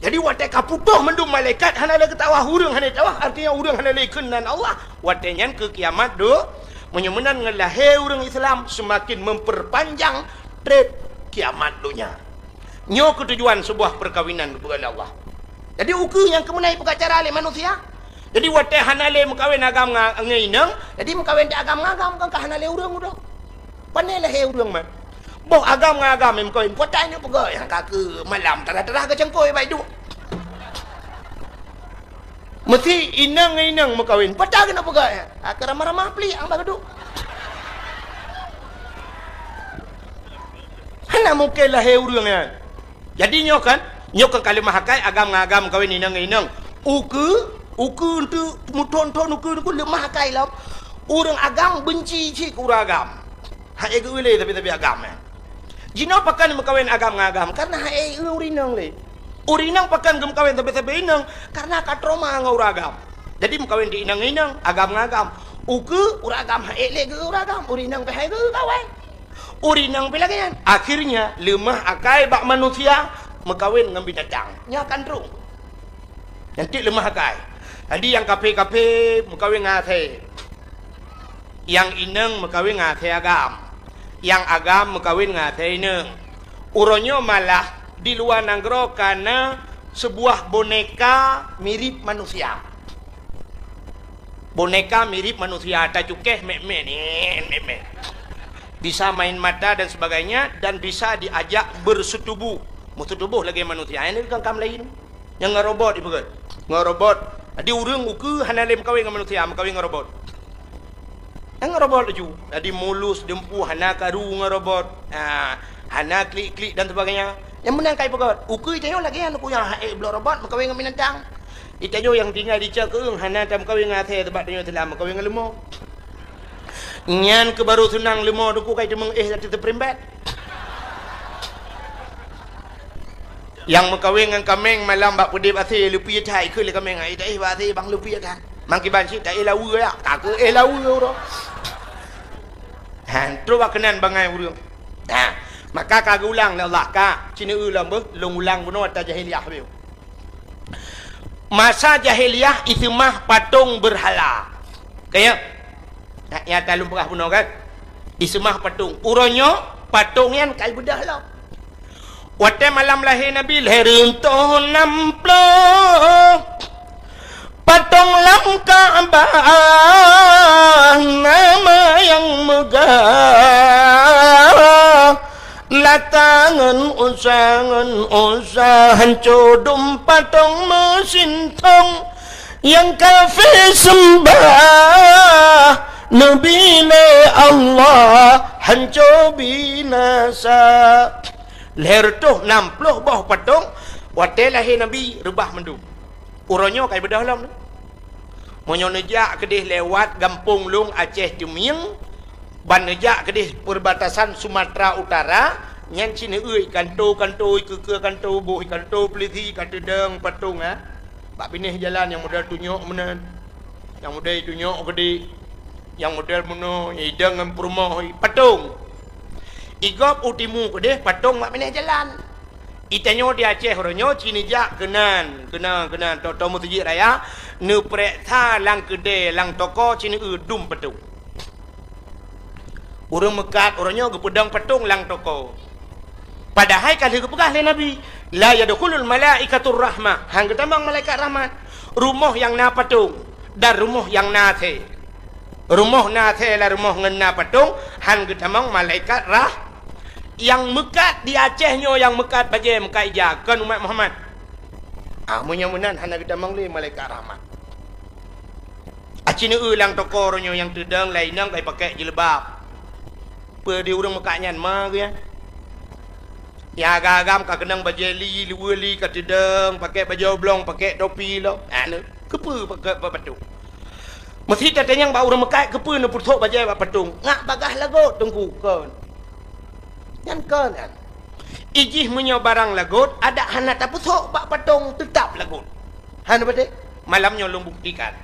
Jadi watée ka putôh mandum malaikat hana lé geutawaf, ureuëng hana tawaf, artinya ureuëng hana lé kheun nan Allah. Watée nyan keu kiamat do, meunyoe meunan ngon lahé ureuëng Islam seumaken memperpanjang treb kiamat donya. Nyoe keutujuan seubuah peukawinan geupeugah lé Allah. Jadi ukeue nyang keumeunai peugah cara lé manusia. Jadi watée hana lé meukawen agam nga-, ngon inong, jadi meukawen di agam ngon agam, kon ka hana lé ureuëng udoe. Pane lahé ureuëng mat. Boh agam ngon agam nyang meukawen, peue ata inong peugah nyang ka keu malam tarah-tarah geucangkôi bak iduek. Meusi inong ngon inong meukawen, peue ata keuneuk peugah nyan? Ka ramah-ramah plik nyang bak geuduek. Hana mungken lahé ureuëng nyan. Jadi nyoe kan, nyoe kan ka leumah akai agam ngon agam meukawen inong ngon inong. Ukeue, ukeue eunteuk meuthon-thon ukeue, ukeue leumah akai lom. Ureuëng agam beunci cit keu ureuëng agam. Hana geu-eu lé sabe-sabe agam nyan. Jinoe pakon meukawen agam ngon agam, kareuna hana geu-eu ureuëng inong lé. Ureuëng inong pakon geumeukawen sabe-sabe inong, kareuna ka trauma ngon ureuëng agam. Jadi meukawen di inong ngon inong, agam ngon agam. Ukeue ureuëng agam hana lé geu-eu ureuëng agam, ureuëng inong pih hana geu-eu kawen. Ureuëng inong pih lagée nyan. Akhirnya leumah akai bak manusia meukawen ngon binatang. Nyan kan trueng. Nyan cit leumah akai. Jadi nyang kaphé-kaphé meukawen ngon asée. Nyang inong meukawen ngon asée agam. Nyang agam meukawen ngon asée inong. Uroe nyoe malah di luwa nanggroe ka na seubuah boneka mirip manusia. Boneka mirip manusia, tacukéh mét-mét, nyan, mét-mét. Bisa main mata dan sebagainya, dan bisa diajak bersetubuh. Meusetubuh lagée manusia. Nyan ka kam laén. Nyang ngon robot ipeugét. Ngon robot. Jadi ureuëng ukeue hana lé meukawen ngon manusia, meukawen ngon robot. Nyang ngon robot laju. Jadi mulus, dumpeue, hana karu ngon robot. Ha, hana klik-klik dan sebagainya. Nyang meunan ka ipeugét. Ukeue tanyoe lagée nyan, ukeue nyang hana ék bloe robot, meukawen ngon binatang. Itanyoe nyang tinggai di Cakeueng hana tameukawen ngon asée, sabab tanyoe Islam meukawen ngon leumo. Nyan keuh barô seunang leumo, teungku, kai teumeung éh ateueh teupeurimbat. Nyang meukawen ngon kaméng malam bak peudeb asée, leupie that, ikheun lé kaméng, "Ai, taéh bak asée bang, leupie that." Mangkiban cit taéh laweue ya, ka keuh éh laweue uroe. Ha, trok bak keunan bangai ureuëng. Ha, maka ka geuulang lé Allah, ka, ci neueu lom beuh, lôn ulang bunoe ata jahiliyah beuh. Masa jahiliyah iseumah patong beurhala. Kaya, na, nyata lôn peugah bunoe kan? Iseumah patong. Uroe nyoe patong nyan ka ibeudoh lom. Watée malam lahé Nabi, lhée reutôh nam ploh patong lam Ka'bah, nama nyang meugah. Lata ngon Uzza, ngon Uzza, hanco dum patong meusintong. Nyang kafé seumbah neubi lé Allah, hanco binasa. Lhée reutôh nam ploh boh patong, watée lahé Nabi, reubah mandum. Uroe nyoe ka ibeudoh lom. Meunyoe neujak keudeh lewat gampông lôn Aceh Teumieng, ban neujak keudeh perbatasan Sumatera Utara, nyan ci neueu kanto-kanto, ikeue-keue kanto, boh kanto polisi ka teudong patong, ha. Bak binéh jalan nyang model tunyok meunan, nyang model tunyok keudeh, nyang model meunoe, nyang idong ngon peurumoh, patong. Igob u timu keudeh, patong bak binéh jalan. Itanyoe di Aceh uroe nyoe ci neujak keunan, keunan, keunan, toe-toe meuseujid raya, neupareksa lam keudée, lam toko ci neueu dum patong. Ureuëng meukat uroe nyoe geupeudong patong lam toko. Padahai ka lheueh geupeugah lé Nabi, "La yadkhulul malaikatur rahmah." Han geutamong malaikat rahmat. Rumoh nyang na patong dan rumoh nyang na asèe. Rumoh na asèe lam rumoh ngon na patong, han geutamong malaikat rah-, nyang meukat di Aceh nyoe, nyang meukat bajèe meukat ija, kon umat Muhammad. Ah, meunyoe meunan hana geutamong lé malaikat rahmat. Aci neueu lam toko uroe nyoe nyang teudong lam inong ka ipakék jilbab. Peue di ureuëng meukat nyan ma geuh nyan? Nyang agam-agam ka keunong bajèe li, luweue li ka teudong, pakék bajèe oblong, pakék topi lom. Hana, keupeue pakék bak patong? Meusi tatanyong bak ureuëng meukat, keupeue neupeusok bajèe bak patong? Ngat bagaih lagot, Teungku, kon. Nyan kon nyan. Ijih meunyoe barang lagot, adak hana tapeusok bak patong, teutab lagot. Hana beutôi? Malam nyoe lôn buktikan.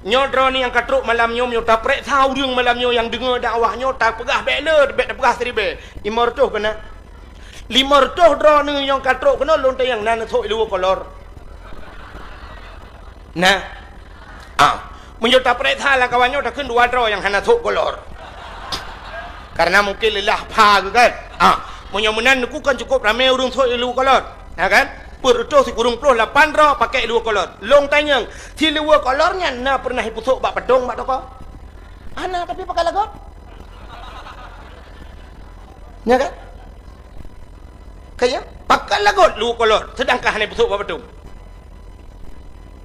Nyoe droeneuh nyang ka trok malam nyoe, meunyoe tapareksa ureuëng malam nyoe nyang deungoe dakwah nyoe, tapeugah bèk le, bèk tapeugah siribèe. Limong reutôh keunan. Limong reutôh droeneuh nyang ka trok keunoe lôn tanyong na neusok i luweue kolor. Nah. Ah, meunyoe tapareksa lam kawan nyoe takheun dua droe nyang hana sok kolor. Karena mungkin leulah pha geuh kan. Ah, meunyoe meunan neukheun kan cukup ramé ureuëng sok i luweue kolor. Ya kan? Peuet reutôh sikureueng ploh lapan droe pakék luweue kolor. Lôn tanyong, si luweue kolor nyan na peureunah ipeusok bak patong bak toko? Hana, tapi pakai lagot. Ya kan? Kaya, pakai lagot luweue kolor, seudangkan hana ipeusok bak patong.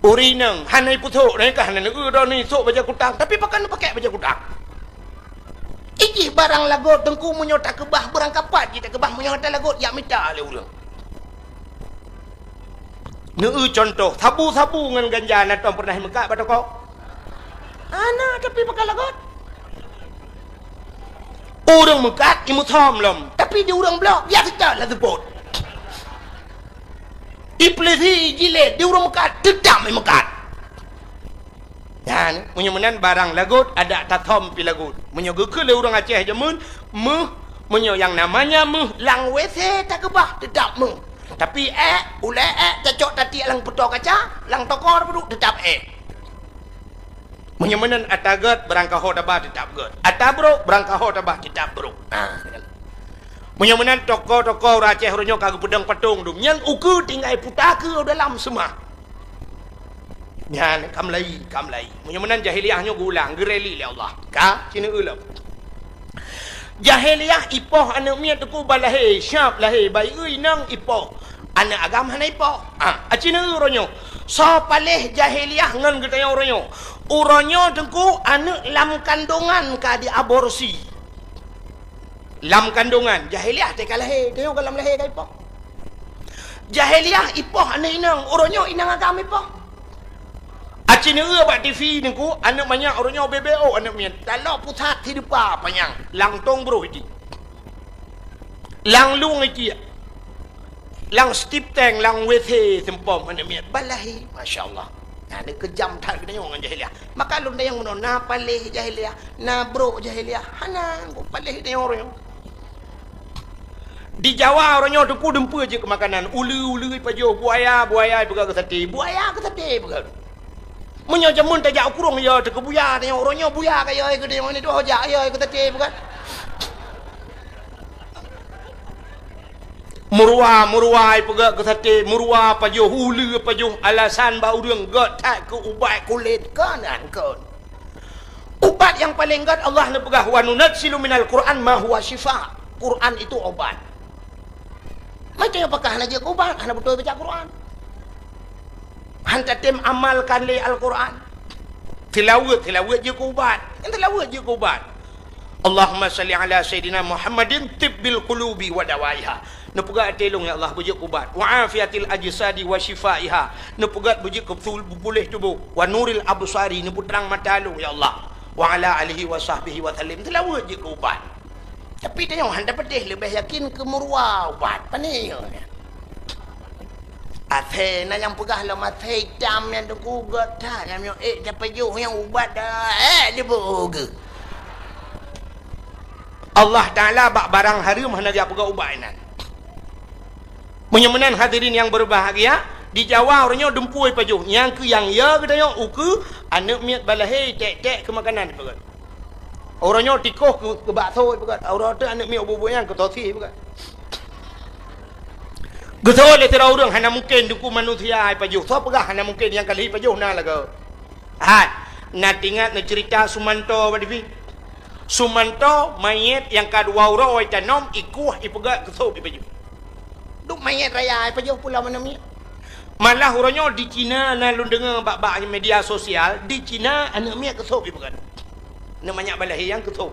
Ureuëng inong hana ipeusok, nyan ka hana neueu droeneuh isok bajèe kutang, tapi pakon neupakék bajèe kutang. Ijih barang lagot Teungku meunyoe takeubah beurangkapat jih takeubah meunyoe hana lagot jak mita lé ureuëng. Neueu cuntoh, sabu-sabu ngon ganja na tom peureunah imeukat bak toko? Hana, tapi pakai lagot. Ureuëng meukat imeusom lom, tapi di ureuëng blok biasa cot lam seupôt. Ipeulisi jilét di ureuëng meukat, teutab imeukat. Nyan, meunyoe meunan barang lagot, adak tasom pih lagot. Meunyoe geukheun lé ureuëng Aceh jameun, méuh, meunyoe nyang namanya méuh, lam W C takeubah, teutab méuh. Tapi ék, ulèe ék, tacok tatiek lam peutoe kaca, lam toko tapeuduk, teutab ék. Meunyoe meunan ata gét, beurangkaho taba teutab gét. Ata brok, beurangkaho taba teutab brok. Nah, meunyoe meunan toko-toko ureuëng Aceh uroe nyoe ka geupeudong patong dum, nyan ukeue tinggai puta keu dalam seumah. Nyan ka meulayi, ka meulayi. Meunyoe meunan jahiliyah nyoe geuulang, geureli lé Allah. Ka, ci neueu lom. Jahiliyah ipoh aneuëk miet Teungku ban lahé, siap lahé, bayeue inong ipoh. Aneuëk agam hana ipoh. Ah, aci neueu uroe nyoe. Soe paléh jahiliyah ngon geutanyoe uroe nyoe? Uroe nyoe Teungku aneuëk lam kandongan ka diaborsi. Lam kandongan, jahiliyah teuka lahé, tanyoe ka lam lahé ka ipoh. Jahiliyah ipoh aneuëk inong, uroe nyoe inong agam ipoh. Aci neueu bak T V Teungku, aneuëk manyak uroe nyoe B B O aneuëk miet. Taloe pusat hidupa panyang, lam tong broh iti. Lam lueng iti. Lam stip tank, lam W C seumpom aneuëk miet. Ban lahé, masya Allah. Nah, ni keujam that geutanyoe ngon jahiliyah. Maka lôn tanyong bunoe, na paléh jahiliyah, na brok jahiliyah. Hana, kok paléh geutanyoe uroe nyoe. Di Jawa uroe nyoe Teungku dumpeue jeuet keu makanan, uleue-uleue ipajoh, buaya, buaya ipeugöt keu saté, buaya keu saté ipeugöt. Meunyoe jameun tajak u krueng, yo teuh keu buya, tanyoe uroe nyoe buya ka yo keu tanyoe, ni tuho jak yo keu saté ipeugöt. Meuruwa, meuruwa ipeugöt keu saté, meuruwa pajoh, uleue pajoh, alasan bak ureuëng gét that keu ubat kulét, kon nyan kon. Ubat nyang paleng gét Allah neupeugah, "Wa nunazzilu minal Qur'an ma huwa syifa." Quran itu obat. Macam nyang pakah hana jeuet keu ubat, hana beutôi baca Quran. Han tatem amalkan lé Al-Quran. Tilaweuet, tilaweuet jeuet keu ubat. Nyang tilaweuet jeuet keu ubat. Allahumma salli ala Sayyidina Muhammadin tibbil qulubi wa dawaiha. Neupeugöt até lôn, ya Allah, beujeuet keu ubat. Wa afiyatil ajsadi wa syifaiha. Neupeugöt beujeuet keu peusul-, peupuléh tuboh. Wa nuril absari, neupeutrang mata lôn, ya Allah. Wa ala alihi wa sahbihi wa sallim. Tilaweuet jeuet keu ubat. Tapi tanyoe han tapatéh leubeh yakin keu meuruwa ubat. Pane nyoe? Asèe na nyang peugah lom asèe itam nyan Teungku gét that, nyang miyueb ék tapajoh nyang ubat dah, ék diboh geuh. Allah Taala bak barang hareuem hana geupeugah ubat inan. Meunyoe meunan hadirin nyang berbahagia, di Jawa uroe nyoe dumpeue ipajoh, nyang keu nyang yo geutanyoe ukeue aneuëk miet ban lahé tek-tek keu makanan ipeugöt. Uroe nyoe tikoh keu, keu bakso ipeugah. Uroe teuk aneuk miet buet-buet nyan keu sosis ipeugah. Geuseuôt lé sidroe ureuëng, hana mungken dukung manusia ipajoh. Soe peugah hana mungken, nyang ka lheueh ipajoh na lagoe. Hai, na teuingat neucerita Sumanto bak T V? Sumanto manyét nyang ka dua uroe itanom, ikueh, ipeugah, keu sop ipajoh. Duek manyét raya ipajoh pulo manusia. Malah uroe nyoe di Cina na lôn deungoe bak, bak media sosial, di Cina aneuk miet keu sop ipeugah. Aneuk manyak balahé nyang keu sop.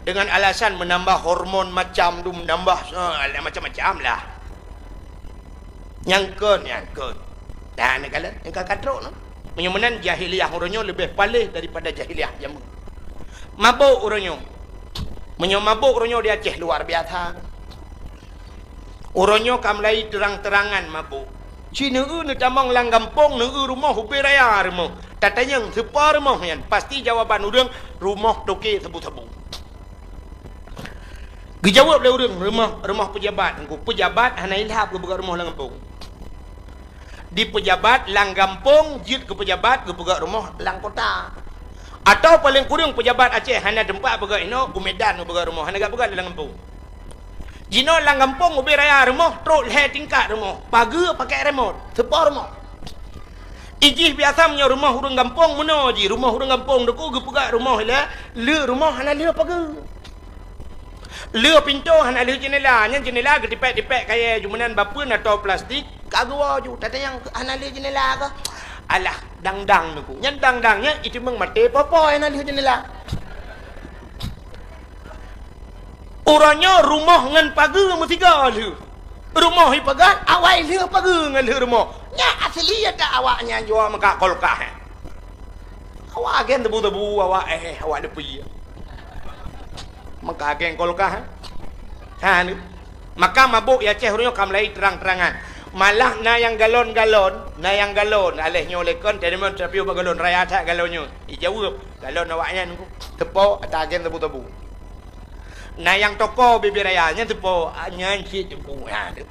Dengan alasan menambah hormon macam tu, menambah, eh, macam-macam lah. Nyang kon, nyang kon. Dah, neukalon, nyang ka katrok, no. Meunyoe meunan, jahiliyah uroe nyoe leubeh paléh daripada jahiliyah jameun. Mabök uroe nyoe. Meunyoe mabök uroe nyoe di Aceh luar biasa. Uroe nyoe ka mulai terang-terangan mabök. Ci neueu neutamong lam gampông, neueu rumoh ubé raya rumoh. Tatanyong, soe po rumoh nyan? Pasti jawaban ureuëng, rumoh toke sabu-sabu. Geujaweueb lé ureuëng, rumoh, rumoh peujabat. Engko peujabat hana ilhab geupeugah rumoh lam gampông. Di peujabat lam gampông jeuet keu peujabat geupeugah rumoh lam kota. Atawa paleng kureueng peujabat Aceh hana teumpat peugah inoe, u Medan geupeugah rumoh, hana geupeugah lam gampông. Jinoe lam gampông ubé raya rumoh, trok lhée tingkat rumoh, pageue pakai remote, soe po rumoh. Ijih biasa meunyoe rumoh ureuëng gampông meunoe jih, rumoh ureuëng gampông teuku geupeugah rumoh ilée, le rumoh hana lheueh pageue. Le pintoe hana lheueh jeunela, nyan jeunela geutipék-tipék kayée ju meunan bak peue na toe plastik, ka geuwoe ju, tatanyong hana lheueh jeunela kah? Alah, dang-dang teuku. Nyan dang-dang nyan iteumong maté poh-poh hana lheueh jeunela. Uroe nyoe rumoh ngon pageue meusigoe lheueh. Rumoh ipeugah, awai lheueh pageue ngon lheueh rumoh. Nyan asli ata awak nyan jua meuka kulkas, eh. Awak agen tebu-tebu, awak, eh, awak leupie. Meuka agen kulkas, eh. Ha, ni. Maka mabök i Aceh uroe nyoe ka mulai terang-terangan. Malah na nyang galon-galon, na nyang galon. Aléh nyoe lé kon, teurimong teupiôh bak galon, raya that galon nyoe. Ijaweueb, galon awak nyan ku. Soe po, ata agen tebu-tebu. Na nyang toko bibie raya, nyan soe po, nyan cit teuku. Ha, tu.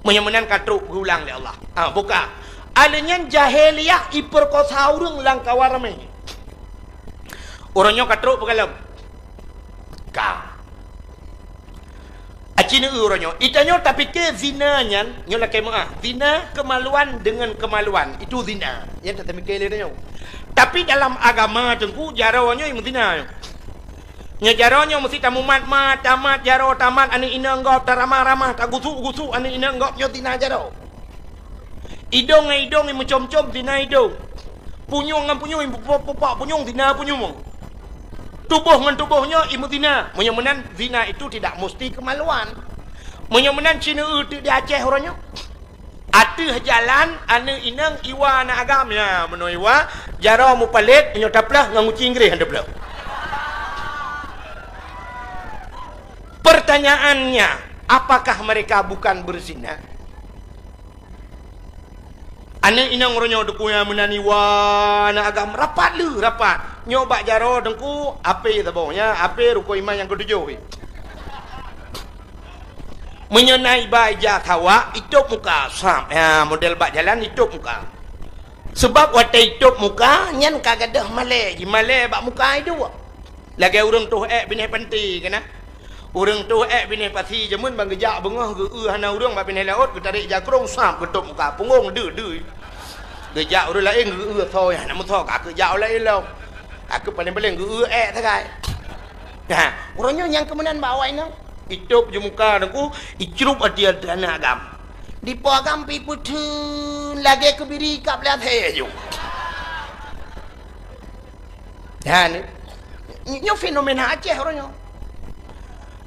Meunyoe meunan ka trok geulang lé Allah. Ha, buka. Aléh nyan jahiliyah ipeurkosa ureuëng lam kawan ramé. Uroe nyoe ka trok peukalon. Ka. Aci neueu uroe nyoe. Itanyoe tapike zina nyan, nyoe lakée meuah. Zina kemaluan dengan kemaluan. Itu zina. Nyan tapike lé tanyoe. Tapi dalam agama teungku, jaroe nyoe meuzina nyoe. Nyoe jaroe nyoe meusti tamumat-mat, tamat jaroe, tamat aneuk inong gob, taramah-ramah, tagusuk-gusuk aneuk inong gob, nyoe zina jaroe. Idong ngon idong imeucom-com zina idong. Punyueng ngon punyueng imeupupak-pupak punyueng zina punyueng. Tuboh ngon tuboh nyoe imeuzina. Meunyoe meunan zina itu tidak musti kemaluan. Meunyoe meunan ci neueu teuk di Aceh uroe nyoe. Ateueh jalan aneuk inong iwa aneuk agam, ya, meunoe iwa, jaroe mupalét, meunyoe taplah ngon guci Inggréh han taplah. Pertanyaannya, apakah mereka bukan berzina? Aneuk inong uroe nyoe teuku nyang meunan iwa aneuk agam, rapat lheueh, rapat. Nyoe bak jaroe teungku, ape saboh nyan, ape rukon iman nyang keutujôh. Meunyoe na iba ija sawak, itôb muka, sab. Ya, model bak jalan itôb muka. Sebab watée itôb muka, nyan ka gadôh malée, jimalée bak muka iduek. Lagée ureuëng toh ék binéh panti keunan. Ureuëng toh ék binéh pasi jameun ban geujak beungoh geu-eu hana ureuëng bak binéh laôt, geutarek jakrong sab geutôb muka, punggong deuh-deuh. Geujak ureuëng laén geu-eu soe hana meusoe, ka keu jak ureuëng laén lom. Ka keu paleng-paleng geu-eu ék sagai. Ha, uroe nyoe nyang keumeunan bak awak inong. Itôb ju muka teungku, icrup ati aneuk agam. Dipo agam pi peutheun lagée keubiri kab lé até ju. Ha, ni. Nyoe fenomena Aceh uroe nyoe.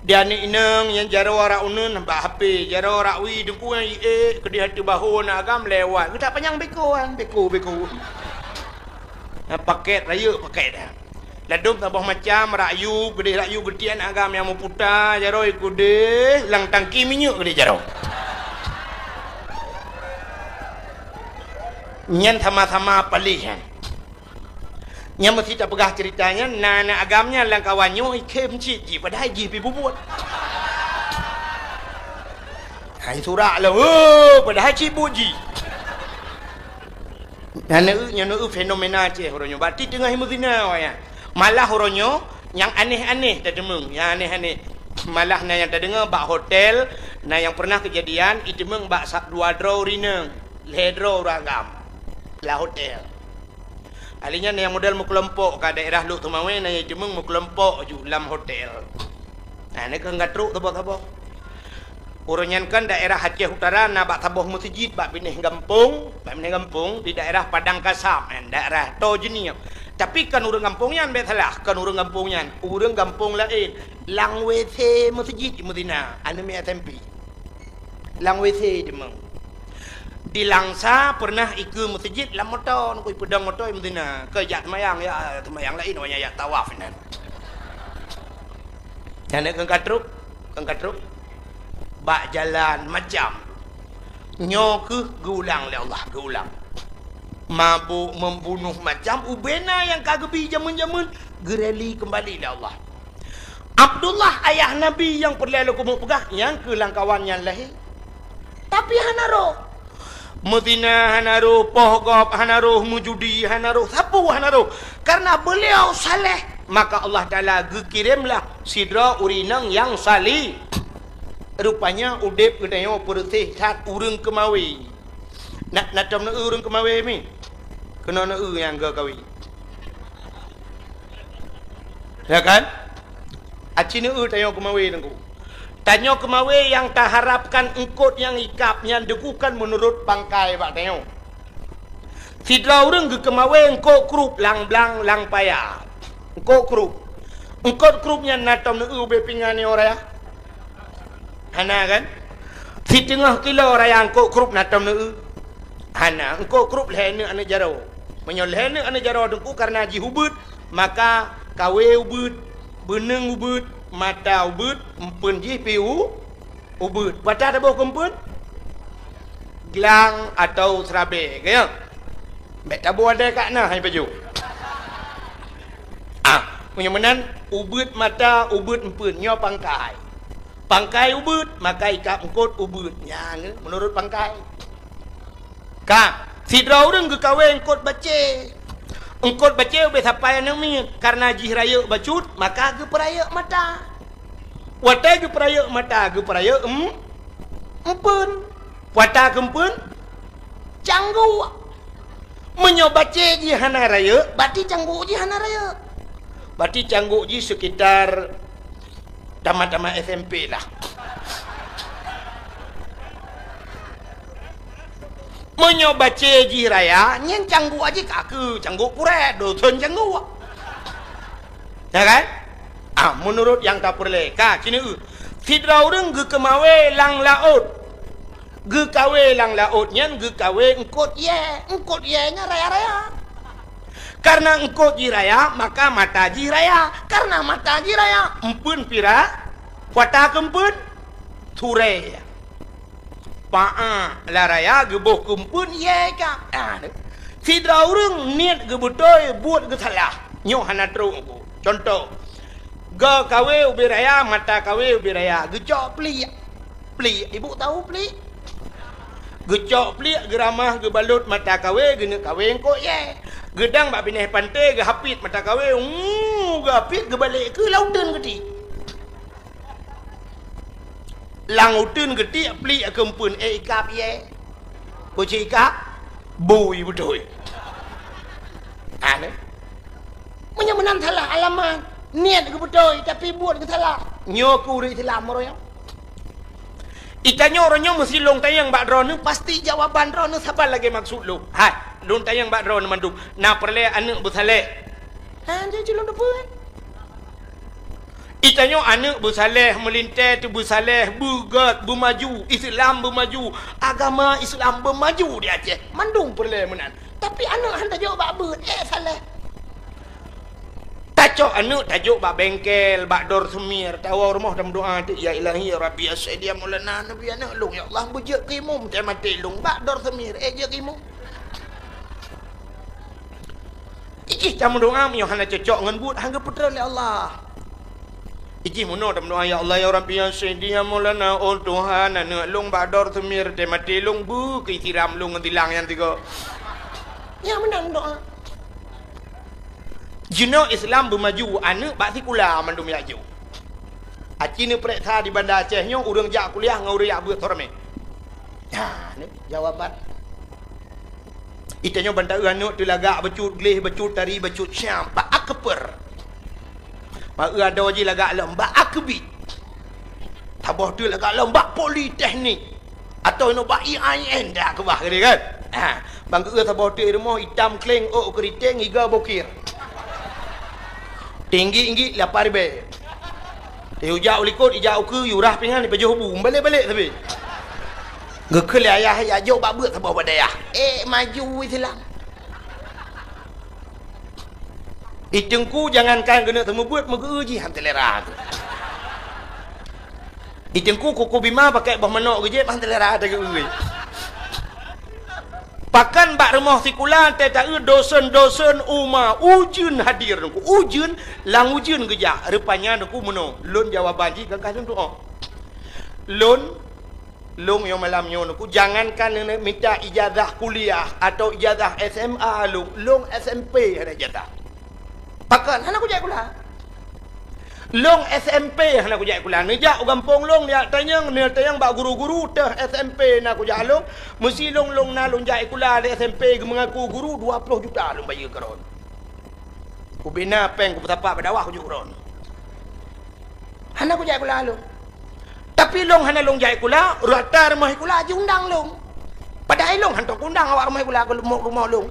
Di aneuk inong nyang jaroe rak uneun bak H P, jaroe rak wie teungku nyang iék keudeh ateueh bahô aneuk agam lewat. Geutak panyang beko an, beko, beko. Nah, paket rayeuk paket dah. Ladôm saboh macam, rak yub, keudeh rak yub geutiek aneuk agam nyang meuputa, jaroe keudeh lam tangki minyeuk keudeh jaroe. Nyan sama-sama paléh nyan. Nyang meusti tapeugah ceurita nyan, na aneuk agam nyan lam kawan nyoe ikhém cit jih, padahai jih pi bubuet. Hai surak lom, oh, padahai cit buet jih. Nyan eu, nyan eu fenomena Aceh uroe nyoe. Berarti teungoh imeuzina awak nyan. Malah uroe nyoe nyang aneh-aneh tateumeung, nyang aneh-aneh. Malah na nyang tadeungoe bak hotel, na nyang pernah keujadian iteumeung bak sa-, dua droe ureueng inong, lhée droe ureueng agam lam hotel. Ahli nyan nyang model meukelompok, ka daerah Lhokseumawe na nyang iteumeung meukelompok ju lam hotel. Nah, nyoe keuh ka trok saboh-saboh. Uroe nyan kan daerah Aceh Utara na bak saboh meuseujid bak binéh gampông, bak binéh gampông di daerah Padang Kasab, eh, daerah Toh Jeunieb. Tapi kan ureueng gampông nyan, bék salah, kan ureueng gampông nyan, ureueng gampông laén. Lam W C meuseujid meusinan, aneuk miet S M P. Lam W C deungoe. Di Langsa pernah ikeue meuseujid lam moto, ngon ipeudong moto meusinan. Keu jak seumayang, ya, seumayang laén, awaknyan jak tawaf inan. Nyan keuh ka trok, keuh ka trok. Bak jalan macam. Nyoe keuh geuulang lé Allah, geuulang. Mabök, membunuh, macam ubena nyang ka geubi jameun-jameun, geureli keumbali lé Allah. Abdullah ayah Nabi nyang peureulée lôn keumeung peugah, nyang keuh lam kawan nyan lahé. Tapi hana roh. Meuzina hana roh, poh gob hana roh, meujudi hana roh, sapeue hana roh. Karena beliau saleh, maka Allah Taala geukiremlah sidroe ureueng inong nyang saleh. Rupanya udeb geutanyoe peureuséh that ureueng keumawe. Na, na tom neueu ureueng keumawe mi? Keunoe neueu nyang geukawe. Ya kan? Aci neueu tanyoe keumawe teungku. Tanyoe keumawe nyang taharapkan eungkot nyang ikab nyan teungku kan meunurot pangkai bak tanyoe. Sidroe ureueng geukeumawe eungkot krup lam blang lam paya. Eungkot krup. Eungkot krup nyan na tom neueu ubé pingan nyoe raya? Hana kan? Siteungoh kilo raya eungkot krup na tom neueu? Hana, eungkot krup lhée neuk aneuk jaroe. Meunyoe lhée neuk aneuk jaroe teungku karena jih ubeut, maka kawe ubeut, beuneueng ubeut, mata ubeut, eumpeuen jih pi u-, ubeut. Pata taboh keu eumpeuen? Glang atawa seurabée, ka nyo? Bék taboh adai ka na hai pajoh. Ah, meunyoe meunan, ubeut mata, ubeut eumpeuen, nyoe pangkai. Pangkai ubeut, maka ikab eungkot ubeut. Nyan, meunurot pangkai. Ka, sidroe ureueng geukawe eungkot bacée. Eungkot bacée ubé sapai aneuk miet, karena jih rayeuk bacut, maka geupeurayeuk mata. Watée geupeurayeuk mata, geupeurayeuk em-, eumpeuen. Watée keu eumpeuen, cangguk. Meunyoe bacée jih hana rayeuk, berarti cangguk jih hana rayeuk. Berarti cangguk jih sekitar tamat-tamat S M P lah. Meunyoe bacée jih raya, nyan cangguk jih ka keu cangguk purée, dosen cangguk. Ya kan? Ah, meunurot nyang tapeureulée, ka, ci neueu. Sidroe ureueng geukeumawe lam laôt. Geukawe lam laôt nyan geukawe eungkot yée. Eungkot yée nyan raya-raya. Karena eungkot jih raya, maka mata jih raya. Karena mata jih raya, eumpeuen pira, watée keu eumpeuen, surée. Paa lam raya geuboh keu eumpeuen yée ka. Ah, sidroe ureueng niet geubeutôi, buet geusalah. Nyoe hana trok. Contoh, geukawe ubé raya, mata kawe ubé raya, geucok pliek. Pliek, ibu tahu pliek? Geucok pliek, geuramah, geubalot mata kawe, geuneuk kawe eungkot yée. Geudang bak binéh panté, geuhapit mata kawe, uu, geuhapit, geubalek keu lam uteuen geuti. Lam uteuen geuti pliek keu eumpeuen, ék ikab yée. Peue cit ikab? Bui beutôi. Aneh. Meunyoe meunan salah alamat, niet geubeutôi, tapi buet geusalah. Nyoe keuh ureueng Islam uroe nyoe. Itanyoe uroe nyoe meusilong tanyong bak droeneuh, pasti jawaban droeneuh saban lagée maksud lôn. Hai, lôn tanyong bak droeneuh mandum, na peureulée aneuk beusaléh? Ha, jadi lôn teupeue. Itanyoe aneuk beusaléh, meulintée teubeusaléh, beugét, beumaju, Islam beumaju, agama Islam beumaju di Aceh. Mandum peureulée meunan. Tapi aneuk han tajok bak beuet, ék saléh. Tacok aneuk tajok bak bengkel, bak dor seumir, tawoe rumoh tameudoa teuk, "Ya Ilahi, ya Rabbi, ya Sayyidi, ya Maulana, Nabi aneuk lôn, ya Allah, beujeuet keu imum, teumaté lôn bak dor seumir, ék jeuet keu imum." Ijih tameudoa meunyoe hana cocok ngon buet, han geupeutreun lé Allah. Ijih meunoe tameudoa, "Ya Allah, ya Rabbi, ya Sayyidi, ya Maulana, oh Tuhan, aneuk lôn bak dor seumir, teumaté lôn, beu keu siram lôn ngon silang nyang tiga." Nyan meunan doa. Jinoe Islam beumaju, aneuk bak sikula mandum jak jok. Aci neupareksa di Banda Aceh nyoe ureuëng jak kuliah ngon ureuëng jak beuet soe ramé. Ha, ni jawaban. Itanyoe ban taeu aneuk teu lagak bacut gleh, bacut tari, bacut syam, bak akper. Bak eu adoe jih lagak lom, bak akbit. Saboh teuk lagak lom, bak politeknik. Atawa inoe bak I A I N dak keubah geude kan? Ha, ban geu saboh teuk rumoh itam kleng, ôk keuriteng, iga bokir. Tinggi-tinggi lapan ribèe. Teuh ujak u likot, ijak ukeue, yurah pingan, ipajoh bu, balek-balek sabe. Geukheun lé ayah, "Jak jok bak beuet saboh bak dayah." Eh, maju Islam. I teungku jangankan keuneuk seumeubeuet, meugeu jih han teulera. I teungku kuku bima pakai boh manok geujép han teulera teugeue. Pakon bak rumoh sikula teuh taeu dosen-dosen uma ujeuen hadir nungku. Ujeuen, lam ujeuen geujak. Rupanya nungku meunoe. Lôn jawaban jih gagah lôn tu'oh. Lôn, lôn nyang malam nyoe nungku, jangankan neuneuk mita ijazah kuliah atau ijazah S M A lôn, lôn S M P hana ijazah. Pakon hana kujak sikula. Lôn S M P hana kujak sikula. Neujak u gampông lôn, neujak tanyong, neujak tanyong bak guru-guru teuh S M P na kujak lôn. Meusi lôn, lôn na lôn jak sikula di S M P geumeungaku guru dua ploh juta lôn bayeue keudroe. Kubina péng kupeusapat bak dakwah kujak keudroe. Hana kujak sikula lôn. Tapi lôn hana lôn jak sikula, rata rumoh sikula jiundang lôn. Padahai lôn hantom kuundang awak rumoh sikula keu rumoh, rumoh lôn.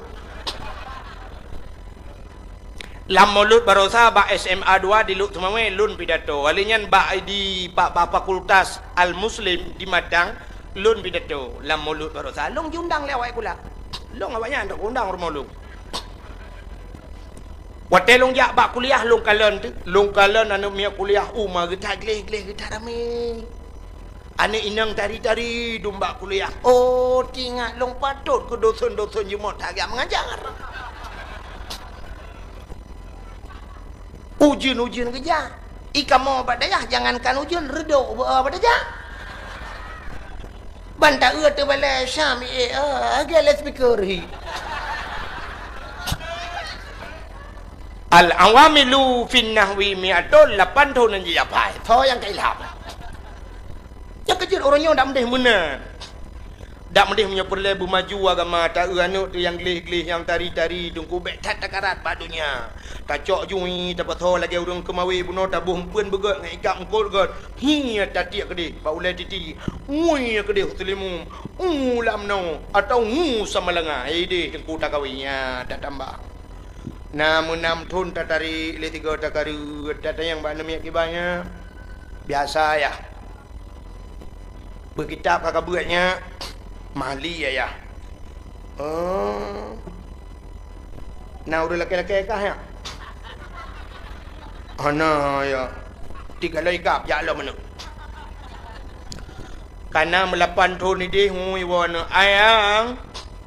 Lam Maulud Barosa bak S M A dua di Lhokseumawe lôn pidato. Kali nyan bak di pa-, pa-, Fakultas Al-Muslim di Matang lôn pidato lam Maulud Barosa. Lôn jiundang lé awak sikula. Lôn awaknyan hantom kuundang rumoh lôn. Watèe lôn jak bak kuliah lôn kalon teuh, lôn kalon aneuk miet kuliah uma geuta gleh-gleh geuta ramé. Aneuk inong tari-tari dum bak kuliah. Oh, teuingat lôn patot keu dosen-dosen jimeuet that geujak meungajar. Ujeuen-ujeuen geujak. I kamoe bak dayah jangankan ujeuen, reudok bak dayah. Ban taeu teubalai Syam, eh, eh, lagèe loudspeaker hi. Al-awamilu fin nahwi mi'atun, lapan thôn nyang jijapai. Soe nyang ka ilham? Nyang keujeuet ureueng nyoe dak meudeh meunan. Dak meudeh meunyoe peureulèe beumaju agama, taeu aneuk teuh nyang gleh-gleh, nyang tari-tari, teungku bèk that takarat bak donya. Tacok jui, tapasoe lagèe ureueng keumawe bunoe, taboh umpeuen beugöt ngon ikab eungkôt göt. Hi tatiek keudeh bak ulèe titi, ngui keudeh u Seulimeum, u Lamno, atawa u Samalanga. Ideh teungku takawe, nyan tatambah. Na meunam thôn tatarek lé tiga takareuet, tatanyong bak aneuk miet kiban nyan. Biasa yah. Beukitab ka kabeuet nyan, mali ayah. Oh. Na ureueng lakèe-lakèe kah nyan? Hana, ya. Tiga loi kab jak lom aneuk. Kana meulapan thôn ideh ngui woe aneuk. Ayang,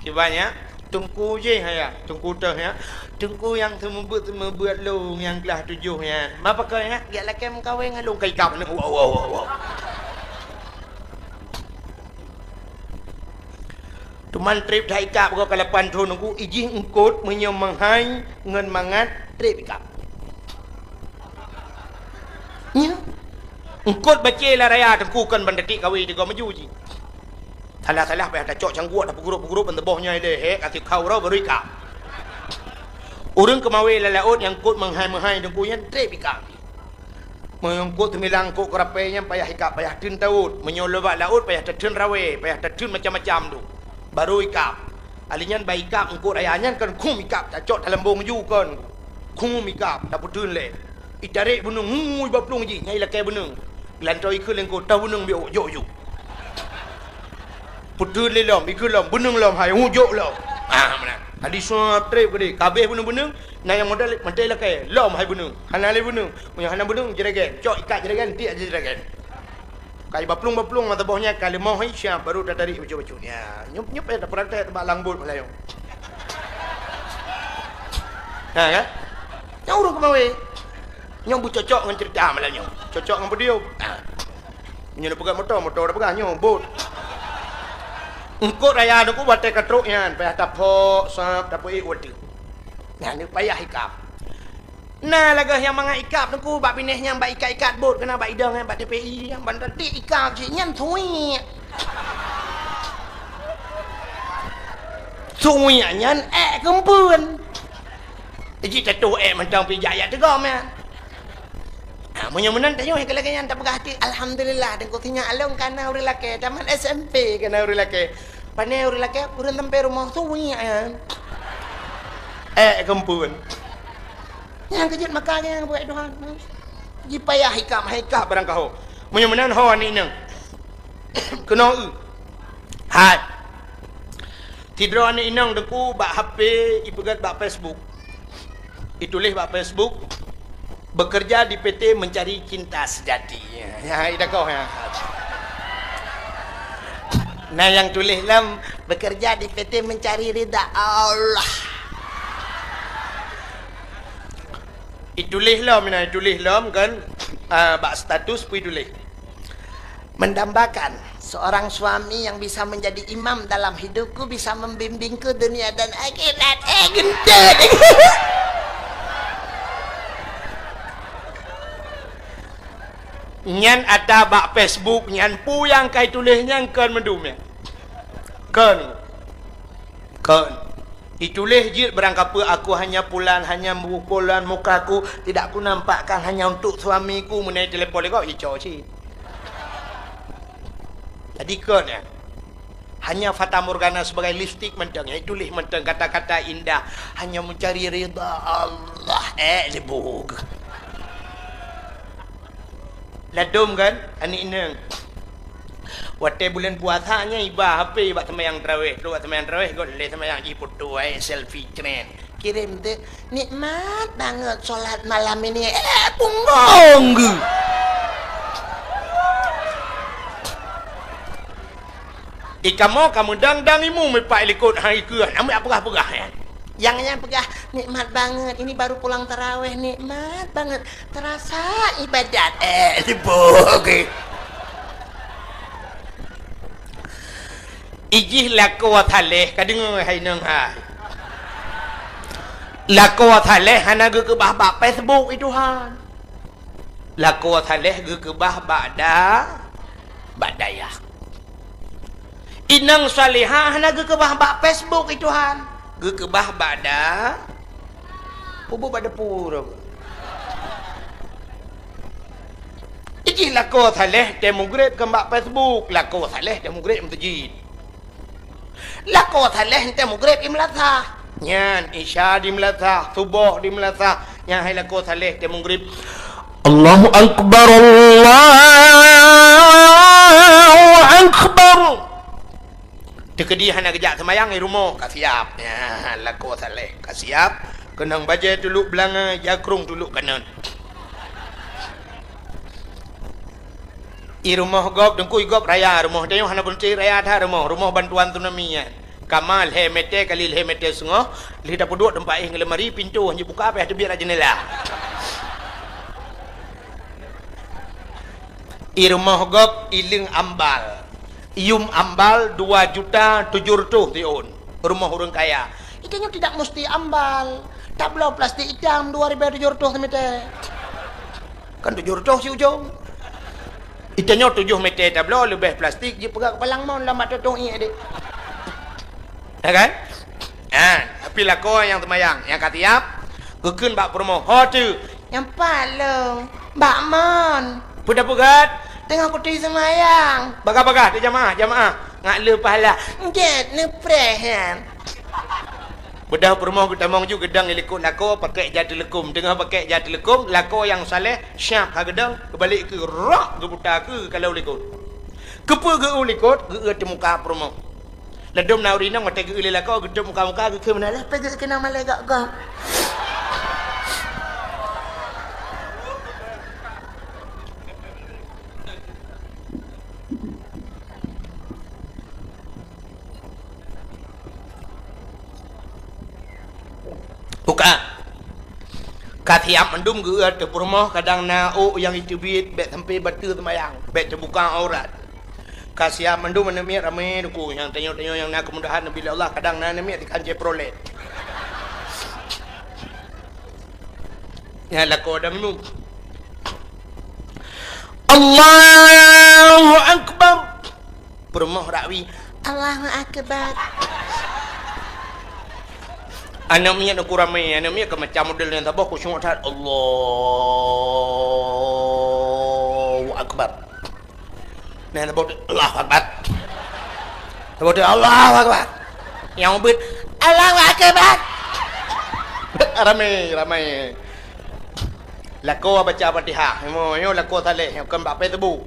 kiban nyan. Teungku jih, ya, teungku teuh, ya. Teungku nyang seumeubeuet-seumeubeuet lôn nyang glah tujoh nyan. Ma pakon, ya, jak lakèe meukawen ngon lôn ka ikab aneuk. Wow, wow, wow, wow. Teuma trép that ikab goe ka lapan thôn nungku, ijih eungkôt meunyoe meuhai ngon mangat trép ikab. Nyo. Eungkôt bacé lam raya teungku kon ban tatiek kawen tiga maju jih. Salah-salah payah tacok cangguek, tapeugurup-gurup ban teuboh nyoe lé, hek, ka tikau roh baru ikab. Ureueng keumawe lam laôt nyang eungkôt meuhai-meuhai teungku nyan trép ikab. Meunyoe eungkôt teumilang eungkôt keurapèe nyan payah ikab, payah theun tawöt. Meunyoe lôn bak laôt payah tatheun rawèe, payah tatheun macam-macam tu. Baru ikab. Ali nyan bak ikab eungkôt raya nyan kon khum ikab, tacok talambong ju kon. Khum ikab, tapeutheun lé. Itarek beuneueng, hui baplueng jih, nyan ilakèe beuneueng. Geulantoe ikheun lé eungkôt, toh beuneueng biôk, jok ju. Peutheun lé lom, ikheun lom, beuneueng lom hai, hu jok lom. Ah, meunan. Tadi sop trép keudeh, ka abéh beuneueng-beuneueng, na nyang modal mantong ilakèe, lom hai beuneueng. Hana lé beuneueng. Meunyoe hana beuneueng, jeureugèn. Cok ikat jeureugèn, tiek jeureugèn. Ka ibaplueng-baplueng mata boh nyan, ka leumoh hai siap, baru tatarik bacut-bacut. Ya, nyoe, nyoe payah tapeuraték bak langbot malam nyoe. Ha, kan? Nyoe ureueng keumawe. Nyoe beucocok ngon ceurita malam nyoe. Cocok ngon podium. Ha. Nyoe neupeugah moto, moto neupeugah nyoe bot. Eungkôt raya teungku watèe ka trok nyan, payah tapok, sab, tapeuék watèe. Nyan payah ikab. Na lagèe nyang mangat ikab teungku bak binéh nyang bak ikat-ikat bot keunan bak idong nyan bak T P I, nyang ban teutiek ikab cit nyan suiek. Suiek nyan ék keumpeuen. Jih tatuh ék mantong pih jak jak teugom nyan. Ha, meunyoe meunan tanyoe ka lagèe nyan tapeugah até, "Alhamdulillah, teungku sinyak lôn ka na ureueng lakèe, tamat S M P ka na ureueng lakèe." Pane ureueng lakèe, ureueng sampai rumoh suiek nyan. Ék keumpeuen. Nyang keujeuet maka nyang buet Tuhan. Jipayah hikam, hai kah barang kaho. Meunyoe meunan ho aneuk inong. Keunoe. Hai. Sidroe aneuk inong teungku bak H P ipeugèt bak Facebook. Ituléh bak Facebook, "Bekerja di P T mencari cinta sejati." Ya, ya, ida koh ya. Nah, yang tuléh lom, "Bekerja di P T mencari ridha Allah." Ituléh lom, nah, ituléh lom kan, ah, bak status pun ituléh. Mendambakan seorang suami yang bisa menjadi imam dalam hidupku, bisa membimbingku dunia dan akhirat. Eh, geuntôt. Nyan ata bak Facebook nyan, peue nyang ka ituléh nyan kon meudum nyan. Kon. Kon. Ituléh jeuet barangkapeue, "Aku hanya pulan, hanya pulan mukaku, tidak kunampakkan hanya untuk suamiku." Meunai telepon lé gob, ico cit. Jadi kon nyan. Hanya fatamorgana sebagai lipstik mantong, ya, ituléh mantong kata-kata indah, hanya mencari ridha Allah. Eh, sibuk. Ladom kan, aneuk inong. Watèe buleuen puasa nyan iba H P bak seumayang taraweh, trok bak seumayang taraweh, got lé seumayang jiputo, eh, selfie tren. Kirém teuk, "Nikmat banget sholat malam ini." Eh, punggong geuh. Di kamoe ka meudang-dang imeum ipak likot hai keuh, namiet peugah-peugah nyan. Nyang nyan peugah, "Nikmat banget, ini baru pulang taraweh, nikmat banget. Terasa ibadat." Eh, sibuk. Ijih lakoe saleh, ka deungoe hai nong hai. Lakoe saleh hana geukeubah bak Facebook, i Tuhan. Lakoe saleh geukeubah bak da-, bak dayah. Inong salihah hana geukeubah bak Facebook, i Tuhan. Geukeubah bak da-, pubu bak depu. Ijih lakoe saleh tém mugreb kon bak Facebook, lakoe saleh tém mugreb meuseujid. Lakoe saleh tém mugreb i meulasah. Nyan, Isya di meulasah, suboh di meulasah. Nyan hai lakoe saleh tém mugreb. Allahu Akbar, Allahu Akbar. Teukeudi hana geujak seumayang i rumoh ka siap. Nyan, lakoe saleh ka siap. Keunong bajèe tulok beulangai, jakrong tulok kanan. I rumoh gob, teungku, i gob raya rumoh. Tanyoe hana beuneuti raya that rumoh. Rumoh bantuan tsunami nyan. Kama lhèe mètè kali lhèe mètè seungoh, lheueh tapeuduek teumpat éh ngon lemari, pintoe hana jibuka, payah teubiet lam jeundela. I rumoh gob, i leung ambal. Yum ambal dua juta tujoh reutôh siôn. Rumoh ureueng kaya. Itanyoe tidak musti ambal. Tabloe plastik itam dua ribèe tujoh reutôh simètè. Kan tujoh reutôh si ujong. Itanyoe tujoh mètè tabloe leubeh plastik jipeugah keupalang mon lam bak tutong ié deh. Ya kan? Ha, tapi lakoe nyang seumayang, nyang ka siap, geukheun bak peurumoh, "Ho teuh?" "Nyang pat lôn, bak mon." "Peue tapeugah?" "Teungoh kuturi seumayang." "Bagah-bagah teuh jamaah, jamaah. Ngat lheueh pahala." "Gèt neupreh nyan." Beudôh peurumoh geutamong ju geudong i likot lakoe pakèk ja teuleukom. Teungoh pakèk ja teuleukom, lakoe nyang saleh, syah ka geudong, geubalek keu rok geuputa keu kalo likot. Keupeue geu-eu likot, geu-eu teumuka peurumoh. Ladom na ureueng inong watèe geu-eu lé lakoe, geutôp muka-muka, geukheun meunan, "Lé peugeue keunoe malèe gok-gok." Buka. Ka siap mandum geu-eu ateueh peurumoh, kadang na ôk nyang jiteubiet, bèk sampai bateue seumayang, bèk teubuka aurat. Ka siap mandum aneuk miet ramé teungku, nyang tanyoe-tanyoe nyang na keumudahan neubri lé Allah, kadang na aneuk miet dikancé prolet. Nyan lakoe dang nyoe. Allahu Akbar. Peurumoh rak wie. Allahu Akbar. Aneuk miet uku ramé, aneuk miet ka macam model nyang saboh khusyuk that. Allahu Akbar. Nah, saboh, Allahu Akbar. Saboh, Allahu Akbar. Nyang ubit, Allahu Akbar. Ramé, ramé. Lakoe baca Fatihah. Nyoe, nyoe lakoe saleh, nyoe kon bak Facebook.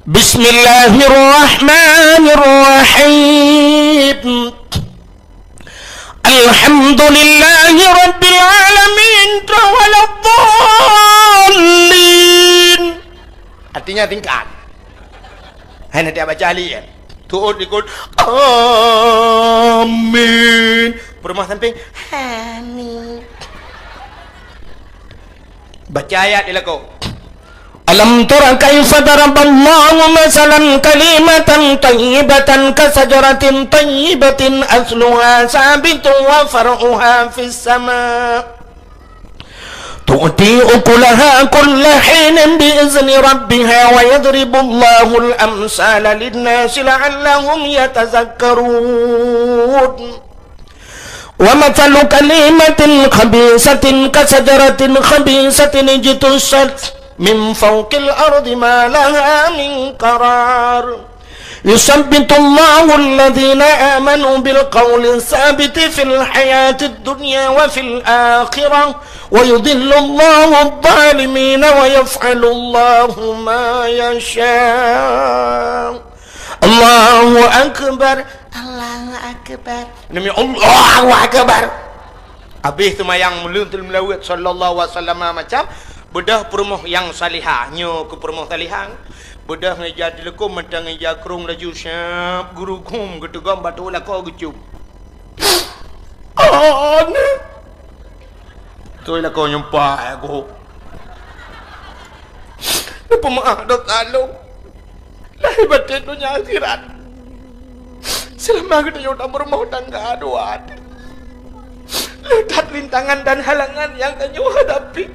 Bismillahirrahmanirrahim. Alhamdulillahi rabbil alamin, waladdallin. Artinya singkat. Hai nanti baca ahli kan. Tuut ikut. Amin. Peurumoh samping. Amin. Baca ayat di lakoe. Alam tara kaifa daraballahu masalan kalimatan thayyibatan kasajaratin thayyibatin asluha sabitun wa far'uha fis sama. Tu'ti ukulaha kulla hinin bi izni rabbiha wa yadribullahul amsala linnasi la'allahum yatazakkarun. Wa mathalu kalimatin khabisatin kasajaratin khabisatin ijtussat min fawqil ardi ma laha min qarar. Yuthabbitullahu alladhina amanu bil qawli tsabiti fil hayatid dunya wa fil akhirah, wa yudhillullahu adh-dhalimina wa yaf'alullahu ma yasha. Allahu Akbar. Allahu Akbar. Demi Allahu Akbar. Habéh seumayang meuleuet meulaweuet sallallahu alaihi wasallam macam, beudôh peurumoh nyang salihah, nyoe keu peurumoh salihah. Beudôh ngon ija teuleukom mantong ngon ija krông laju siab geurughum geuteugom batuk lakoe geucum. Aneh. Toi lakoe nyumpah aku. Neupeumaah dosa lôn. Lahé batén donya akhirat. Seulama geutanyoe tameurumoh tangga dua. Le that rintangan dan halangan nyang tanyoe hadapi.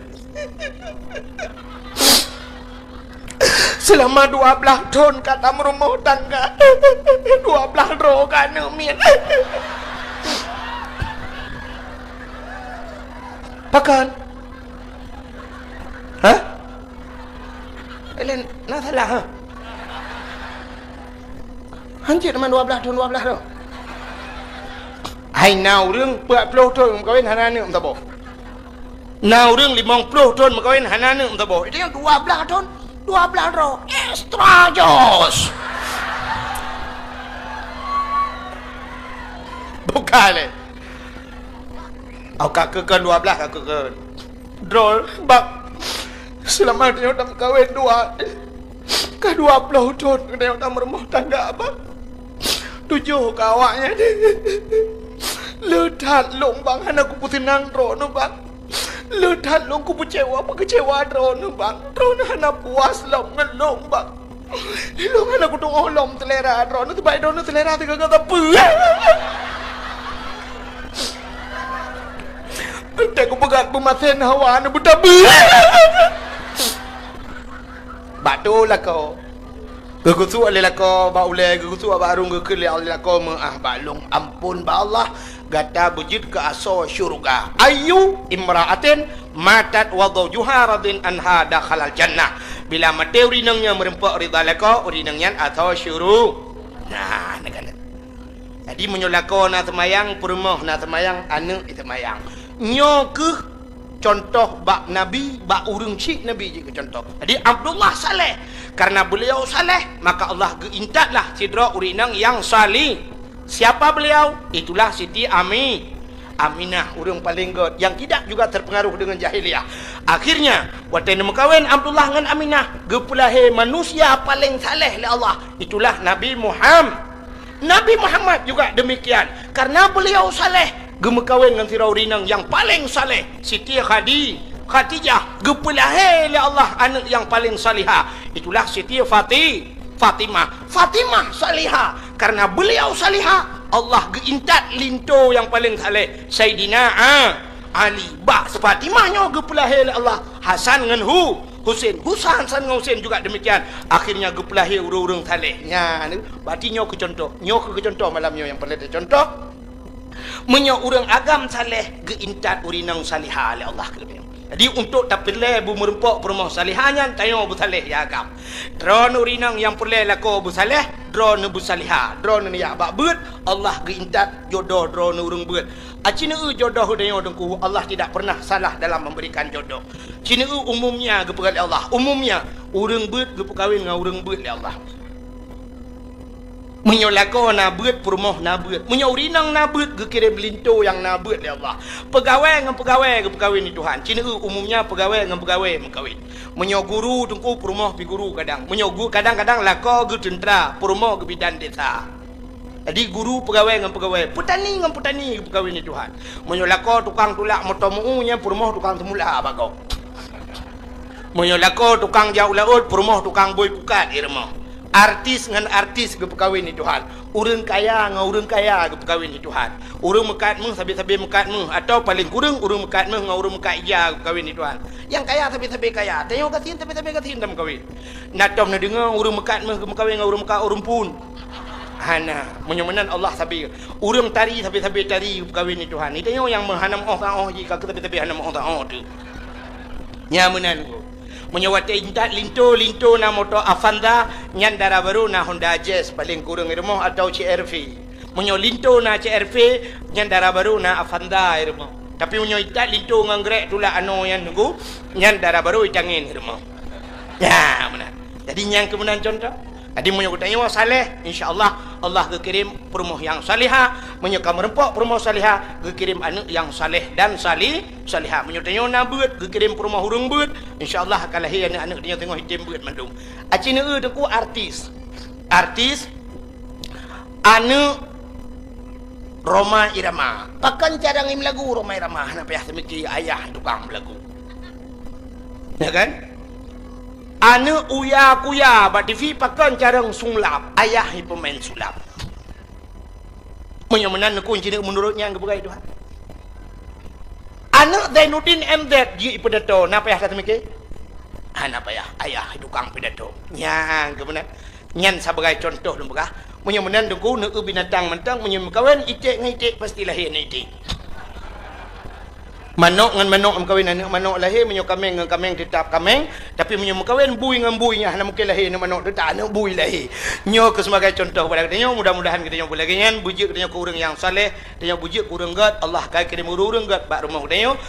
Seulama dua blaih thon ka tameurumoh tangga. Dua blaih droe ka aneuk miet. Pakon? Hah? Laén na salah, ha? Hanjeuet teuma dua blaih thon, dua blaih thon. Hai na ureueng peuet ploh thon meukawen hana aneuk meusaboh. Na ureueng limong ploh thon meukawen hana aneuk meusaboh. Itu nyang dua blaih thon, dua blaih droe. Extra jos. Bukan lé. Au ka keukon dua blaih ka keukon. Droe bak seulama tanyoe tameukawen dua. Ka dua ploh thon tanyoe tameurumoh tangga bang. Tujoh ka awaknyan. Le that lôn bang hana kupeuseunang droeneuh bang. Le that lôn kupeucewa peukeucewa droeneuh bang. Droeneuh hana puas lom ngon lôn bang. Ilôn hana kutu'oh lom seulera droeneuh, sabab droeneuh seulera sigoe-goe sapeue. Enteuk kupeugah peumasen hawa neuh beutabeue. Bak tu lakoe. Geugusuk lé lakoe bak ulée, geugusuk bak arung, geukheun lé lakoe meu'ah bak lôn, ampôn bak Allah. Gata beujeuet keu asoe syeuruga. Ayyu imra'atin matat wa zawjuha radin anha dakhalal jannah. Bila maté ureueng inong nyang meureumpok ridha lakoe, ureueng inong nyan asoe syuru-, nah, neukalon. Jadi, meunyoe lakoe na seumayang, peurumoh na seumayang, aneuk seumayang. Nyoe keuh contoh bak Nabi, bak ureueng chik Nabi jeuet keu contoh. Jadi, Abdullah saleh. Karena beliau saleh, maka Allah geuintatlah sidroe ureueng inong nyang sali-, Siapa beliau? Itulah Siti Ami-, Aminah, ureueng paleng göt, yang tidak juga terpengaruh dengan jahiliyah. Akhirnya, watée neumeukawen Abdullah ngon Aminah, geupeulahé manusia paleng saleh lé Allah. Itulah Nabi Muham-, Nabi Muhammad juga demikian. Karena beliau saleh, geumeukawen ngon sidroe ureueng inong nyang paleng saleh, Siti Khadi-, Khadijah, geupeulahé lé Allah aneuk nyang paleng salihah. Itulah Siti Fati-, Fatimah. Fatimah salihah. Karena beliau salihah, Allah geuintat linto nyang paleng saleh, Saidina A-, Ali, bak Fatimah nyoe geupeulahé lé Allah Hasan ngon Hu-, Husen. Husa-, Hasan ngon Husen juga demikian. Akhirnya geupeulahé ureuëng-ureuëng saleh. Nyan, berarti nyoe keu contoh. Nyoe keu contoh malam nyoe nyang peureulée contoh. Meunyoe ureuëng agam saleh geuintat ureuëng inong salihah lé Allah keu geutanyoe. Jadi untuk tapeureulée beumeureumpok peurumoh salihah nyan tanyoe beusaleh ya agam. Droeneuh ureuëng inong nyang peureulée lakoe beusaleh, droeneuh beusalihah, droeneuh neujak bak beuet, Allah geuintat jodoh droeneuh ureuëng beuet. Aci neueu jodoh geutanyoe Teungku, Allah tidak pernah salah dalam memberikan jodoh. Ci neueu umumnya geupeugah lé Allah, umumnya ureuëng beuet geupeukawen ngon ureuëng beuet lé Allah. Meunyoe lakoe na beuet, peurumoh na beuet. Meunyoe ureuëng inong na beuet, geukirém linto nyang na beuet lé Allah. Peugawée ngon peugawée geupeukawen lé Tuhan. Ci neueu umumnya peugawée ngon peugawée meukawen. Meunyoe guru Teungku, peurumoh pi guru kadang. Meunyoe gu-, kadang-kadang lakoe geuteuntra, peurumoh geubidan desa. Jadi guru peugawée ngon peugawée, peutani ngon peutani geupeukawen lé Tuhan. Meunyoe lakoe tukang tulak moto meu-u nyan, peurumoh tukang seumula bak gob. Meunyoe lakoe tukang jak u laôt, peurumoh tukang bôi pukat di rumoh. Artis ngon artis geupeukawen lé Tuhan. Ureuëng kaya ngon ureuëng kaya geupeukawen lé Tuhan. Ureuëng meukat méuh sabe-sabe meukat méuh, atawa paleng kureueng ureuëng meukat méuh ngon ureuëng meukat ija geupeukawen lé Tuhan. Nyang kaya sabe-sabe kaya, tanyoe gasien sabe-sabe gasien tameukawen. Na tom neudeungoe ureuëng meukat méuh geumeukawen ngon ureuëng meukat ureuëng phon? Hana. Meunyoe meunan Allah sabe. Ureuëng tari sabe-sabe tari geupeukawen lé Tuhan. Tanyoe nyang meuhana meuoh saoh jih ka keu sabe-sabe hana meuoh saoh teuh. Nya meunan ko. Meunyoe watée intat linto, linto na moto Avanza, nyan dara barô na Honda Jazz paleng kureueng di rumoh atawa C R V. Meunyoe linto na C R V, nyan dara barô na Avanza di rumoh. Tapi meunyoe intat linto ngon grek tulak anoe nyan Teungku, nyan dara barô itangen di rumoh. Ya, meunan. Jadi nyang keu meunan contoh. Jadi meunyoe geutanyoe saleh, insya Allah, Allah geukirém peurumoh nyang salihah. Meunyoe ka meureumpok peurumoh salihah, geukirém aneuëk nyang saleh dan sali-, salihah. Meunyoe tanyoe na beuet, geukirém peurumoh ureuëng beuet, insya Allah ka lahé aneuëk-aneuëk tanyoe singoh item beuet mandum. Aci neueu Teungku artis. Artis, aneuëk Rhoma Irama. Pakon carông imeulagu Rhoma Irama? Hana payah seumiké, ayah tukang meulagu. Ya kan? Aneuëk Uya Kuya bak T V, pakon carông sulap? Ayah ipeumain sulap. Meunyoe meunan Teungku, ci neueu meunurot nyang geupeugah Tuhan. Aneuëk Zainuddin M Z jeuet ipeudato, na payah that seumiké? Hana payah, ayah tukang pidato. Nyang keu meunan. Nyan sabagai contoh lôn peugah. Meunyoe meunan Teungku, neueu binatang mantong, meunyoe meukawen iték ngon iték, pasti lahé aneuëk iték. Manok ngon manok meukawen, aneuëk manok lahé, meunyoe kaméng ngon kaméng, teutap kaméng. Tapi meunyoe meukawen bui ngon bui, nyan hana mungken lahé aneuëk manok, teutap aneuëk bui lahé. Nyoe keu sebagai contoh bak geutanyoe, mudah-mudahan geutanyoe beulagée nyan, beujeuet geutanyoe keu ureuëng nyang saleh, geutanyoe beujeuet keu ureuëng gét, Allah ka kirém ureuëng gét bak rumoh geutanyoe.